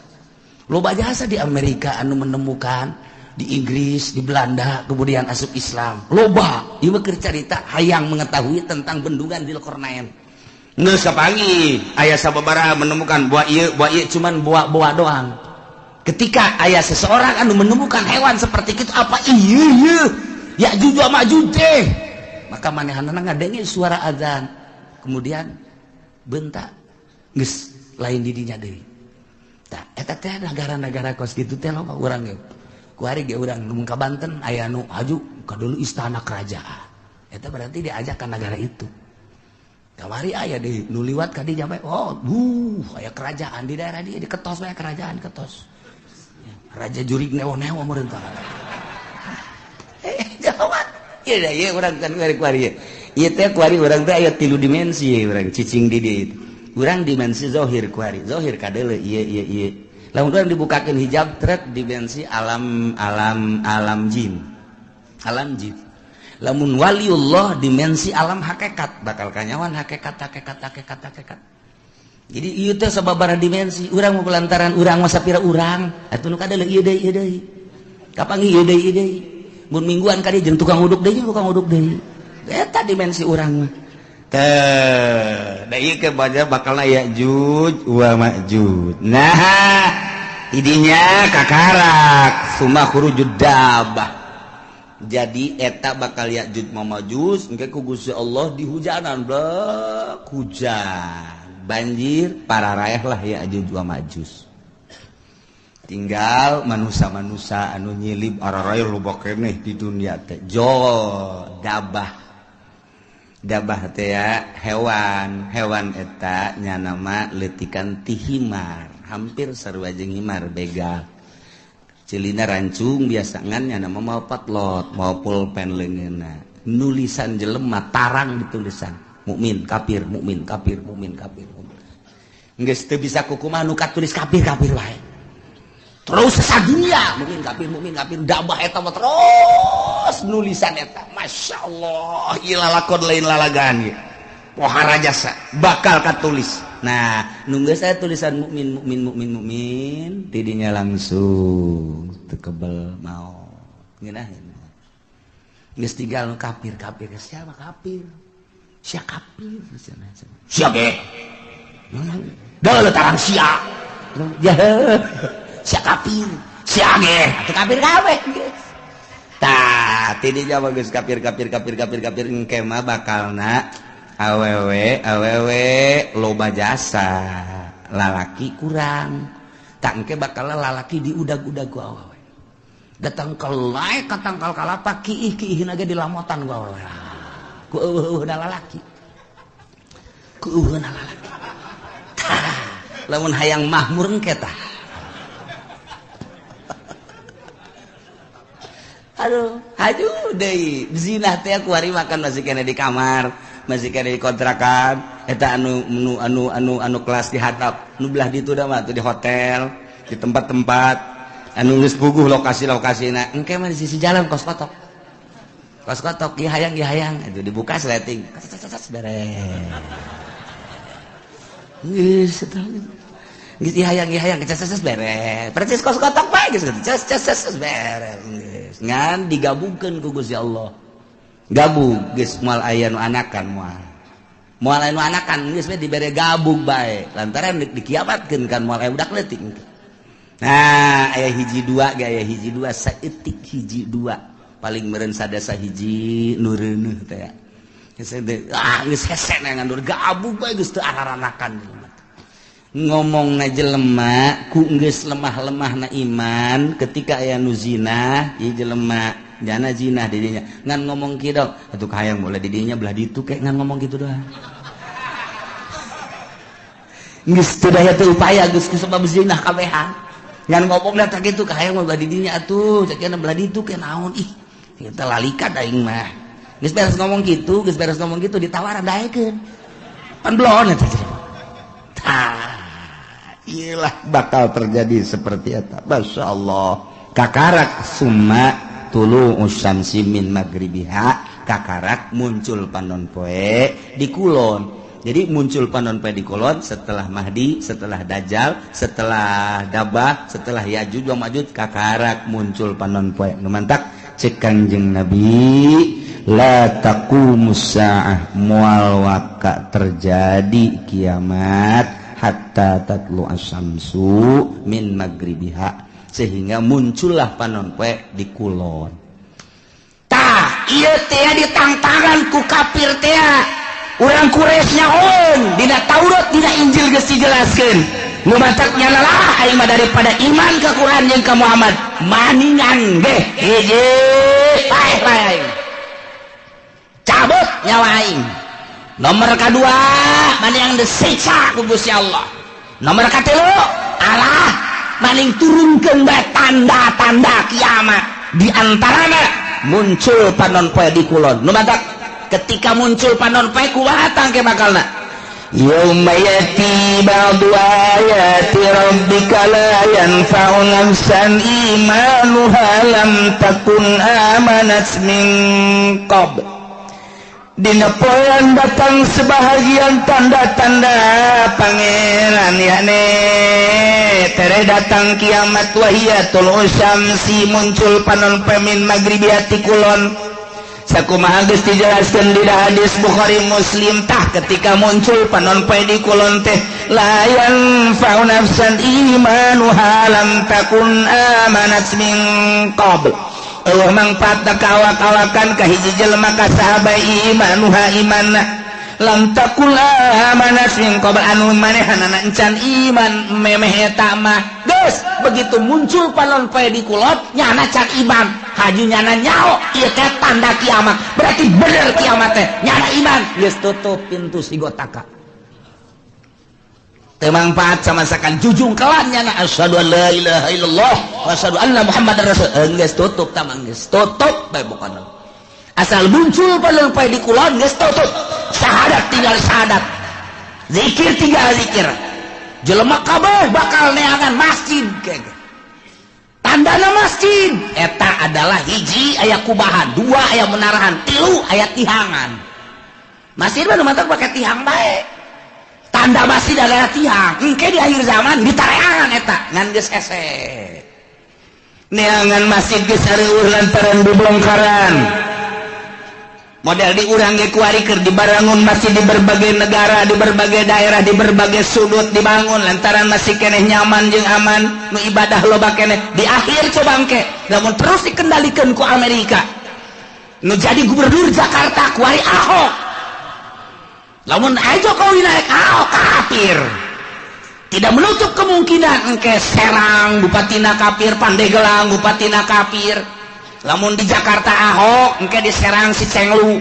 Speaker 1: Loba jasa di Amerika anu menemukan, di Inggris, di Belanda, kemudian asup Islam. Loba, ieu mah keur carita hayang mengetahui tentang bendungan Zulkarnain. Geus kapanggih, aya sababaraha menemukan buah ieu cuman buah-buah doang. Ketika aya seseorang anu menemukan hewan seperti itu, apa ieu ieu? Ya'juj wa Ma'juj teh. Maka manehanana ngadenge suara azan. Kemudian bentak geus lain di dinya deui. Tah eta teh negara-negara kos kitu teh loba urang ge. Kuari ge urang nu ka Banten aya nu haju ka dulu istana kerajaan. Eta berarti diajak ka negara itu. Kamari aya deui nu liwat ka dinya bae, oh, aya kerajaan di daerah dia diketos bae kerajaan ketos. Raja jurig newo-newo meureun tah. Jawab. Ieu da ieu urang kan kuari-kuari ieu. Ieu teh kuari urang teh aya 3 dimensi urang cicing di dieu itu. Urang dimensi zohir kuari, zohir kadeuleu ieu ieu ieu. Lamun urang dibukakeun hijab trek dimensi alam alam alam jin. Alam jin. Lamun waliullah dimensi alam hakikat, bakal kanyawan hakikat hakikat hakikat hakikat. Jadi ieu teh sababaraha dimensi, urang mah lantaran urang mah sapira urang, atuh nu kadeuleu ieu deui ieu deui. Kapanggih ieu deui ieu deui. Mun mingguan ka dieu jeung tukang uduk deui, tukang uduk deui. Eta dimensi urang mah. Teh, da ieu ke baca bakalna Ya'juj wa Ma'juj. Nah, idinya kakarak summa khurujud dabah. Jadi eta bakal Ya'juj wa Ma'juj engke ku Gusti Allah dihujanan blek hujan. Banjir para raeh lah Ya'juj wa Ma'juj. Tinggal manusia-manusia anu nyilib araraeh loba keneh di dunia teh. Jol dabah. Dabah teh ya hewan, hewan eta nyanama leutikan ti himar, hampir sarua jeung himar begal. Celina rancung biasa ngan nyanama mau patlot, mau pulpen leungeunna. Nulisan jelema tarang ditulisan. Mukmin kafir, mukmin kafir, mukmin kafir. Geus teu bisa kukumaha nu katulis kafir kafir wae. Terus sadunia mukmin kafir dabah eta mah terus nulisan eta. Masya Allah, ieu lalakon lain lalagaan ieu. Pohara jasa bakal katulis. Nah, nunggu saya tulisan mukmin mukmin mukmin mukmin tidinya langsung teu kebel mau. Ngeunah. Geus tinggal nu kafir kafir siapa kafir. Sia kafir sia ge. Dah tarang sia. Ya sia kafir. Sia ge atuh kafir kabeh geus. Tah ti dinya mah geus kafir kafir kafir kafir kafir engke mah bakalna awewe awewe loba jasa lalaki kurang. Tak engke bakal lalaki diudag-udag ku awewe. Datang ke lae ka tangkal kalapa kiih-kiihin ge dilamotan ku awewe. Ku eueuh-eueuhna lalaki. Ku eueuhna lalaki. Tah, lamun hayang mahmur engke tah. Aduh, haju deui. Zina teh ku ari makan masih kene di kamar, masih kene di kontrakan, eta anu anu anu anu anu kelas di hatap, nu belah ditu da mah tuh di hotel, di tempat-tempat anu geus puguh lokasi-lokasina. Engke mah di sisi jalan kos kotok. Kos kotok ieu hayang ieu hayang itu dibuka sleting. Beres. Geus eta geus ieu hayang ieu hayang ces beres. Persis kos kotok bae geus ces ces ces beres. Geus ngan digabungkeun ku Gusti Allah. Gabung geus moal aya nu anakan moal. Moal aya nu anakan geus we dibere gabung bae. Lantaran dikiamatkeun kan moal aya budak leutik. Nah, aya hiji dua ge aya hiji dua saeutik hiji dua paling meureun sadasa hiji nu reuneuh teh. Ah geus hese ngan gabung bae geus teu araranakan. Ngomongna jelema ku geus lemah-lemahna iman ketika aya nu zina ieu jelema jana zina di dinya ngan ngomong kieu dong atuh kahayang boleh di dinya belah ditu kayak ngan ngomong kitu doang. Geus teu daya teu upaya geus kusabab zina kabehan. Ngan ngomongna teh kitu kahayang mah belah di dinya atuh cek belah ditu ke naon ih kita lalikat aing mah. Geus beres ngomong kitu, geus beres ngomong kitu ditawaran daekeun. Pan belon eta jelema. Tah, iyalah bakal terjadi seperti eta. Masya Allah. Kakarak summa tulu usyamsi min magribiha, kakarak muncul panon poe di kulon. Jadi muncul panon poe di kulon setelah Mahdi, setelah Dajjal, setelah Dabah, setelah Yajuj wa Majuj, kakarak muncul panon poe. Nu mantak cek Kangjeng Nabi la taqumus saah moal waka terjadi kiamat hatta tatlu asyamsu min magribiha, sehingga muncullah panon poe di kulon. Tah ieu teh ditangtangan ku kafir teh. Urang Quraisy nyaon dina Taurat dina Injil geus dijelaskeun. Nu matak nyalalah aing mah daripada iman ka Quran jeung ka Muhammad maningan ge hiji paeh bae aing. Cabut nyawa aing. Nomor kadua maning disiksa ku Gusti Allah. Nomor katilu Allah maning turunkeun bae tanda-tanda kiamat. Di antarana muncul panon poe di kulon. Nu matak ketika muncul panon poe kumaha tangke bakalna? Yauma yati ba'du ayati rabbika la yanfa'u nafsan imanuha lam takun amanat min qabl. Dina poean datang sebahagian tanda-tanda pangeran yakni tere datang kiamat wahiyatul usyamsi muncul panon poe min magribiati kulon. Sakumaha geus dijelaskeun di hadis Bukhari Muslim tah ketika muncul panon poe di kulon teh la yanfa'u nafsan imanuha lam takun amanat min qabl. Eueuh mangfaatna ka awak-awakan ka hiji jelema ka sahabat imanuha imanna lam takun amanat min qabl anu manehanana encan iman memeh eta mah. Geus begitu muncul panon poe di kulon nyana can iman haju nyana nyao ieu teh tanda kiamat, berarti bener kiamat teh nyana iman geus tutup pintu sigotaka teu mangfaat samasakan jujung kelan nyana asyhadu an la ilaha illallah wa asyhadu anna muhammadar rasul geus tutup tamang geus tutup bae pokona asal muncul panon poe di kulon geus tutup syahadat tinggal syahadat zikir tinggal zikir jelema kabeh bakal neangan masjid kege tandana masjid eta adalah hiji aya kubahan, dua aya menarahan, tilu aya tihangan. Masjid mah nu mantak pake tihang bae. Tanda masjid adalah tihang. Engke di akhir zaman ditareangan eta ngan geus hese. Neangan masjid geus areueuh lantaran bubongkaran. Model di urang ge kuari keur dibarangun masih di berbagai negara, di berbagai daerah, di berbagai sudut dibangun lantaran masih keneh nyaman jeung aman, nu ibadah loba keneh. Di akhir coba engke, lamun terus dikendalikan ku Amerika. Nu jadi gubernur Jakarta kuari Ahok. Lamun Jokowi naik Ahok kafir. Tidak menutup kemungkinan engke Serang bupatina kafir, Pandeglang bupatina kafir. Lamun di Jakarta Ahok engke di Serang si Cenglu.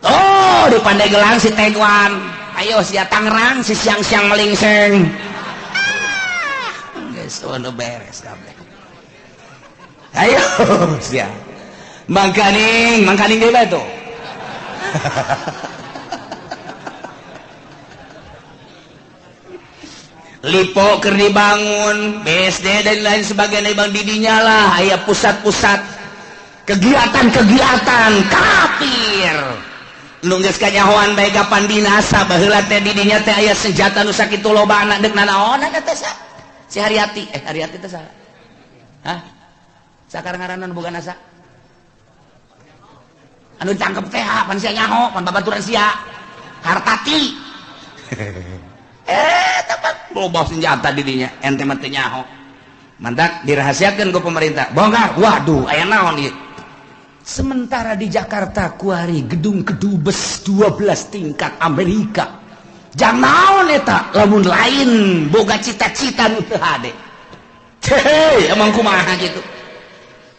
Speaker 1: Oh, di Pandeglang si Tegwan. Ayo sia Tangerang si siang-siang melingseng. Geus ono beres kabeh. Ayo sia. Mangkaning, mangkaning deui bae tuh. Lipo keur dibangun, BSD dan lain sebagainya bang didinya lah aya pusat-pusat kegiatan-kegiatan kafir. Nu geus kanyahoan bae kapan binasa baheula teh didinya teh aya senjata nu sakitu lobana deuk nanaonan teh sa. Si Haryati, Haryati teh saha? Hah? Sakar ngaranna nu boga nasa? Anu ditangkep teh pan sia nyaho, pan babaturan sia. Hartati. Tempat loba senjata didinya ente mah teu nyaho. Mantak dirahasiakeun ku pemerintah. Bongkar. Waduh, aya naon ieu? Sementara di Jakarta kuari gedung kedubes 12 tingkat Amerika. Jang naon eta lamun lain boga cita-cita nu teu hade. Hei, emang kumaha kitu?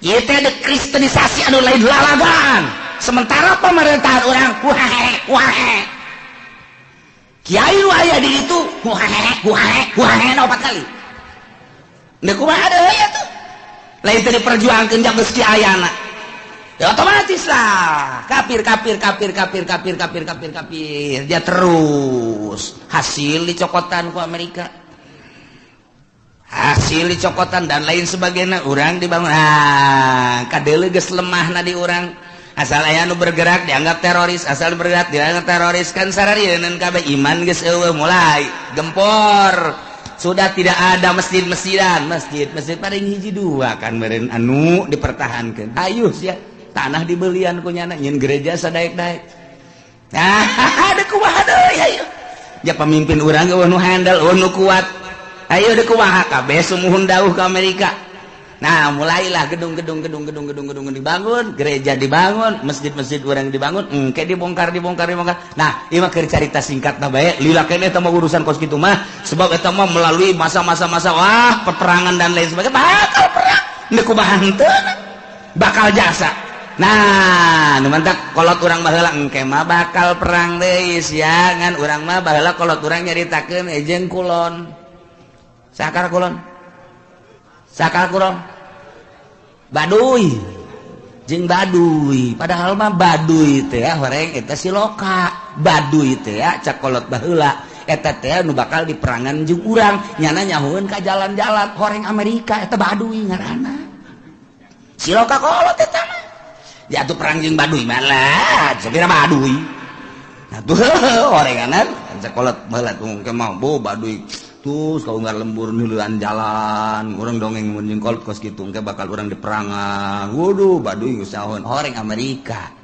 Speaker 1: Ieu teh ada kristenisasi anu lain lalagaan. Sementara pemerintahan urang wae wae. Kiai nu aya di ditu wae wae wae opat kali. Deuk kumaha deui atuh? Lain teu diperjuangkeun jang geus kiayana. Ya otomatis lah kafir kafir kafir kafir kafir kafir kafir kafir dia terus hasil dicokotan ku Amerika. Hasil dicokotan dan lain sebagainya urang dibangun. Ah, kadeuleu geus lemahna di urang. Asal aya nu bergerak dianggap teroris, asal bergerak dianggap teroris kan sararieun kabeh iman geus eueuh mulai gempor. Sudah tidak ada masjid-masjidan, masjid-masjid paling hiji dua kan meureun anu dipertahankeun. Hayu sia, tanah dibelian ku nyana nyeun gereja sadaek-daek. Nah, deuk kumaha deui hayu. Ja pamimpin urang eueuh nu handal, eueuh nu kuat. Ayo deuk kumaha kabeh sumuhun dauh ka Amerika. Nah, mulailah gedung-gedung gedung-gedung gedung-gedung dibangun, gereja dibangun, masjid-masjid urang dibangun, engke dibongkar dibongkar dibongkar. Nah, ieu mah keur carita singkatna bae, lila keneh eta mah urusan kos kitu mah, sebab eta mah melalui masa-masa masa wah, peperangan dan lain sebagainya, bakal perang. Deuk kumaha henteu bakal jasa. Nah, nu mantak kolot urang baheula engke mah bakal perang deui sia, ngan urang mah baheula kolot urang nyaritakeun jeung kulon. Sakar kulon. Sakar kulon. Baduy. Jeung Baduy. Padahal mah Baduy teh horeng eta siloka. Baduy teh cak kolot baheula eta teh nu bakal diperangan jeung urang, nyana nyahoeun ka jalan-jalan horeng Amerika eta Baduy ngaranna. Siloka kolot eta mah. Ya atuh perang jeung Baduy mah lah, sapira Baduy. Nah tuh horenganan cak kolot baheula tuh engke mah bo Baduy. Terus kalau nggak lembur nuluan jalan, orang dongeng mun jeung kolot kos kitu engke bakal urang diperangan. Waduh, Baduy geus nyahoeun horeng Amerika.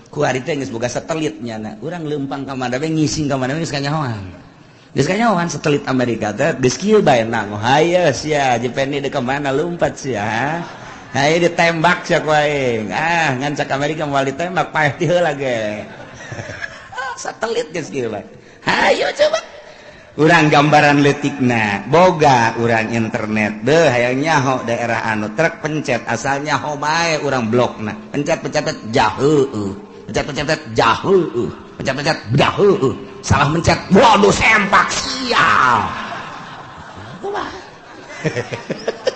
Speaker 1: Ku ari teh geus boga satelit nyana. Urang leumpang ka mana we ngising ka mana we geus kanyahoan. Geus kanyahoan satelit Amerika teh geus kieu bae nang. Hayo sia, Jepeni deuk ka mana lumpat sia. Hayo ditembak sia ku aing. Ah, ngan cak Amerika moal ditembak paeh ti heula ge. Satelit geus kieu bae. Hayo coba. Urang gambaran leutikna boga urang internet deh hayang nyaho daerah anu truk pencet asal nyaho bae urang blokna pencet pencet jaheueuh pencet pencet jaheueuh pencet pencet jaheueuh salah mencet waduh sempak sial kumaha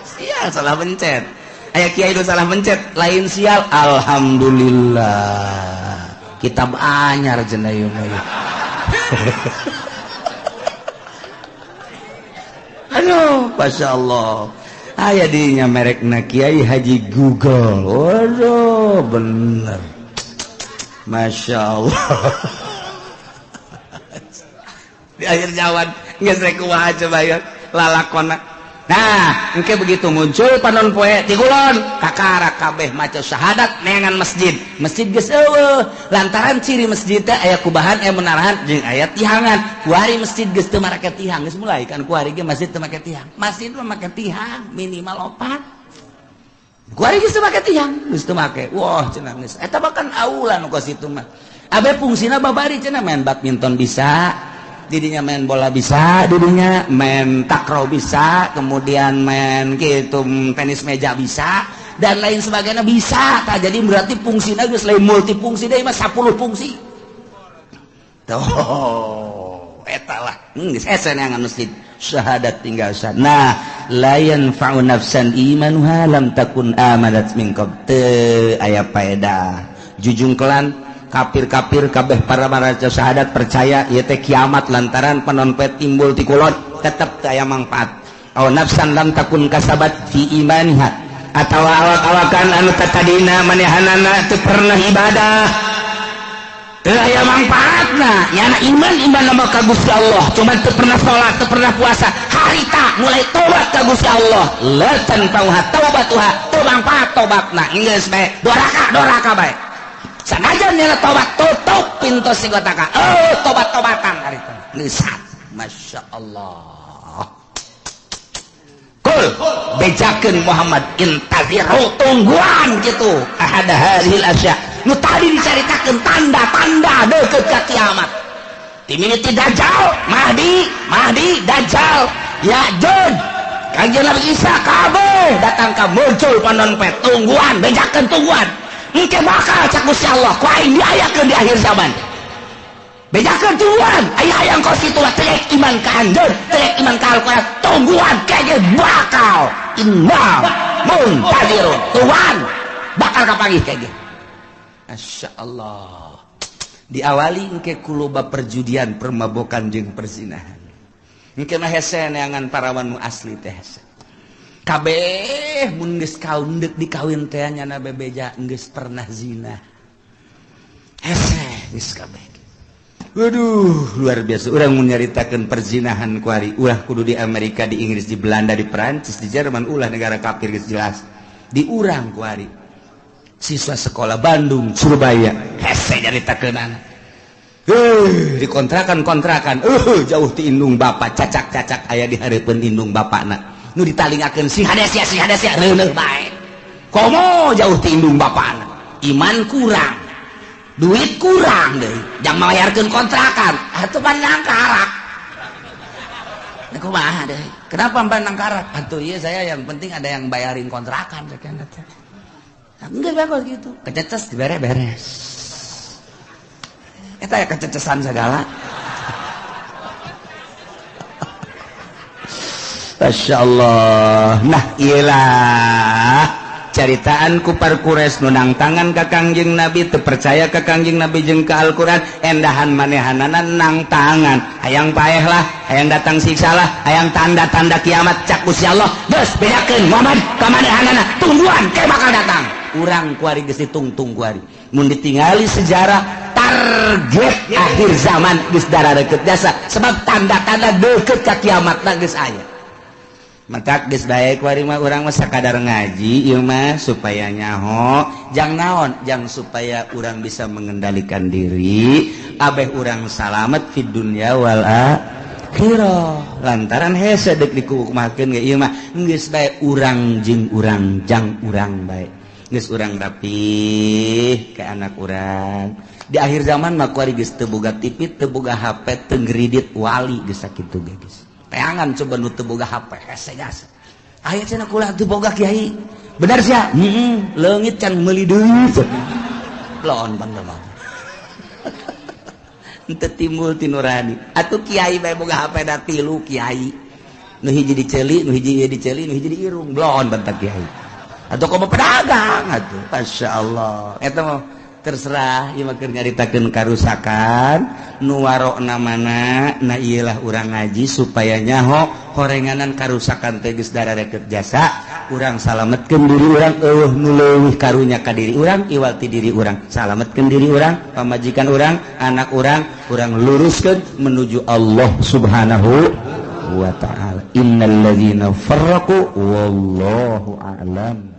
Speaker 1: sial salah mencet aya kiai nu salah mencet lain sial alhamdulillah kitab anyar cenah ieu mah. Aduh, Masya Allah. Aya dinya merekna Kiai Haji Google. Waduh, bener. Masya Allah. Di akhir zaman geus rek kumaha coba ya lalakona. Nah, engke begitu muncul panon poe ti kulon, kakara kabeh maca syahadat neangan masjid. Masjid geus eueuh, lantaran ciri masjid teh aya kubahan, aya menarahan jeung aya tihangan. Kuari masjid geus teu marake tihang, geus mulai kan kuari ge masjid teu make tihang. Masjid mah make tihang minimal 4. Kuari geus teu make tihang, geus teu make. Wah, cenah geus. Eta bahkan aula nu kos itu mah. Abe fungsina babari cenah main badminton bisa. Didinya main bola bisa, didinya main takraw bisa, kemudian main gitu tenis meja bisa, dan lain sebagainya bisa. Tah, jadi berarti fungsina geus lain multifungsi deui mah 10 fungsi. Tuh, eta lah. Geus hese neangan masjid. Syahadat tinggal sah. Nah, la yanfa'u nafsan imanuha lam takun amanat min qabl. Teu aya paedah. Jujungkelan kafir-kafir kabeh para maraca syahadat percaya ieu teh kiamat lantaran panon poe timbul ti kulon tetep teu aya mangfaat. Aw nafsan lam takun kasabat fi imaniha atawa awak-awakan anu tatadina manehanana teu pernah ibadah teu aya mangfaatna. Nyana iman iman nama ka Gusti Allah cuman teu pernah salat teu pernah puasa harita mulai tobat ka Gusti Allah la tanfa'uha taubatuha teu mangfaat tobatna geus bae doraka bae. Sanajan nyana tobat tutup pintu sigotaka. Oh, tobat-tobatan harita. Nisat. Masya Allah. Kul bejakeun Muhammad intaziru tungguan gitu. Ahada hadhil asya. Nu tadi dicaritakeun tanda-tanda deukeut ka kiamat. Timimiti Dajjal, Mahdi, Mahdi, Dajjal, Ya'juj, Kangjeng Nabi Isa kabeh datang ka muncul panon poe tungguan, bejakeun tungguan. Engke bakal cak Gusti Allah ku aing diayakeun di akhir zaman. Bejakeun tungguan, aya hayang kos kitu lah telek iman ka anjeun, telek iman ka Al-Qur'an, tungguan kayaknya bakal inna muntazirun. Tungguan bakal kapanggih kayaknya. Masya Allah. Diawali engke ku loba perjudian, permabokan jeung perzinahan. Engke mah hese neangan parawan nu asli teh hese. Kabeh mun geus kaun deuk dikawin teh nyana bebeja geus pernah zina. Hese geus kabeh. Waduh, luar biasa. Urang mun nyaritakeun perzinahan kuari, ulah kudu di Amerika, di Inggris, di Belanda, di Perancis, di Jerman, ulah negara kafir geus jelas. Di urang kuari. Siswa sekolah Bandung, Surabaya, hese nyaritakeunana. Di kontrakan-kontrakan, jauh ti indung bapak, cacak-cacak aya di hareupeun indung bapakna. Nu ditalingakeun sing hade sia, sing hade sia, reuneuh bae. Komo jauh ti indung bapakna. Iman kurang, duit kurang deui, jang mayarkeun kontrakan, atuh pan nangkarak. Kumaha deui? Kenapa pan nangkarak? Atuh ieu saya yang penting ada yang bayarin kontrakan sakieu teh. Enggak bagus gitu. Kececes dibere beres. Eta ya kececesan segala. Masya Allah. Nah iyalah caritaan kupar kures nunang tangan ka Kangjeng Nabi, teu percaya ka Kangjeng Nabi jeung ka Al-Qur'an, endahan manehanana nang tangan. Hayang paeh lah, hayang datang siksa lah, hayang tanda-tanda kiamat cak Gusti Allah. Geus bedakeun Muhammad ka manehanana, tungguan ke bakal datang. Urang kuari geus ditungtung kuari. Mun ditingali sejarah target akhir zaman geus darareukeup jasa sebab tanda-tanda deukeut ka kiamatna geus aya. Matak geus bae kuari mah urang mah sakadar ngaji ieu mah supaya nyaho jang naon jang supaya urang bisa mengendalikan diri abeh urang salamet fid dunya wal akhirah lantaran hese deuk dikukumakeun ge ieu mah geus bae urang jeung urang jang urang bae geus urang rapih ke anak urang di akhir zaman mah kuari geus teu boga TV teu boga HP teu ngredit wali geus sakitu ge geus teangan coba nu teu boga HP hese gas aya cenah kula teu boga kiai bener sia heeh leungit can meuli deui lon bener mah henteu timbul ti nurani atuh kiai bae boga HP da tilu kiai nu hiji diceuli nu hiji ieu diceuli nu hiji diirung blon bentak kiai atuh komo pedagang atuh masyaallah eta mah terserah ieu mah keur nyaritakeun karusakan nu warokna mana na ieu lah urang ngaji supaya nyaho horenganan karusakan teh geus darareukeup jasa urang salametkeun diri urang eueuh nu leuwih karunya ka diri urang iwal ti diri urang salametkeun diri urang pamajikan urang anak urang urang luruskeun menuju Allah Subhanahu Subhanahu wa ta'ala. Innal ladzina farraqu wallahu a'lam.